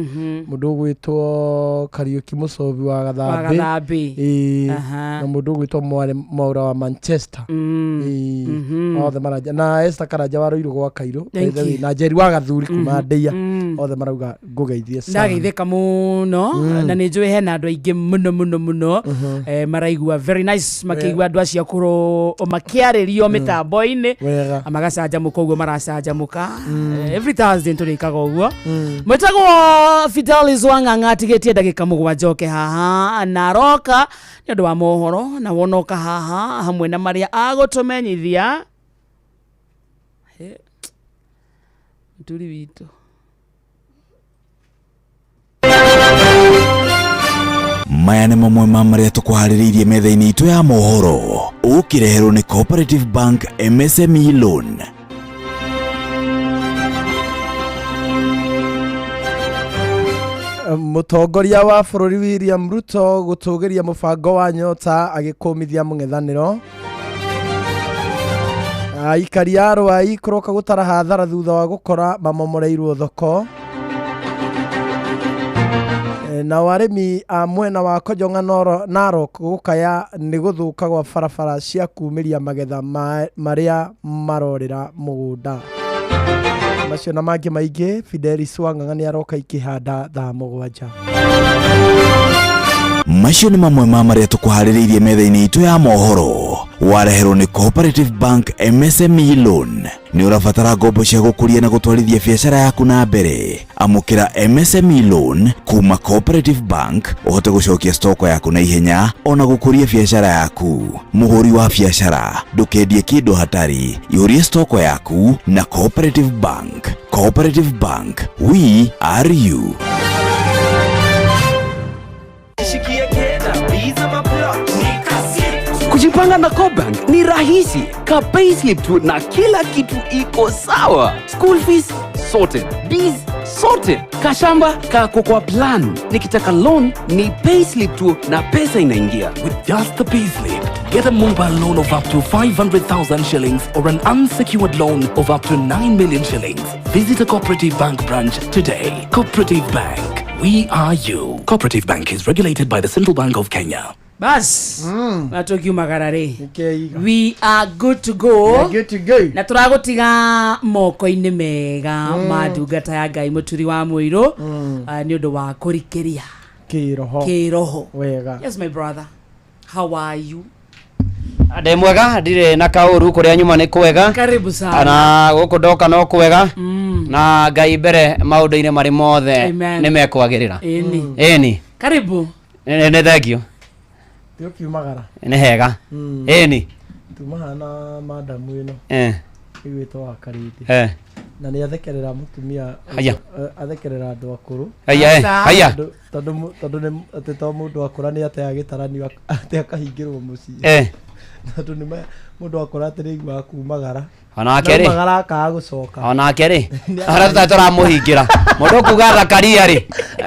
Mũndũ ũgwĩtwo Kariũki Mũcobi wa Gathambĩ. Gathambĩ. Ĩĩ. Na mũndũ ũgwĩtwo Mwaura wa Manchester. Ĩĩ. Othe maranja na Esther Karanja wa Ruiru gwa Kairũ. Thank By the way, you. na Njeri wa Gathuri kuma Ndeia. Othe marauga ngũgeithie sana. Ndageithĩka mũno na nĩ njũĩ hena andũ aingĩ mũno mũno mũno maraigua very nice makĩigua andũ acio akũrũ makĩarĩrio mĩtambo-inĩ Wega. magacanjamũka ũguo maracanjamũka. Every Thursday tũrĩkaga ũguo. Mwĩtagwo Fidelis Wang'ang'a atigĩtie ndagĩka 7 oke haha na aroka nĩ ũndũ wa mohoro na wonoka haha hamwe na marĩa agũtũmenyithia. Mũturi witũ. Maya nĩ mamwe ma marĩa tũkũharĩrĩirie metha-inĩ itũ ya mohoro ũkĩreherwo nĩ Cooperative Bank MSME Loan. Mũtongoria wa bũrũri William Ruto gũtũgĩria mũbango wa Nyota agĩkũmithia mũng'ethanĩro. Aikari a Rwai kũroka gũtara hathara thutha wa gũkora mamomoreirwo thoko. Nao arĩmi a mwena wa Kojong'a Narok gũkaya nĩ gũthũka gwa barabara cia kumĩria magetha marĩa marorĩra mũgũnda. Macio na mangĩ maingĩ, Fidelis Wang'ang'a nĩ aroka ikĩhanda thaa 7. Macio nĩ mamwe ma marĩa tũkũharĩrĩirie metha-inĩ itũ ya mohoro. Wareherwo nĩ Cooperative Bank MSME Loan. Nĩ ũrabatara ngombo cia gũkũria na gũtwarithia biacara yaku na mbere. Amũkĩra MSME Loan kuma Cooperative Bank ũhote gũcokia stoko yaku na ihenya ona gũkũria biacara yaku. Mũhũri wa biacara, ndũkendie kĩndũ hatarĩ. Ihũrie stoko yaku na Cooperative Bank. Cooperative Bank, we are you. Kujipanga na CoBank ni rahisi. Ka payslip tu na kila kitu iko sawa. School fees sorted, biz sorted, kashamba kako kwa plan. Nikitaka loan ni payslip tu na pesa inaingia. With just the payslip, get a mobile loan of up to 500,000 shillings or an unsecured loan of up to 9 million shillings. Visit a Cooperative Bank branch today. Cooperative Bank, we are you. Cooperative Bank is regulated by the Central Bank of Kenya. Bas, na tũkiumagara rĩ, we are good to go. We are good to go. Na tũragũtiga moko-inĩ mega ma ndungata ya Ngai Mũturi wa Mũirũ, nĩ ũndũ wa kũrikĩria kĩroho wega. Yes, my brother, how are you? Ndĩ mwega, ndirĩ na kaũru, kũrĩa nyuma nĩ kwega. Karibu sana. Na gũkũ ndoka no kwega. Na Ngai mbere maũndũ-inĩ marĩ mothe Amen. nĩ mekwagĩrĩra. Ĩni. Ĩni. Karibu. Nĩ thank you. Tũkiumagara. Nĩ hega. Ĩni. Tuma hana madamu ĩno. Ĩgwĩtwo wa Karĩndĩ. Na nĩ athekerera mũtumia. Haya. Athekerera andũ akũrũ. Haya, haya. Tondũ nĩ atĩ to mũndũ akũra nĩ ateaga gĩtaranio atĩ akahingĩrwo mũciĩ. Tondũ nĩ mũndũ akũra atĩ nĩ aiguaga kumagara. Onake rĩ. Kumagara akaga gũcoka. Onake rĩ. Harĩa tũtarĩ tũramũhingĩra. Mũndũ ũkuga thakaria rĩ,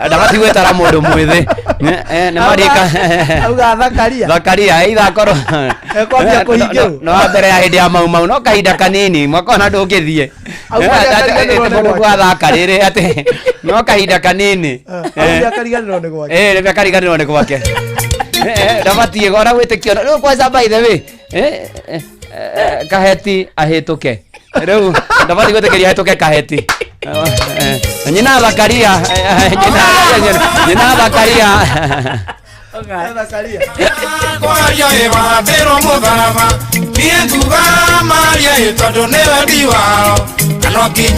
ndabatiĩ gwĩtara mũndũ mwĩthĩ. Nĩ marika. Auga thakaria. Thakaria, either akorwo Ekwambia kũhingĩrwo. No mbere ya hĩndĩ ya mau mau no kahinda kanini mwaka ona ndũngĩthiĩ. Mũndũ kuga thaka rĩrĩ atĩ no kahinda kanini. Auga akariganĩrwo nĩ gwake. Rĩrĩa akariganĩrwo nĩ gwake. Ndabatiĩ ona gwĩtĩkio. Rĩu kwanza by the way, kaheti ahĩtũke. Rĩu ndabatiĩ gwĩtĩkĩria ahĩtũke kaheti. Nyina thakaria, nyina thakaria. Kwaria ĩ wambĩrwo mũtharaba, niĩ nguga maria ĩ tondũ nĩwe ndi wao, na no nginya